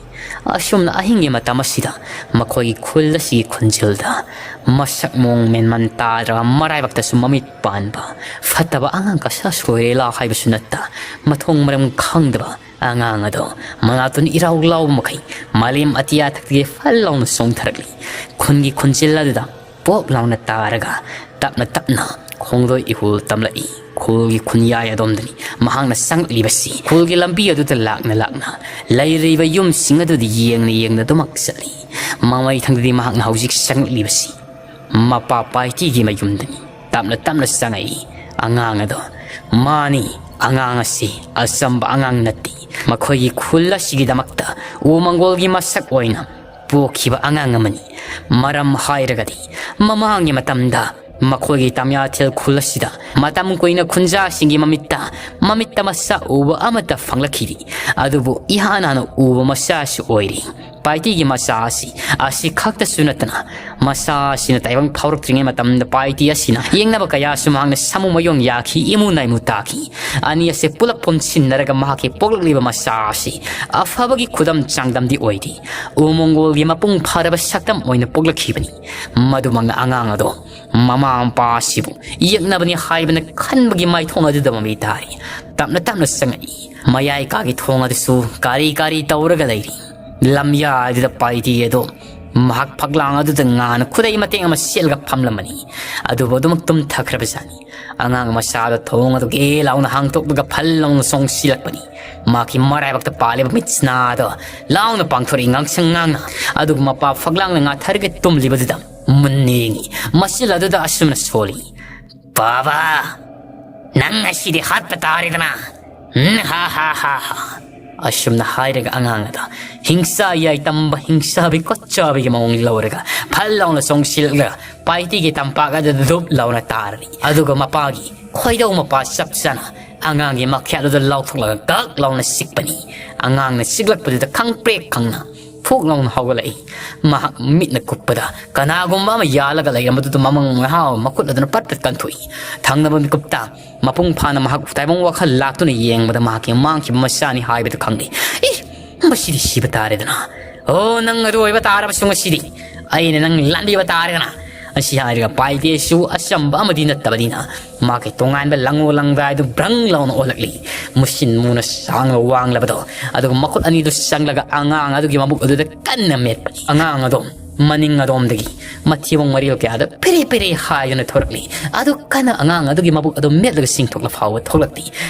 ꯑꯁꯨꯝꯅ ꯑꯍꯤꯡꯒꯤ ꯃꯇꯝ ꯑꯁꯤꯗ ꯃꯈꯣꯏꯒꯤ ꯈꯨꯜ ꯑꯁꯤꯒꯤ ꯈꯨꯟꯖꯤꯜꯗ ꯃꯁꯛ ꯃꯑꯣꯡ ꯃꯦꯟꯃꯟ ꯇꯥꯗ꯭ꯔꯕ, ꯃꯔꯥꯏꯕꯛꯇꯁꯨ ꯃꯃꯤꯠ ꯄꯥꯟꯕ ꯐꯠꯇꯕ ꯑꯉꯥꯡ ꯀꯁꯥ ꯁꯣꯏꯔꯦꯂꯥ ꯍꯥꯏꯕꯁꯨ ꯅꯠꯇ, ꯃꯊꯣꯡ ꯃꯔꯝ ꯈꯪꯗꯕ ꯑꯉꯥꯡ ꯑꯗꯣ ꯃꯅꯥꯇꯣꯟ ꯏꯔꯥꯎ ꯂꯥꯎꯕ ꯃꯈꯩ ꯃꯥꯂꯦꯝ ꯑꯇꯤꯌꯥ ꯊꯛꯇꯒꯤ ꯐꯜ ꯂꯥꯎꯅ ꯆꯣꯡꯊꯔꯛꯂꯤ꯫ ꯈꯨꯟꯒꯤ ꯈꯨꯟꯖꯤꯜ ꯑꯗꯨꯗ ꯄꯣꯞ ꯂꯥꯎꯅ ꯇꯥꯔꯒ ꯇꯞꯅ ꯇꯞꯅ ꯈꯣꯡꯂꯣꯏ ꯏꯍꯨꯜ ꯇꯝꯂꯛꯏ꯫ ꯈꯨꯜꯒꯤ ꯈꯨꯟꯌꯥꯏ ꯑꯗꯣꯝꯗꯅꯤ ꯃꯍꯥꯛꯅ ꯆꯪꯂꯛꯂꯤꯕꯁꯤ꯫ ꯈꯨꯜꯒꯤ ꯂꯝꯕꯤ ꯑꯗꯨꯗ ꯂꯥꯛꯅ ꯂꯥꯛꯅ ꯂꯩꯔꯤꯕ ꯌꯨꯝꯁꯤꯡ ꯑꯗꯨꯗ ꯌꯦꯡꯅ ꯌꯦꯡꯅ ꯑꯗꯨꯃꯛ ꯆꯠꯂꯤ꯫ ꯃꯃꯩ ꯊꯪꯗꯗꯤ ꯃꯍꯥꯛꯅ ꯍꯧꯖꯤꯛ ꯆꯪꯂꯛꯂꯤꯕꯁꯤ ꯃꯄꯥ ꯄꯥꯏꯇꯤꯒꯤ ꯃꯌꯨꯝꯗꯅꯤ꯫ ꯇꯞꯅ ꯇꯞꯅ ꯆꯪꯉꯛꯏ ꯑꯉꯥꯡ ꯑꯗꯣ꯫ ꯃꯥꯅꯤ, ꯑꯉꯥꯡ ꯑꯁꯤ ꯑꯆꯝꯕ ꯑꯉꯥꯡ ꯅꯠꯇꯦ꯫ ꯃꯈꯣꯏꯒꯤ ꯈꯨꯜ ꯑꯁꯤꯒꯤꯗꯃꯛꯇ ꯎꯃꯪꯒꯣꯜꯒꯤ ꯃꯁꯛ ꯑꯣꯏꯅ ꯄꯣꯛꯈꯤꯕ ꯑꯉꯥꯡ ꯑꯃꯅꯤ꯫ ꯃꯔꯝ ꯍꯥꯏꯔꯒꯗꯤ ꯃꯃꯥꯡꯒꯤ ꯃꯇꯝꯗ ꯃꯈꯣꯏꯒꯤ ꯇꯥꯃꯤꯌꯥꯊꯦꯜ ꯈꯨꯜ ꯑꯁꯤꯗ ꯃꯇꯝ ꯀꯨꯏꯅ ꯈꯨꯟꯖꯥꯁꯤꯡꯒꯤ ꯃꯃꯤꯠꯇ, ꯃꯃꯤꯠꯇ ꯃꯁꯥ ꯎꯕ ꯑꯃꯠꯇ ꯐꯪꯂꯛꯈꯤꯗꯦ꯫ ꯑꯗꯨꯕꯨ ꯏꯍꯥꯟ ꯍꯥꯟꯅ ꯎꯕ ꯃꯁꯥꯁꯨ ꯑꯣꯏꯔꯤ꯫ ꯄꯥꯏꯇꯤꯒꯤ ꯃꯆꯥ ꯑꯁꯤ, ꯑꯁꯤ ꯈꯛꯇꯁꯨ ꯅꯠꯇꯅ, ꯃꯆꯥ ꯑꯁꯤꯅ ꯇꯥꯏꯕꯪ ꯐꯥꯎꯔꯛꯇ꯭ꯔꯤꯉꯩ ꯃꯇꯝꯗ ꯄꯥꯏꯇꯤ ꯑꯁꯤꯅ ꯌꯦꯡꯅꯕ ꯀꯌꯥꯁꯨ ꯃꯍꯥꯛꯅ ꯁꯥꯃꯨ ꯃꯌꯣꯡ ꯌꯥꯈꯤ, ꯏꯃꯨ ꯅꯥꯏꯃꯨ ꯇꯥꯈꯤ꯫ ꯑꯅꯤ ꯑꯁꯦ ꯄꯨꯂꯞ ꯄꯨꯟꯁꯤꯟꯅꯔꯒ ꯃꯍꯥꯛꯀꯤ ꯄꯣꯛꯂꯛꯂꯤꯕ ꯃꯆꯥ ꯑꯁꯤ ꯑꯐꯕꯒꯤ ꯈꯨꯗꯝ ꯆꯥꯡꯗꯝꯗꯤ ꯑꯣꯏꯗꯦ꯫ ꯎꯃꯪꯒꯣꯜꯒꯤ ꯃꯄꯨꯡ ꯐꯥꯔꯕ ꯁꯛꯇꯝ ꯑꯣꯏꯅ ꯄꯣꯛꯂꯛꯈꯤꯕꯅꯤ꯫ ꯃꯗꯨꯃꯛꯅ ꯑꯉꯥꯡ ꯑꯗꯣ ꯃꯃꯥ ꯃꯄꯥ ꯑꯁꯤꯕꯨ ꯌꯦꯛꯅꯕꯅꯤ ꯍꯥꯏꯕꯅ ꯈꯟꯕꯒꯤ ꯃꯥꯏꯊꯣꯡ ꯑꯗꯨꯗ ꯃꯃꯤ ꯇꯥꯔꯤ꯫ ꯇꯞꯅ ꯇꯞꯅ ꯆꯪꯉꯛꯏ꯫ ꯃꯌꯥꯏ ꯀꯥꯒꯤ ꯊꯣꯡ ꯑꯗꯨꯁꯨ ꯀꯥꯔꯤ ꯀꯥꯔꯤ ꯇꯧꯔꯒ ꯂꯩꯔꯤ꯫ ꯂꯝꯌꯥꯏꯗꯨꯗ ꯄꯥꯏꯇꯤ ꯑꯗꯣ ꯃꯍꯥꯛ ꯐꯛꯂꯥꯡ ꯑꯗꯨꯗ ꯉꯥꯅ ꯈꯨꯗꯩ ꯃꯇꯦꯛ ꯑꯃ ꯁꯦꯠꯂꯒ ꯐꯝꯂꯝꯕꯅꯤ꯫ ꯑꯗꯨꯕꯨ ꯑꯗꯨꯃꯛ ꯇꯨꯝꯊꯈ꯭ꯔꯕꯖꯥꯠꯅꯤ꯫ ꯑꯉꯥꯡ ꯃꯆꯥꯗ ꯊꯣꯡ ꯑꯗꯨ ꯒꯦ ꯂꯥꯎꯅ ꯍꯥꯡꯇꯣꯛꯂꯒ ꯐꯜ ꯂꯥꯎꯅ ꯆꯣꯡꯁꯤꯜꯂꯛꯄꯅꯤ꯫ ꯃꯍꯥꯛꯀꯤ ꯃꯔꯥꯏꯕꯛꯇ ꯄꯥꯜꯂꯤꯕ ꯃꯤꯠꯁꯅꯥꯗꯣ ꯂꯥꯎꯅ ꯄꯥꯡꯊꯣꯔꯛꯏ ꯉꯥꯡꯁꯪ ꯉꯥꯡꯅ꯫ ꯑꯗꯨꯒ ꯃꯄꯥ ꯐꯛꯂꯥꯡꯅ ꯉꯥꯊꯔꯒ ꯇꯨꯝꯂꯤꯕꯗꯨꯗ ꯃꯨꯟꯅ ꯌꯦꯡꯉꯤ꯫ ꯃꯆꯤꯜ ꯑꯗꯨꯗ ꯑꯁꯨꯝꯅ ꯁꯣꯜꯂꯤ, "ꯕꯥꯕꯥ, ꯅꯪ ꯉꯁꯤꯗꯤ ꯍꯥꯠꯄ ꯇꯥꯔꯦꯗꯅ꯫ ꯎꯝ, ꯍꯥ, ꯍꯥ, ꯍꯥ, ꯍꯥ꯫ ꯑꯁꯨꯝꯅ ꯍꯥꯏꯔꯒ ꯑꯉꯥꯡ ꯑꯗꯣ ꯍꯤꯡꯁꯥ ꯌꯥꯏ ꯇꯝꯕ ꯍꯤꯡꯁꯥꯕꯤ ꯀꯣꯠꯆꯥꯕꯤꯒꯤ ꯃꯑꯣꯡ ꯂꯧꯔꯒ ꯐꯜ ꯂꯥꯎꯅ ꯆꯣꯡꯁꯤꯜꯂꯛꯂꯒ ꯄꯥꯏꯇꯤꯒꯤ ꯇꯝꯄꯥꯛ ꯑꯗꯨꯗ ꯙꯨꯞ ꯂꯥꯎꯅ ꯇꯥꯔꯅꯤ꯫ ꯑꯗꯨꯒ ꯃꯄꯥꯒꯤ ꯈꯣꯏꯗꯧ ꯃꯄꯥ ꯆꯞ ꯆꯥꯅ ꯑꯉꯥꯡꯒꯤ ꯃꯈ꯭ꯌꯥꯠ ꯑꯗꯨꯗ ꯂꯥꯎꯊꯣꯛꯂꯒ ꯒꯛ ꯂꯥꯎꯅ ꯆꯤꯛꯄꯅꯤ꯫ ꯑꯉꯥꯡꯅ ꯆꯤꯛꯂꯛꯄꯗꯨꯗ ꯈꯪꯄ꯭ꯔꯦꯛ ꯈꯪꯅ ꯐꯨꯛ ꯂꯥꯎꯅ ꯍꯧꯒꯠꯂꯛꯏ꯫ ꯃꯍꯥꯛ ꯃꯤꯠꯅ ꯀꯨꯞꯄꯗ ꯀꯅꯥꯒꯨꯝꯕ ꯑꯃ ꯌꯥꯜꯂꯒ ꯂꯩꯔꯝꯕꯗꯨꯗ ꯃꯃꯪ ꯃꯍꯥꯎ ꯃꯈꯨꯠ ꯑꯗꯨꯅ ꯄꯠ ꯄꯠ ꯀꯟꯊꯣꯛꯏ꯫ ꯊꯪꯅꯕ ꯃꯤꯀꯨꯞꯇ ꯃꯄꯨꯡ ꯐꯥꯅ ꯃꯍꯥꯛ ꯇꯥꯏꯕꯪ ꯋꯥꯈꯜ ꯂꯥꯛꯇꯨꯅ ꯌꯦꯡꯕꯗ ꯃꯍꯥꯛꯀꯤ ꯃꯥꯡꯈꯤꯕ ꯃꯆꯥꯅꯤ ꯍꯥꯏꯕꯗꯨ ꯈꯪꯂꯦ꯫ ꯏ! ꯃꯁꯤꯗꯤ ꯁꯤꯕ ꯇꯥꯔꯦꯗꯅ꯫ ꯑꯣ, ꯅꯪ ꯑꯗꯨ ꯑꯣꯏꯕ ꯇꯥꯔꯕꯁꯨ ꯉꯁꯤꯗꯤ ꯑꯩꯅ ꯅꯪ ꯂꯥꯟꯕꯤꯕ ꯇꯥꯔꯦꯗꯅ꯫ ꯑꯁꯤ ꯍꯥꯏꯔꯒ ꯄꯥꯏꯇꯦꯁꯨ ꯑꯆꯝꯕ ꯑꯃꯗꯤ ꯅꯠꯇꯕꯅꯤꯅ ꯃꯍꯥꯛꯀꯤ ꯇꯣꯉꯥꯟꯕ ꯂꯪꯉꯣ ꯂꯪꯗꯥꯏꯗꯨ ꯕ꯭ꯔꯪ ꯂꯥꯎꯅ ꯑꯣꯜꯂꯛꯂꯤ꯫ ꯃꯨꯁꯤꯟ ꯃꯨꯅ ꯁꯥꯡꯅ ꯋꯥꯡꯂꯕꯗꯣ, ꯑꯗꯨꯒ ꯃꯈꯨꯠ ꯑꯅꯤꯗꯨ ꯆꯪꯂꯒ ꯑꯉꯥꯡ ꯑꯗꯨꯒꯤ ꯃꯕꯨꯛ ꯑꯗꯨꯗ ꯀꯟꯅ ꯃꯦꯠꯄꯅꯤ꯫ ꯑꯉꯥꯡ ꯑꯗꯣ ꯃꯅꯤꯡ ꯑꯗꯣꯝꯗꯒꯤ ꯃꯊꯤꯕꯣꯡ ꯃꯔꯤꯜ ꯀꯌꯥꯗ ꯄꯦꯔꯦ ꯄꯦꯔꯦ ꯍꯥꯏꯗꯨꯅ ꯊꯣꯔꯛꯂꯤ꯫ ꯑꯗꯨ ꯀꯟꯅ ꯑꯉꯥꯡ ꯑꯗꯨꯒꯤ ꯃꯕꯨꯛ ꯑꯗꯨ ꯃꯦꯠꯂꯒ ꯆꯤꯡꯊꯣꯛꯂ ꯐꯥꯎꯕ ꯊꯣꯛꯂꯛꯂꯤ꯫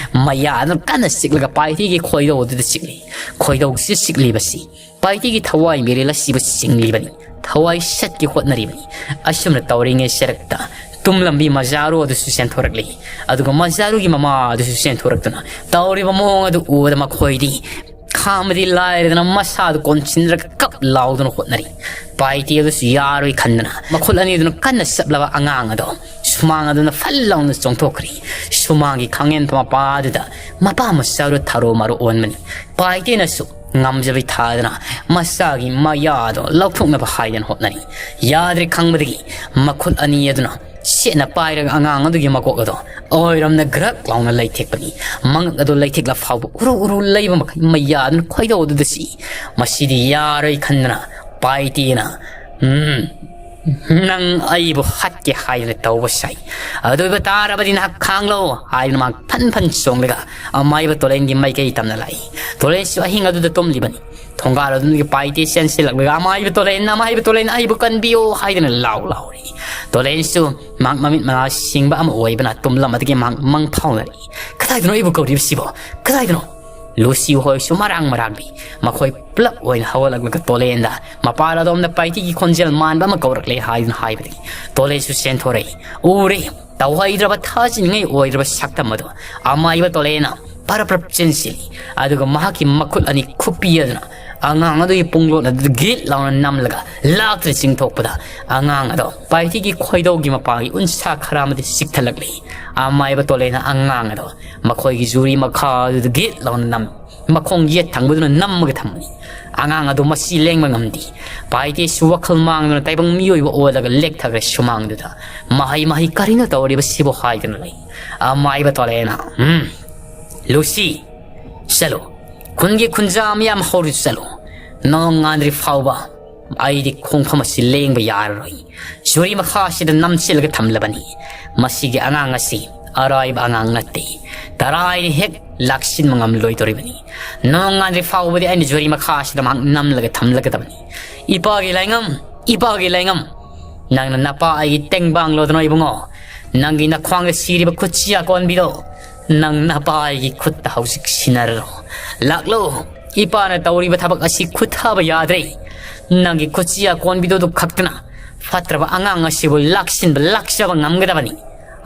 ꯃꯌꯥ ꯑꯗꯨꯅ ꯀꯟꯅ ꯆꯤꯛꯂꯒ ꯄꯥꯏꯇꯤꯒꯤ ꯈꯣꯏꯗꯧ ꯑꯗꯨꯗ ꯆꯤꯛꯂꯤ꯫ ꯈꯣꯏꯗꯧꯁꯤ ꯆꯤꯛꯂꯤꯕꯁꯤ ꯄꯥꯏꯇꯤꯒꯤ ꯊꯋꯥꯏ ꯃꯤꯔꯦꯜ ꯑꯁꯤꯕꯨ ꯆꯤꯡꯂꯤꯕꯅꯤ꯫ ꯊꯋꯥꯏ ꯁꯠꯀꯤ ꯍꯣꯠꯅꯔꯤꯕꯅꯤ꯫ ꯑꯁꯨꯝꯅ ꯇꯧꯔꯤꯉꯩ ꯁꯔꯛꯇ ꯇꯨꯝꯂꯝꯕꯤ ꯃꯖꯥꯔꯨ ꯑꯗꯨꯁꯨ ꯆꯦꯟꯊꯣꯔꯛꯂꯤ꯫ ꯑꯗꯨꯒ ꯃꯖꯥꯔꯨꯒꯤ ꯃꯃꯥ ꯑꯗꯨꯁꯨ ꯆꯦꯟꯊꯣꯔꯛꯇꯨꯅ ꯇꯧꯔꯤꯕ ꯃꯑꯣꯡ ꯑꯗꯨ ꯎꯕꯗ ꯃꯈꯣꯏꯗꯤ ꯈꯥꯝꯕꯗꯤ ꯂꯥꯏꯔꯗꯅ ꯃꯁꯥꯗꯨ ꯀꯣꯟꯁꯤꯟꯗ꯭ꯔꯒ ꯀꯞ ꯂꯥꯎꯗꯨꯅ ꯍꯣꯠꯅꯔꯤ꯫ ꯄꯥꯏꯇꯦ ꯑꯗꯨꯁꯨ ꯌꯥꯔꯣꯏ ꯈꯟꯗꯅ ꯃꯈꯨꯠ ꯑꯅꯤꯗꯨꯅ ꯀꯟꯅ ꯆꯞꯂꯕ ꯑꯉꯥꯡ ꯑꯗꯣ ꯁꯨꯃꯥꯡ ꯑꯗꯨꯅ ꯐꯜ ꯂꯥꯎꯅ ꯆꯣꯡꯊꯣꯛꯈ꯭ꯔꯤ꯫ ꯁꯨꯃꯥꯡꯒꯤ ꯈꯥꯡꯉꯦꯟ ꯃꯄꯥ ꯑꯗꯨꯗ ꯃꯄꯥ ꯃꯆꯥꯗꯨ ꯊꯔꯣ ꯃꯔꯣ ꯑꯣꯟꯕꯅꯤ꯫ ꯄꯥꯏꯇꯦꯅꯁꯨ ꯉꯝꯖꯕꯤ ꯊꯥꯗꯅ ꯃꯆꯥꯒꯤ ꯃꯌꯥꯗꯣ ꯂꯧꯊꯣꯛꯅꯕ ꯍꯥꯏꯗꯅ ꯍꯣꯠꯅꯔꯤ꯫ ꯌꯥꯗ꯭ꯔꯦ ꯈꯪꯕꯗꯒꯤ ꯃꯈꯨꯠ ꯑꯅꯤ ꯑꯗꯨꯅ ꯁꯦꯠꯅ ꯄꯥꯏꯔꯒ ꯑꯉꯥꯡ ꯑꯗꯨꯒꯤ ꯃꯀꯣꯛ ꯑꯗꯣ ꯑꯣꯏꯔꯣꯝꯅ ꯒ꯭ꯔꯛ ꯂꯥꯎꯅ ꯂꯩꯊꯦꯛꯄꯅꯤ꯫ ꯃꯉꯛ ꯑꯗꯨ ꯂꯩꯊꯦꯛꯂ ꯐꯥꯎꯕ ꯎꯔꯨ ꯎꯔꯨ ꯂꯩꯕ ꯃꯈꯩ ꯃꯌꯥ ꯑꯗꯨꯅ ꯈꯣꯏꯗꯧ ꯑꯗꯨꯗ ꯁꯤ꯫ ꯃꯁꯤꯗꯤ ꯌꯥꯔꯣꯏ ꯈꯟꯗꯅ ꯄꯥꯏꯇꯦꯅ, "ꯎꯝ, ꯅꯪ ꯑꯩꯕꯨ ꯍꯥꯠꯀꯦ ꯍꯥꯏꯗꯅ ꯇꯧꯕ ꯁꯥꯏ꯫ ꯑꯗꯨ ꯑꯣꯏꯕ ꯇꯥꯔꯕꯗꯤ ꯅꯍꯥꯛ ꯈꯥꯡꯂꯣ" ꯍꯥꯏꯗꯅ ꯃꯍꯥꯛ ꯐꯟ ꯐꯟ ꯆꯣꯡꯂꯒ ꯑꯃꯥꯏꯕ ꯇꯣꯂꯦꯟꯒꯤ ꯃꯥꯏꯀꯩ ꯇꯝꯅ ꯂꯥꯛꯏ꯫ ꯇꯣꯂꯦꯟꯁꯨ ꯑꯍꯤꯡ ꯑꯗꯨꯗ ꯇꯨꯝꯂꯤꯕꯅꯤ꯫ ꯊꯣꯡꯒꯥꯜ ꯑꯗꯨꯗꯒꯤ ꯄꯥꯏꯇꯦ ꯆꯦꯟꯁꯤꯜꯂꯛꯂꯒ "ꯑꯃꯥꯏꯕ ꯇꯣꯂꯦꯟ, ꯑꯃꯥꯏꯕ ꯇꯣꯂꯦꯟ, ꯑꯩꯕꯨ ꯀꯟꯕꯤꯌꯣ" ꯍꯥꯏꯗꯅ ꯂꯥꯎ ꯂꯥꯎꯔꯤ꯫ ꯇꯣꯂꯦꯟꯁꯨ ꯃꯍꯥꯛ ꯃꯃꯤꯠ ꯃꯅꯥ ꯁꯤꯡꯕ ꯑꯃ ꯑꯣꯏꯕꯅ ꯇꯨꯝꯂꯝꯕꯗꯒꯤ ꯃꯍꯥꯛ ꯃꯪ ꯐꯥꯎꯅꯔꯤ꯫ "ꯀꯗꯥꯏꯗꯅꯣ ꯑꯩꯕꯨ ꯀꯧꯔꯤꯕꯁꯤꯕꯣ? ꯀꯗꯥꯏꯗꯅꯣ?" ꯂꯨꯁꯤ ꯍꯣꯏꯁꯨ ꯃꯔꯥꯡ ꯃꯔꯥꯡꯕꯤ꯫ ꯃꯈꯣꯏ ꯄꯨꯂꯞ ꯑꯣꯏꯅ ꯍꯧꯒꯠꯂꯛꯂꯒ ꯇꯣꯂꯦꯟꯗ ꯃꯄꯥꯟ ꯑꯗꯣꯝꯗ ꯄꯥꯏꯇꯤꯒꯤ ꯈꯣꯟꯖꯦꯜ ꯃꯥꯟꯕ ꯑꯃ ꯀꯧꯔꯛꯂꯦ ꯍꯥꯏꯗꯨꯅ ꯍꯥꯏꯕꯗꯒꯤ ꯇꯣꯂꯦꯟꯁꯨ ꯆꯦꯟꯊꯣꯔꯛꯏ꯫ ꯎꯔꯦ, ꯇꯧꯍꯩꯗ꯭ꯔꯕ ꯊꯥꯖꯅꯤꯡꯉꯥꯏ ꯑꯣꯏꯗ꯭ꯔꯕ ꯁꯛꯇꯝ ꯑꯗꯨ꯫ ꯑꯃꯥꯏꯕ ꯇꯣꯂꯦꯟꯅ ꯄꯔꯞ ꯄꯔꯞ ꯆꯦꯟꯁꯤꯜꯂꯤ꯫ ꯑꯗꯨꯒ ꯃꯍꯥꯛꯀꯤ ꯃꯈꯨꯠ ꯑꯅꯤ ꯈꯨꯞꯄꯤ ꯑꯗꯨꯅ ꯑꯉꯥꯡ ꯑꯗꯨꯒꯤ ꯄꯨꯡꯂꯣꯟ ꯑꯗꯨ ꯒꯤꯠ ꯂꯥꯎꯅ ꯅꯝꯂꯒ ꯂꯥꯛꯇꯨꯅ ꯆꯤꯡꯊꯣꯛꯄꯗ, ꯑꯉꯥꯡ ꯑꯗꯣ ꯄꯥꯏꯇꯤꯒꯤ ꯈꯣꯏꯗꯧꯒꯤ ꯃꯄꯥꯒꯤ ꯎꯟꯁꯥ ꯈꯔ ꯑꯃꯗꯤ ꯆꯤꯛꯊꯠꯂꯛꯂꯤ꯫ ꯑꯃꯥꯏꯕ ꯇꯣꯂꯦꯅ ꯑꯉꯥꯡ ꯑꯗꯣ ꯃꯈꯣꯏꯒꯤ ꯖꯨꯔꯤ ꯃꯈꯥ ꯑꯗꯨꯗ ꯒꯤꯠ ꯂꯥꯎꯅ ꯅꯝꯃꯤ꯫ ꯃꯈꯣꯡ ꯌꯦꯠ ꯊꯪꯕꯗꯨꯅ ꯅꯝꯃꯒ ꯊꯝꯕꯅꯤ꯫ ꯑꯉꯥꯡ ꯑꯗꯨ ꯃꯁꯤ ꯂꯦꯡꯕ ꯉꯝꯗꯦ꯫ ꯄꯥꯏꯇꯦꯁꯨ ꯋꯥꯈꯜ ꯃꯥꯡꯗꯨꯅ ꯇꯥꯏꯕꯪ ꯃꯤꯑꯣꯏꯕ ꯑꯣꯜꯂꯒ ꯂꯦꯛꯊꯈ꯭ꯔꯦ ꯁꯨꯃꯥꯡꯗꯨꯗ꯫ ꯃꯍꯩ ꯃꯍꯩ ꯀꯔꯤꯅꯣ ꯇꯧꯔꯤꯕꯁꯤꯕꯨ ꯍꯥꯏꯗꯨꯅ ꯂꯩ꯫ ꯑꯃꯥꯏꯕ ꯇꯣꯂꯦꯅ, "ꯎꯝ, ꯂꯨꯁꯤ, ꯆꯠꯂꯣ꯫ ꯈꯨꯟꯒꯤ ꯈꯨꯟꯖꯥ ꯃꯤꯌꯥꯝ ꯍꯧꯔꯨ ꯆꯠꯂꯣ꯫ ꯅꯣꯡ ꯉꯥꯟꯗ꯭ꯔꯤ ꯐꯥꯎꯕ ꯑꯩꯗꯤ ꯈꯣꯡꯐꯝ ꯑꯁꯤ ꯂꯦꯡꯕ ꯌꯥꯔꯔꯣꯏ꯫ ꯖꯨꯔꯤ ꯃꯈꯥꯁꯤꯗ ꯅꯝꯁꯤꯜꯂꯒ ꯊꯝꯂꯕꯅꯤ꯫ ꯃꯁꯤꯒꯤ ꯑꯉꯥꯡ ꯑꯁꯤ ꯑꯔꯥꯏꯕ ꯑꯉꯥꯡ ꯅꯠꯇꯦ꯫ ꯇꯔꯥꯏꯅ ꯍꯦꯛ ꯂꯥꯛꯁꯤꯟꯕ ꯉꯝꯂꯣꯏꯗꯧꯔꯤꯕꯅꯤ꯫ ꯅꯣꯡ ꯉꯥꯟꯗ꯭ꯔꯤ ꯐꯥꯎꯕꯗꯤ ꯑꯩꯅ ꯖꯨꯔꯤ ꯃꯈꯥꯁꯤꯗ ꯃꯍꯥꯛ ꯅꯝꯂꯒ ꯊꯝꯂꯒꯗꯕꯅꯤ꯫ ꯏꯄꯥꯒꯤ ꯂꯥꯏꯉꯝ, ꯏꯄꯥꯒꯤ ꯂꯥꯏꯉꯝ, ꯅꯪꯅ ꯅꯄꯥ ꯑꯩꯒꯤ ꯇꯦꯡꯕꯥꯡꯂꯣꯗꯅꯣ ꯏꯕꯨꯡꯉꯣ? ꯅꯪꯒꯤ ꯅꯈ꯭ꯋꯥꯡꯗ ꯁꯤꯔꯤꯕ ꯈꯨꯠꯁꯤ ꯑꯀꯣꯟꯕꯤꯗꯣ ꯅꯪ ꯅꯄꯥ ꯑꯩꯒꯤ ꯈꯨꯠꯇ ꯍꯧꯖꯤꯛ ꯁꯤꯟꯅꯔꯔꯣ꯫ ꯂꯥꯛꯂꯣ, ꯏꯄꯥꯅ ꯇꯧꯔꯤꯕ ꯊꯕꯛ ꯑꯁꯤ ꯈꯨꯠꯊꯥꯕ ꯌꯥꯗ꯭ꯔꯦ꯫ ꯅꯪꯒꯤ ꯈꯨꯠꯁꯤ ꯑꯀꯣꯟꯕꯤꯗꯨꯗꯨ ꯈꯛꯇꯅ ꯐꯠꯇ꯭ꯔꯕ ꯑꯉꯥꯡ ꯑꯁꯤꯕꯨ ꯂꯥꯛꯁꯤꯟꯕ ꯂꯥꯛꯆꯕ ꯉꯝꯒꯗꯕꯅꯤ꯫"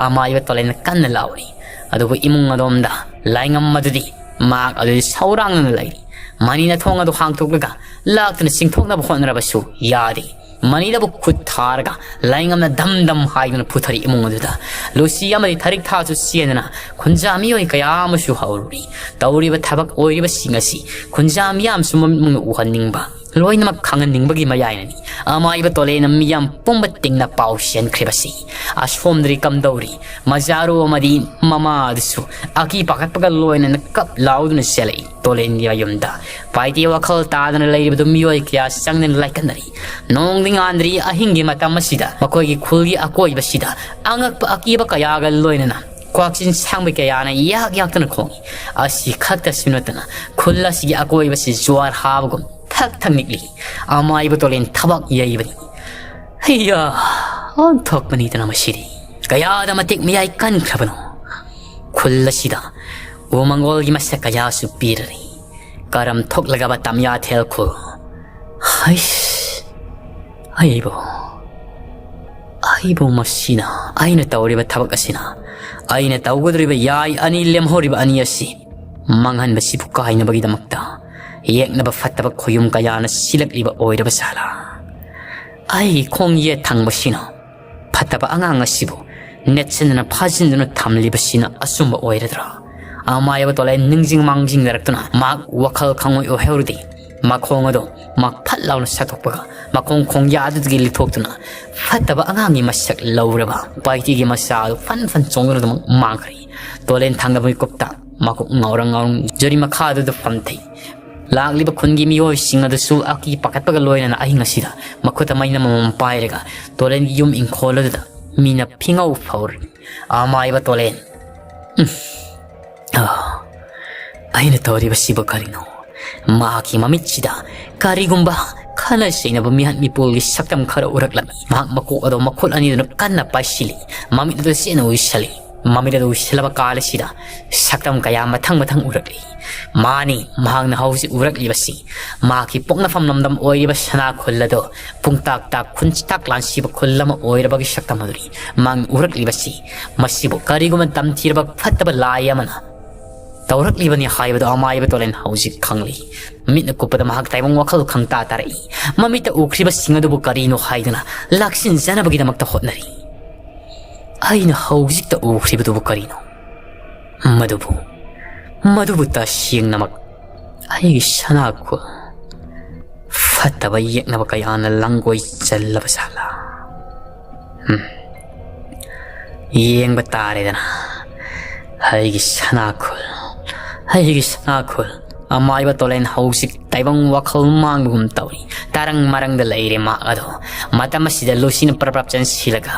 ꯑꯃꯥꯏꯕ ꯇꯣꯂꯦꯟꯅ ꯀꯟꯅ ꯂꯥꯎꯔꯤ꯫ ꯑꯗꯨꯕꯨ ꯏꯃꯨꯡ ꯑꯗꯣꯝꯗ ꯂꯥꯏꯉꯝ ꯑꯗꯨꯗꯤ ꯃꯍꯥꯛ ꯑꯗꯨꯗꯤ ꯁꯧꯔꯥꯡꯗꯨꯅ ꯂꯩꯔꯤ꯫ ꯃꯅꯤꯅ ꯊꯣꯡ ꯑꯗꯨ ꯍꯥꯡꯗꯣꯛꯂꯒ ꯂꯥꯛꯇꯨꯅ ꯆꯤꯡꯊꯣꯛꯅꯕ ꯍꯣꯠꯅꯔꯕꯁꯨ ꯌꯥꯗꯦ꯫ ꯃꯅꯤꯗꯕꯨ ꯈꯨꯠ ꯊꯥꯔꯒ ꯂꯥꯏꯉꯝꯅ ꯙꯝ ꯙꯝ ꯍꯥꯏꯗꯨꯅ ꯐꯨꯊꯔꯤ ꯏꯃꯨꯡ ꯑꯗꯨꯗ꯫ ꯂꯨꯁꯤ ꯑꯃꯗꯤ ꯊꯔꯤꯛ ꯊꯥꯁꯨ ꯆꯦꯟꯗꯅ ꯈꯨꯟꯖꯥ ꯃꯤꯑꯣꯏ ꯀꯌꯥ ꯑꯃꯁꯨ ꯍꯧꯔꯨꯔꯤ꯫ ꯇꯧꯔꯤꯕ ꯊꯕꯛ ꯑꯣꯏꯔꯤꯕꯁꯤꯡ ꯑꯁꯤ ꯈꯨꯟꯖꯥ ꯃꯤꯌꯥꯝꯁꯨ ꯃꯃꯤꯠ ꯃꯪꯅ ꯎꯍꯟꯅꯤꯡꯕ, ꯂꯣꯏꯅꯃꯛ ꯈꯪꯍꯟꯅꯤꯡꯕꯒꯤ ꯃꯌꯥꯏꯅꯅꯤ ꯑꯃꯥꯏꯕ ꯇꯣꯂꯦꯅ ꯃꯤꯌꯥꯝ ꯄꯨꯝꯕ ꯇꯤꯡꯅ ꯄꯥꯎ ꯆꯦꯟꯈ꯭ꯔꯤꯕꯁꯤ꯫ ꯑꯁꯣꯝꯗꯗꯤ ꯀꯝꯗꯧꯔꯤ? ꯃꯖꯥꯔꯨ ꯑꯃꯗꯤ ꯃꯃꯥ ꯑꯗꯨꯁꯨ ꯑꯀꯤ ꯄꯥꯈꯠꯄꯒ ꯂꯣꯏꯅꯅ ꯀꯞ ꯂꯥꯎꯗꯨꯅ ꯆꯦꯜꯂꯛꯏ ꯇꯣꯂꯦꯟꯒꯤ ꯃꯌꯨꯝꯗ꯫ ꯄꯥꯏꯇꯦ ꯋꯥꯈꯜ ꯇꯥꯗꯅ ꯂꯩꯔꯤꯕꯗꯨ ꯃꯤꯑꯣꯏ ꯀꯌꯥ ꯆꯪꯗꯅ ꯂꯥꯏꯀꯠꯅꯔꯤ꯫ ꯅꯣꯡꯗꯤ ꯉꯥꯟꯗ꯭ꯔꯤ꯫ ꯑꯍꯤꯡꯒꯤ ꯃꯇꯝ ꯑꯁꯤꯗ ꯃꯈꯣꯏꯒꯤ ꯈꯨꯜꯒꯤ ꯑꯀꯣꯏꯕꯁꯤꯗ ꯑꯉꯛꯄ ꯑꯀꯤꯕ ꯀꯌꯥꯒ ꯂꯣꯏꯅꯅ ꯀ꯭ꯋꯥꯛꯆꯤꯟ ꯁꯥꯡꯕ ꯀꯌꯥꯅ ꯌꯥꯛ ꯌꯥꯛꯇꯨꯅ ꯈꯣꯡꯏ꯫ ꯑꯁꯤ ꯈꯛꯇꯁꯨ ꯅꯠꯇꯅ ꯈꯨꯜ ꯑꯁꯤꯒꯤ ꯑꯀꯣꯏꯕꯁꯤ ꯖꯨꯋꯥꯔ ꯍꯥꯕꯒꯨꯝ ꯊꯛ ꯊꯛ ꯅꯤꯛꯂꯤ꯫ ꯑꯃꯥꯏꯕ ꯇꯣꯂꯦꯟ ꯊꯕꯛ ꯌꯩꯕꯅꯤ꯫ ꯍꯩꯌꯥ, ꯑꯣꯟꯊꯣꯛꯄꯅꯤꯗꯅ ꯃꯁꯤꯗꯤ꯫ ꯀꯌꯥꯗ ꯃꯇꯤꯛ ꯃꯌꯥꯏ ꯀꯟꯈ꯭ꯔꯕꯅꯣ꯫ ꯈꯨꯜ ꯑꯁꯤꯗ ꯎꯃꯪꯒꯣꯜꯒꯤ ꯃꯁꯛ ꯀꯌꯥꯁꯨ ꯄꯤꯔꯔꯤ꯫ ꯀꯔꯝ ꯊꯣꯛꯂꯒꯕ ꯇꯝꯌꯥꯊꯦꯜ ꯈꯨꯜ꯫ ꯍꯩꯁ, ꯑꯩꯕꯨ, ꯑꯩꯕꯨ ꯃꯁꯤꯅ, ꯑꯩꯅ ꯇꯧꯔꯤꯕ ꯊꯕꯛ ꯑꯁꯤꯅ, ꯑꯩꯅ ꯇꯧꯒꯗꯧꯔꯤꯕ ꯌꯥꯏ ꯑꯅꯤ ꯂꯦꯝꯍꯧꯔꯤꯕ ꯑꯅꯤ ꯑꯁꯤ ꯃꯥꯡꯍꯟꯕꯁꯤꯕꯨ ꯀꯥꯏꯅꯕꯒꯤꯗꯃꯛꯇ ꯌꯦꯛꯅꯕ ꯐꯠꯇꯕ ꯈꯣꯌꯨꯝ ꯀꯌꯥꯅ ꯁꯤꯜꯂꯛꯂꯤꯕ ꯑꯣꯏꯔꯕ ꯖꯥꯠꯂꯥ? ꯑꯩꯒꯤ ꯈꯣꯡ ꯌꯦꯠ ꯊꯪꯕꯁꯤꯅ ꯐꯠꯇꯕ ꯑꯉꯥꯡ ꯑꯁꯤꯕꯨ ꯅꯦꯠꯁꯤꯟꯗꯨꯅ ꯐꯥꯖꯤꯟꯗꯨꯅ ꯊꯝꯂꯤꯕꯁꯤꯅ ꯑꯆꯨꯝꯕ ꯑꯣꯏꯔꯗ꯭ꯔꯥ? ꯑꯃꯥꯏꯕ ꯇꯣꯂꯦꯟ ꯅꯤꯡꯁꯤꯡ ꯃꯥꯡꯖꯤꯡꯅꯔꯛꯇꯨꯅ ꯃꯍꯥꯛ ꯋꯥꯈꯜ ꯈꯪꯑꯣꯏ ꯑꯣꯏꯍꯧꯔꯗꯤ, ꯃꯈꯣꯡ ꯑꯗꯨ ꯃꯍꯥꯛ ꯐꯠ ꯂꯥꯎꯅ ꯁꯠꯇꯣꯛꯄꯒ ꯃꯈꯣꯡ ꯈꯣꯡꯌꯥꯗꯨꯗꯒꯤ ꯂꯤꯊꯣꯛꯇꯨꯅ ꯐꯠꯇꯕ ꯑꯉꯥꯡꯒꯤ ꯃꯁꯛ ꯂꯧꯔꯕ ꯄꯥꯏꯇꯤꯒꯤ ꯃꯆꯥ ꯑꯗꯨ ꯐꯟ ꯐꯟ ꯆꯣꯡꯗꯨꯅ ꯑꯗꯨꯃꯛ ꯃꯥꯡꯈ꯭ꯔꯦ꯫ ꯇꯣꯂꯦꯟ ꯊꯪꯅꯕ ꯃꯤꯀꯨꯞꯇ ꯃꯀꯣꯛ ꯉꯥꯎꯔ ꯉꯥꯎꯔ ꯖꯨꯔꯤ ꯃꯈꯥꯗꯨꯗ ꯐꯝꯊꯩ꯫ ꯂꯥꯛꯂꯤꯕ ꯈꯨꯟꯒꯤ ꯃꯤꯑꯣꯏꯁꯤꯡ ꯑꯗꯨꯁꯨ ꯑꯀꯤ ꯄꯥꯈꯠꯄꯒ ꯂꯣꯏꯅꯅ ꯑꯍꯤꯡ ꯑꯁꯤꯗ ꯃꯈꯨꯠꯇ ꯃꯩꯅꯝ ꯑꯃꯃꯝ ꯄꯥꯏꯔꯒ ꯇꯣꯂꯦꯟꯒꯤ ꯌꯨꯝ ꯏꯪꯈꯣꯜ ꯑꯗꯨꯗ ꯃꯤꯅ ꯐꯤꯉꯧ ꯐꯧꯔꯤ꯫ ꯑꯃꯥꯏꯕ ꯇꯣꯂꯦꯟ꯫ ꯎꯝ꯫ ꯑꯥ, ꯑꯩꯅ ꯇꯧꯔꯤꯕꯁꯤꯕꯨ ꯀꯔꯤꯅꯣ? ꯃꯍꯥꯛꯀꯤ ꯃꯃꯤꯠꯁꯤꯗ ꯀꯔꯤꯒꯨꯝꯕ ꯈꯠꯅ ꯆꯩꯅꯕ ꯃꯤꯍꯥꯠ ꯃꯤꯄꯨꯜꯒꯤ ꯁꯛꯇꯝ ꯈꯔ ꯎꯔꯛꯂꯝꯃꯤ꯫ ꯃꯍꯥꯛ ꯃꯀꯣꯛ ꯑꯗꯨ ꯃꯈꯨꯠ ꯑꯅꯤꯗꯨꯅ ꯀꯟꯅ ꯄꯥꯏꯁꯤꯜꯂꯤ꯫ ꯃꯃꯤꯠ ꯑꯗꯨ ꯆꯦꯠꯅ ꯎꯏꯁꯜꯂꯤ꯫ ꯃꯃꯤꯠ ꯑꯗꯨ ꯎꯏꯁꯤꯜꯂꯕ ꯀꯥꯜ ꯑꯁꯤꯗ ꯁꯛꯇꯝ ꯀꯌꯥ ꯃꯊꯪ ꯃꯊꯪ ꯎꯔꯛꯂꯤ꯫ ꯃꯥꯅꯤ, ꯃꯍꯥꯛꯅ ꯍꯧꯖꯤꯛ ꯎꯔꯛꯂꯤꯕꯁꯤ ꯃꯍꯥꯛꯀꯤ ꯄꯣꯛꯅꯐꯝ ꯂꯝꯗꯝ ꯑꯣꯏꯔꯤꯕ ꯁꯅꯥ ꯈꯨꯜ ꯑꯗꯨ ꯄꯨꯡꯇꯥꯛ ꯇꯥꯛ ꯈꯨꯟꯇꯥꯛ ꯂꯥꯟꯁꯤꯕ ꯈꯨꯜ ꯑꯃ ꯑꯣꯏꯔꯕꯒꯤ ꯁꯛꯇꯝ ꯑꯗꯨꯅꯤ ꯃꯍꯥꯛꯅ ꯎꯔꯛꯂꯤꯕꯁꯤ꯫ ꯃꯁꯤꯕꯨ ꯀꯔꯤꯒꯨꯝꯕ ꯇꯝꯊꯤꯔꯕ ꯐꯠꯇꯕ ꯂꯥꯏ ꯑꯃꯅ ꯇꯧꯔꯛꯂꯤꯕꯅꯤ ꯍꯥꯏꯕꯗꯨ ꯑꯃꯥꯏꯕ ꯇꯣꯂꯦꯟ ꯍꯧꯖꯤꯛ ꯈꯪꯂꯤ꯫ ꯃꯤꯠꯅ ꯀꯨꯞꯄꯗ ꯃꯍꯥꯛ ꯇꯥꯏꯕꯪ ꯋꯥꯈꯜ ꯈꯪꯇꯥ ꯇꯥꯔꯛꯏ꯫ ꯃꯃꯤꯠꯇ ꯎꯈ꯭ꯔꯤꯕꯁꯤꯡ ꯑꯗꯨꯕꯨ ꯀꯔꯤꯅꯣ ꯍꯥꯏꯗꯨꯅ ꯂꯥꯛꯁꯤꯟꯖꯅꯕꯒꯤꯗꯃꯛꯇ ꯍꯣꯠꯅꯔꯤ꯫ ꯑꯩꯅ ꯍꯧꯖꯤꯛꯇ ꯎꯈ꯭ꯔꯤꯕꯗꯨꯕꯨ ꯀꯔꯤꯅꯣ? ꯃꯗꯨꯕꯨ, ꯃꯗꯨꯕꯨ ꯇꯁꯦꯡꯅꯃꯛ ꯑꯩꯒꯤ ꯁꯅꯥ ꯈꯨ-, ꯐꯠꯇꯕ ꯌꯦꯛꯅꯕ ꯀꯌꯥꯅ ꯂꯪꯒꯣꯏ ꯆꯜꯂꯕ ꯖꯥꯠꯂꯥ? ꯎꯝ꯫ ꯌꯦꯡꯕ ꯇꯥꯔꯦꯗꯅ꯫ ꯑꯩꯒꯤ ꯁꯅꯥꯈꯨꯜ, ꯑꯩꯒꯤ ꯁꯅꯥꯈꯨꯜ꯫ ꯑꯃꯥꯏꯕ ꯇꯣꯂꯦꯟ ꯍꯧꯖꯤꯛ ꯇꯥꯏꯕꯪ ꯋꯥꯈꯜ ꯃꯥꯡꯕꯒꯨꯝ ꯇꯧꯔꯤ꯫ ꯇꯥꯔꯪ ꯃꯔꯪꯗ ꯂꯩꯔꯦ ꯃꯥ ꯑꯗꯣ꯫ ꯃꯇꯝ ꯑꯁꯤꯗ ꯂꯨꯁꯤꯅ ꯄ꯭ꯔꯞ ꯄ꯭ꯔꯞ ꯆꯦꯟꯁꯤꯜꯂꯒ,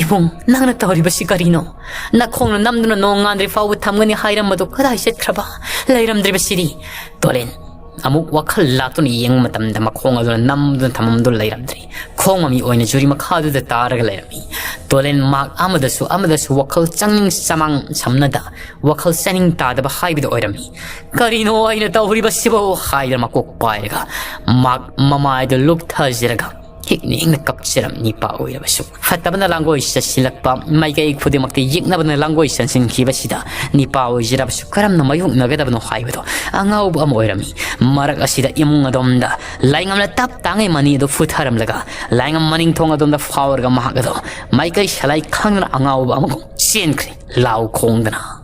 "ꯏꯕꯨꯡ, ꯅꯪꯅ ꯇꯧꯔꯤꯕꯁꯤ ꯀꯔꯤꯅꯣ? ꯅꯈꯣꯡꯅ ꯅꯝꯗꯨꯅ ꯅꯣꯡ ꯉꯥꯟꯗ꯭ꯔꯤ ꯐꯥꯎꯕ ꯊꯝꯒꯅꯤ ꯍꯥꯏꯔꯝꯕꯗꯨ ꯀꯗꯥꯏ ꯆꯠꯈ꯭ꯔꯕ? ꯂꯩꯔꯝꯗ꯭ꯔꯤꯕꯁꯤꯗꯤ?" ꯇꯣꯂꯦꯟ ꯑꯃꯨꯛ ꯋꯥꯈꯜ ꯂꯥꯛꯇꯨꯅ ꯌꯦꯡꯕ ꯃꯇꯝꯗ ꯃꯈꯣꯡ ꯑꯗꯨꯅ ꯅꯝꯗꯨꯅ ꯊꯝꯃꯝꯗꯨ ꯂꯩꯔꯝꯗ꯭ꯔꯦ꯫ ꯈꯣꯡ ꯃꯃꯤ ꯑꯣꯏꯅ ꯖꯨꯔꯤ ꯃꯈꯥꯗꯨꯗ ꯇꯥꯔꯒ ꯂꯩꯔꯝꯃꯤ꯫ ꯇꯣꯂꯦꯟ ꯃꯍꯥꯛ ꯑꯃꯗꯁꯨ ꯑꯃꯗꯁꯨ ꯋꯥꯈꯜ ꯆꯪꯅꯤꯡ ꯆꯃꯥꯡ ꯁꯝꯅꯗ ꯋꯥꯈꯜ ꯆꯥꯅꯤꯡ ꯇꯥꯗꯕ ꯍꯥꯏꯕꯗꯨ ꯑꯣꯏꯔꯝꯃꯤ꯫ "ꯀꯔꯤꯅꯣ ꯑꯩꯅ ꯇꯧꯔꯤꯕꯁꯤꯕꯨ?" ꯍꯥꯏꯗꯅ ꯃꯀꯣꯛ ꯄꯥꯏꯔꯒ ꯃꯍꯥꯛ ꯃꯃꯥꯏꯗꯨ ꯂꯨꯞꯊꯖꯔꯒ ꯍꯤꯛ ꯅꯤꯡꯅ ꯀꯞꯆꯔꯝ ꯅꯤꯄꯥ ꯑꯣꯏꯔꯕꯁꯨ꯫ ꯐꯠꯇꯕꯅ ꯂꯥꯡꯒꯣꯏ ꯆꯠꯁꯤꯜꯂꯛꯄ, ꯃꯥꯏꯀꯩ ꯈꯨꯗꯤꯡꯃꯛꯇ ꯌꯦꯛꯅꯕꯅ ꯂꯥꯡꯒꯣꯏ ꯆꯟꯁꯤꯟꯈꯤꯕꯁꯤꯗ ꯅꯤꯄꯥ ꯑꯣꯏꯖꯔꯕꯁꯨ ꯀꯔꯝꯅ ꯃꯥꯌꯣꯛꯅꯒꯗꯕꯅꯣ ꯍꯥꯏꯕꯗꯣ ꯑꯉꯥꯎꯕ ꯑꯃ ꯑꯣꯏꯔꯝꯃꯤ꯫ ꯃꯔꯛ ꯑꯁꯤꯗ ꯏꯃꯨꯡ ꯑꯗꯣꯝꯗ ꯂꯥꯏꯉꯝꯅ ꯇꯞ ꯇꯥꯡꯉꯩ ꯃꯅꯤ ꯑꯗꯨ ꯐꯨꯊꯔꯝꯂꯒ ꯂꯥꯏꯉꯝ ꯃꯅꯤꯡ ꯊꯣꯡ ꯑꯗꯣꯝꯗ ꯐꯥꯎꯔꯒ ꯃꯍꯥꯛ ꯑꯗꯣ ꯃꯥꯏꯀꯩ ꯁꯂꯥꯏ ꯈꯪꯗꯅ ꯑꯉꯥꯎꯕ ꯑꯃꯒꯨꯝ ꯆꯦꯟꯈ꯭ꯔꯦ, ꯂꯥꯎ ꯈꯣꯡꯗꯅ꯫